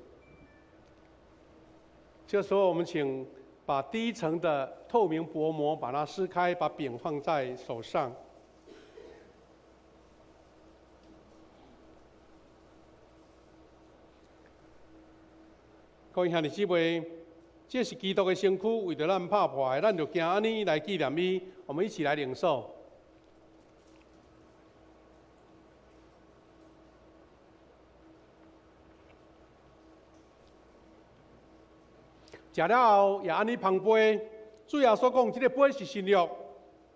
這時候我們請把第一層的透明薄膜把它撕開，把餅放在手上。各位兄弟姊妹，這是基督的身軀，為著咱拍破的，咱就行按呢來紀念伊。我們一起來領受。食了後也按呢捧杯。主耶穌講：這个杯是新約，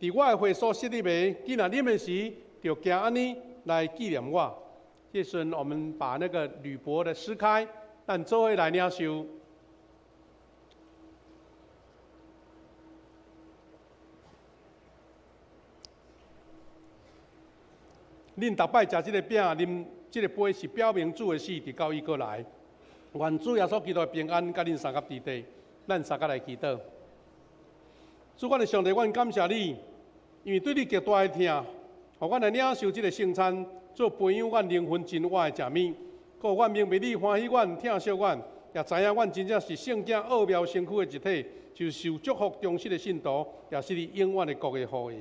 佇我的血所設立的。汝若啉的時，就行按呢來紀念我。這時陣我們把那個鋁箔的撕開，咱做伙來領受。恁逐擺食這个餅，啉這个杯，是表明主的死，直到伊閣來。願主耶穌基督的平安，佮恁相佮佇底，咱相佮來祈禱。主，阮的上帝，阮感謝你，因為對你極大的疼，予阮來領受這个聖餐，做培養阮靈魂真活的食物。閣予阮明白你歡喜阮、疼惜阮，也知影阮真正是聖潔奧妙身軀的一體，就是受祝福忠實的信徒，也是你永遠的國的後裔。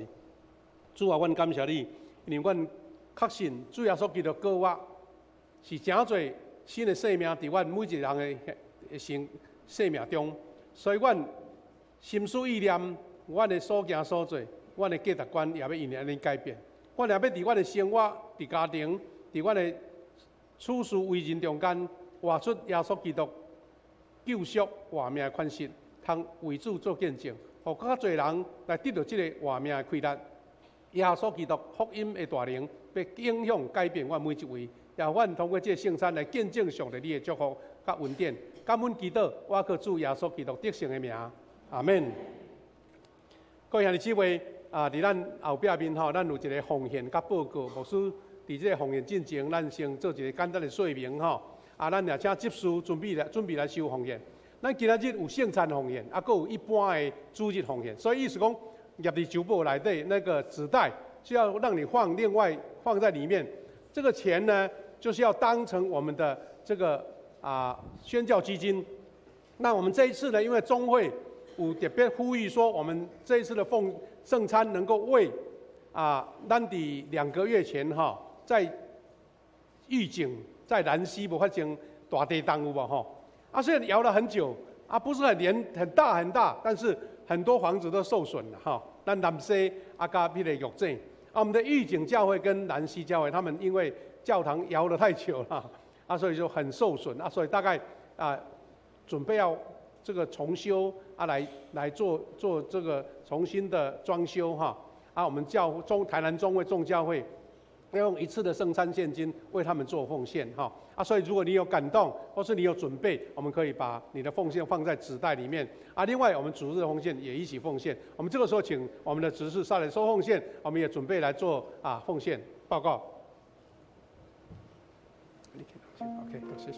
主啊，阮感謝你，因為阮確信主耶穌基督復活，是成做新的生命佇阮每一個人的生命中，所以阮心思意念、阮的所行所做、阮的價值觀也欲因按呢改變。阮也欲佇阮的生活、佇家庭、佇阮的處事為人中間，活出耶穌基督救贖活命的款式，通為主做見證，予閣較濟人來得著這个活命的快樂。耶穌基督福音的大能，欲影響改變阮每一位，也予阮通過這个聖餐來見證上帝你的祝福佮恩典。感恩祈禱，我靠主耶穌基督得勝的名，阿們。各位兄弟姊妹啊，佇咱後壁面吼，咱有一个奉獻佮報告，牧師佇這个奉獻進前，咱先做一个簡單的說明吼。啊，咱也請執事準備來收奉獻。咱今仔日有聖餐奉獻，啊，閣有一般的主日奉獻。所以意思講，入佇酒簿內底那個紙袋，是要讓你放另外放在裡面。這個錢呢，就是要當成我們的這個宣教基金。那我們這一次呢，因為中會有特別呼籲說，我們這一次的奉聖餐能夠為咱佇2個月前哈，在預警在蘭溪無發生大地動有無吼？啊，雖然搖了很久，啊，不是很連很大很大，但是很多房子都受損了哈。咱南西啊，佮彼个玉井，啊，我們的玉井教會跟蘭溪教會，他們因為教堂搖了太久了，啊，所以就很受損啊，所以大概啊，準備要這個重修啊，來做這個重新的裝修哈。啊，我們教中台南中會眾教會要用一次的聖餐現金為他們做奉獻哈。啊，所以如果你有感動，或是你有準備，我們可以把你的奉獻放在紙袋裡面。啊，另外我們主日的奉獻也一起奉獻。我們這個時候請我們的執事上來收奉獻，我們也準備來做奉獻報告。OK，謝謝。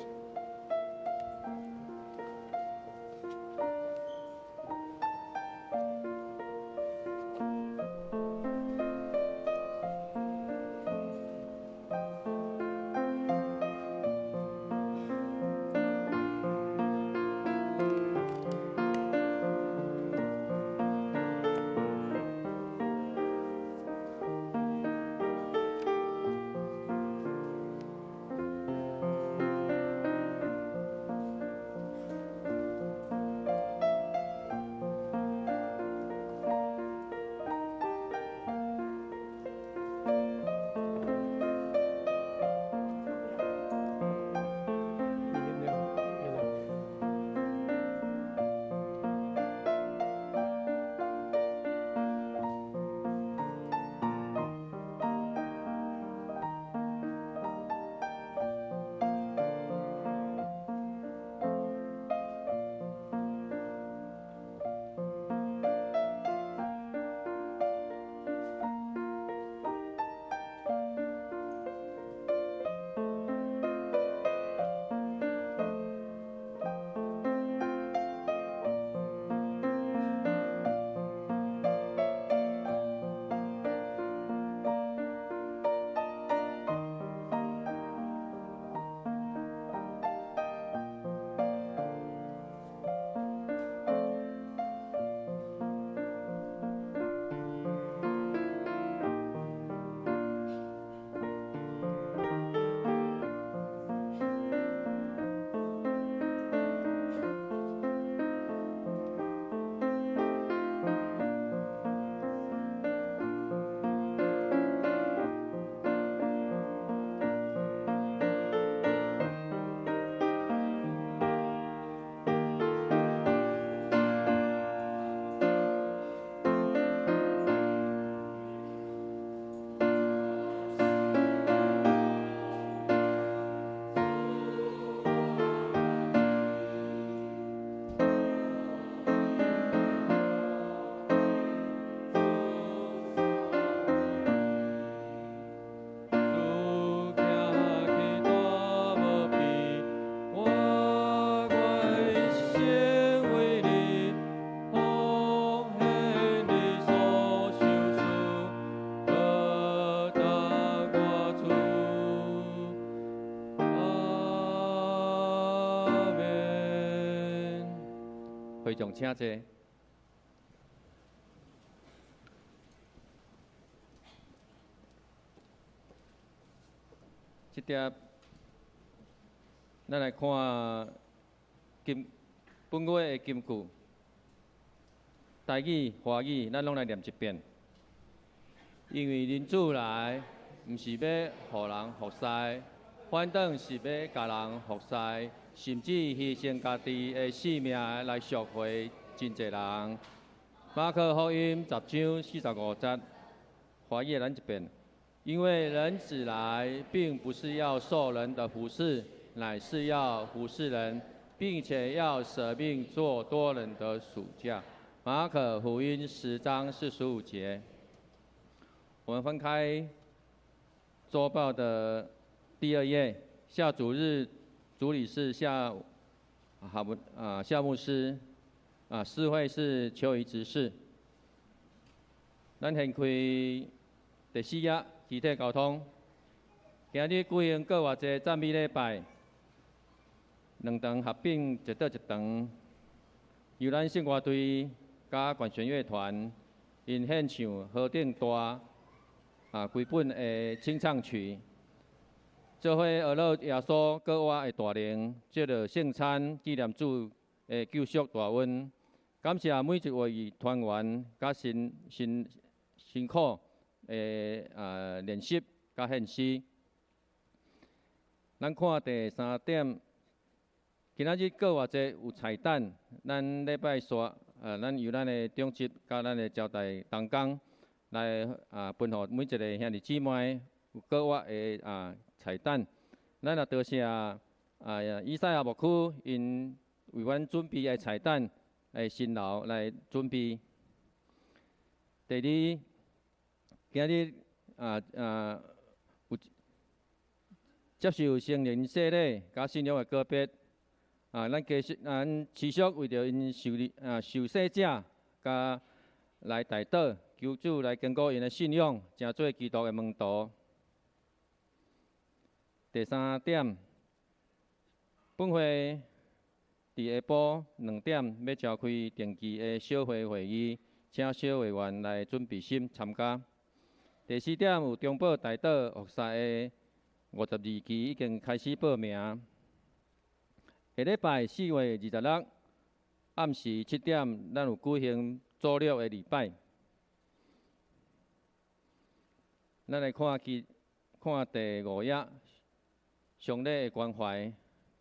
會眾請坐。這碟，咱來看金本月的金句，台語、華語，咱攏來念一遍。因為人子來，毋是欲予人服侍，反轉是欲共人服侍，甚至犧牲家己的性命來贖回真濟人。馬可福音10章45節，華語咱一遍。因為人子來，並不是要受人的服侍，乃是要服侍人，並且要捨命做多人的贖價。馬可福音10章45節。我們翻開週報的第二頁，下主日主禮是夏哈姆啊夏牧師啊，司會是邱儀執事。咱現開第四頁。肢體溝通，今日舉行閣偌濟讚美禮拜，兩場合併一倒一場，由咱聖歌隊佮管弦樂團𪜶獻唱何等大啊規本的清唱曲，做伙學樂耶穌閣活的大能，藉著聖餐紀念主的救贖大恩，感謝每一位團員佮辛辛辛苦的啊練習佮獻詩。咱看第三點，今仔日閣偌濟有彩蛋，咱禮拜四，咱由咱的長執佮咱的招待同工來啊分予每一个兄弟姊妹有閣額的啊彩蛋。咱也多謝啊以賽亞牧區𪜶為阮準備的彩蛋的辛勞來準備。第二，今日有接受聖靈洗禮佮信仰的告別啊，咱繼續咱持續為著𪜶受啊受洗者佮來代禱，求主來堅固𪜶的信仰，成做基督的門徒。第三點，本會佇下晡2點欲召開定期的小會會議，請小會員來準備心參加。第四點，有中保代禱服侍的52期已經開始報名。下禮拜4月26暗時7點，咱有舉行主日的禮拜。咱來看其看第五頁，喪禮的關懷，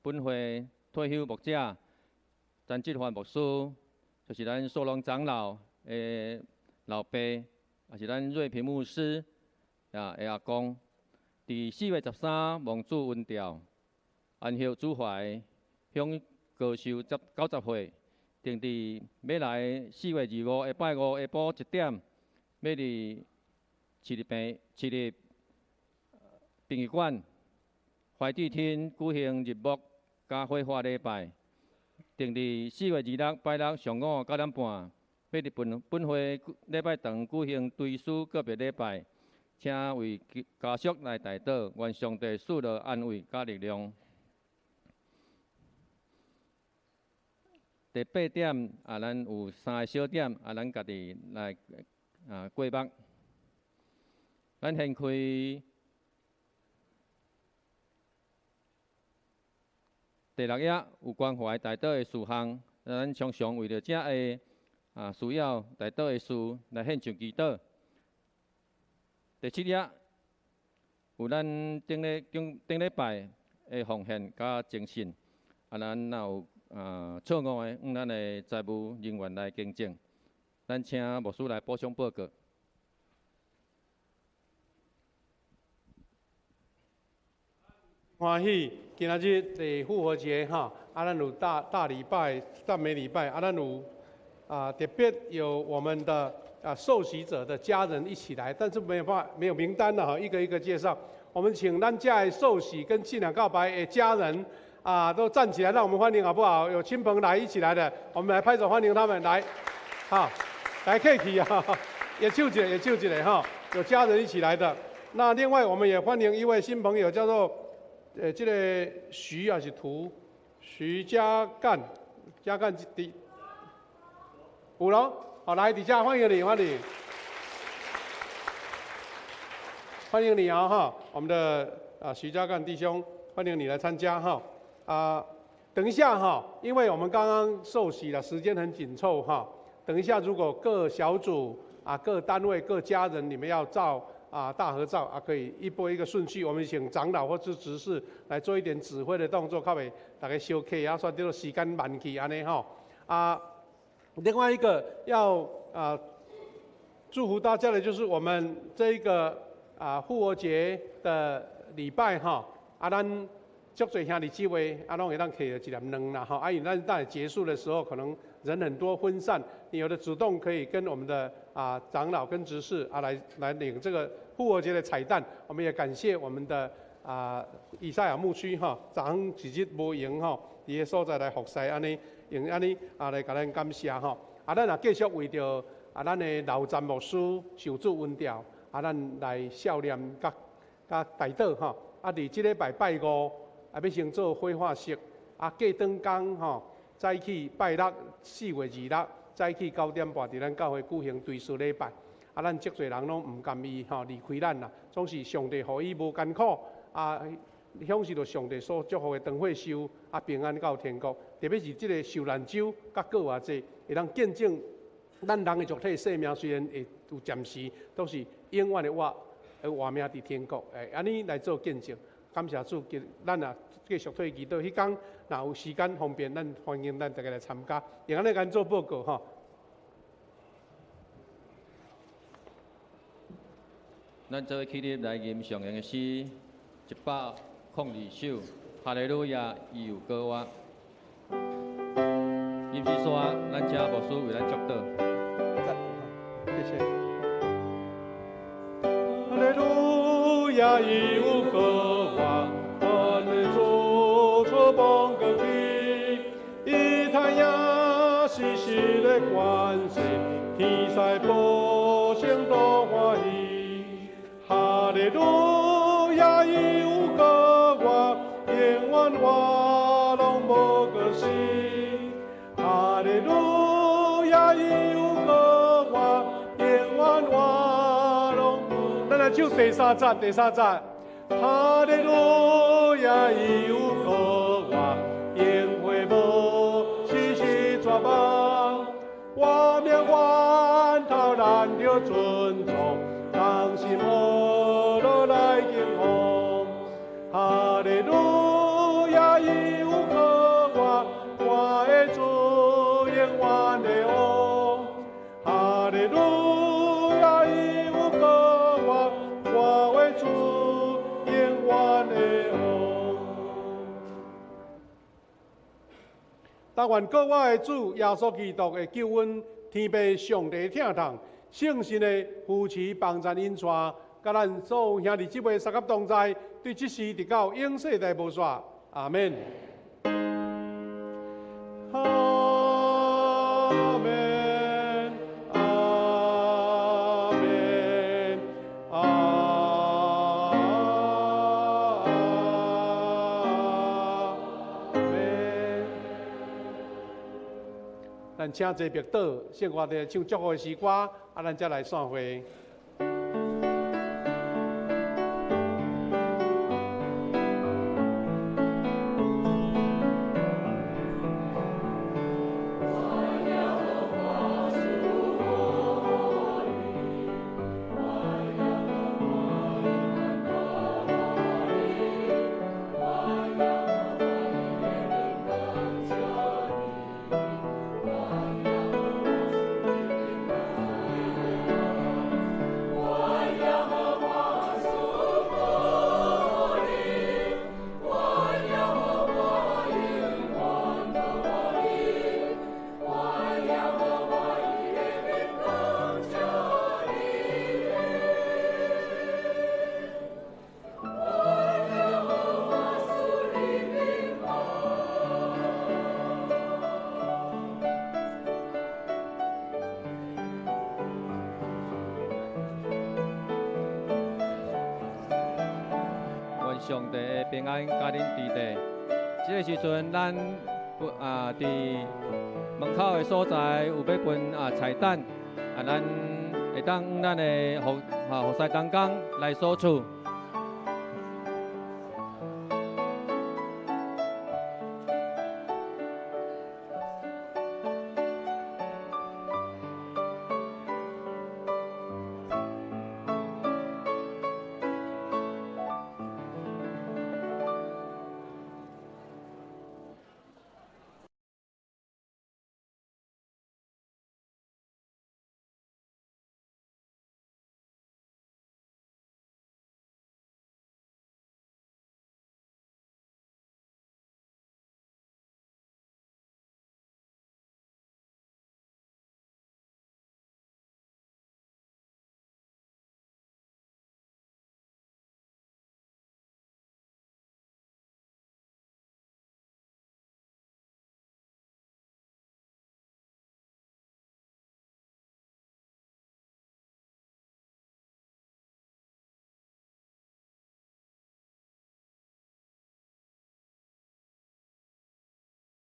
本會退休牧者陳志焕牧師，就是咱碩龍長老的老爸。也是咱瑞平牧師啊的阿公，佇4月13蒙主恩召，安息主懷，享高壽90歲。定佇欲來4月25下拜五下晡1點，欲佇市立病市立殯儀館懷志廳舉行日牧佮火化禮拜。定佇4月26拜六上午9點半。欲佇本本會禮拜堂舉行追思告別禮拜，請為家屬來代禱，願上帝賜予安慰佮力量。第八點啊，咱有三个小點啊，咱家己來啊過目。咱先開第六頁有關懷代禱的事項，咱常常為著這个啊，需要代禱的事來獻上祈禱。第七頁有咱頂禮頂頂禮拜的奉獻佮精神，啊，咱若有啊錯誤的，用咱的財務人員來更正。咱請牧師來補充報告。歡喜，今仔日佇復活節哈，啊，咱有大大禮拜、讚美禮拜，啊，咱有啊特別有我們的啊受洗者的家人一起來，但是沒有辦法，沒有名單了哈，一個一個介紹。我們請咱遮的受洗跟信仰告白的家人啊，都站起來，讓我們歡迎好不好？有親朋來一起來的，我們來拍手歡迎他們來，好，來客氣啊，也就這，也就這哈，有家人一起來的。那另外我們也歡迎一位新朋友，叫做這個徐還是涂？徐家幹，家幹的。有咯，好，來底下歡迎你，歡迎你，歡迎你啊哈！我們的啊徐家幹弟兄，歡迎你來參加哈啊！等一下哈，因為我們剛剛受洗了，時間很緊湊哈。等一下，如果各小組啊、各單位、各家人，你們要照啊大合照啊，可以一波一個順序，我們請長老或是執事來做一點指揮的動作，較袂大家小客啊，算這個時間慢去按呢吼啊。另外一個要啊祝福大家的，就是我們這個啊復活節的禮拜哈，啊咱足濟兄弟姊妹啊，攏會當摕著一粒卵啦吼，啊因為咱等下結束的時候，可能人很多分散，你有的主動可以跟我們的啊長老跟執事啊來領這個復活節的彩蛋。我們也感謝我們的啊以賽亞牧區哈，昨昏一日無閒吼，佇个所在來服侍按呢，用按呢啊來共咱感謝吼。啊，咱也繼續為著啊咱的老詹牧師受主恩召，啊咱來孝念佮代禱吼。啊，佇這禮拜拜五啊，欲先做火化式，啊過轉工吼，早起拜六4月2日早起9點半，佇咱教會舉行追思禮拜。啊，咱足濟人攏毋甘伊吼離開咱啦，總是上帝予伊無艱苦，啊，享受著上帝所祝福的長歲壽，啊平安到天國。特別是這個受難週，佮閣偌濟，會當見證咱人的肉體生命雖然會有暫時，都是永遠的活，活命佇天國。會按呢來做見證。感謝主，咱也繼續替伊祈禱。彼工若有時間方便，咱歡迎咱大家來參加。用按呢共做報告吼。咱做伙起立來吟上行的詩102首，哈利路亞，伊有膏我。吟詩煞，咱請牧師為咱祝禱。謝謝。哈利路亞，伊有膏我，凡的主出邦過去，伊太陽時時的關心，天使百姓都歡喜。哈利路亞，伊有膏我，永遠我攏無過時。哈利路亞，伊有膏我，永遠我攏。咱來唱第三節，第三節。哈利路亞，伊有膏我，永會無時時絕望。我命源頭咱著尊崇，同心合樂來敬奉。哈利路亞，伊有膏我，我的主永遠的王。哈利路亞，伊有膏我，我的主永遠的王。但願各我的主耶穌基督的救恩，天父上帝疼痛，聖神的扶持幫助引帶，佮咱所有兄弟姊妹相佮同在，對這時直到永世代無煞。阿們。阿們，阿們，阿們。咱請坐別倒，聖歌隊唱祝福的詩歌，啊，咱才來散會。上帝的平安佮恁伫咧。這個時陣，咱啊佇門口的所在有欲分菜單，咱會當咱的服侍同工來索取。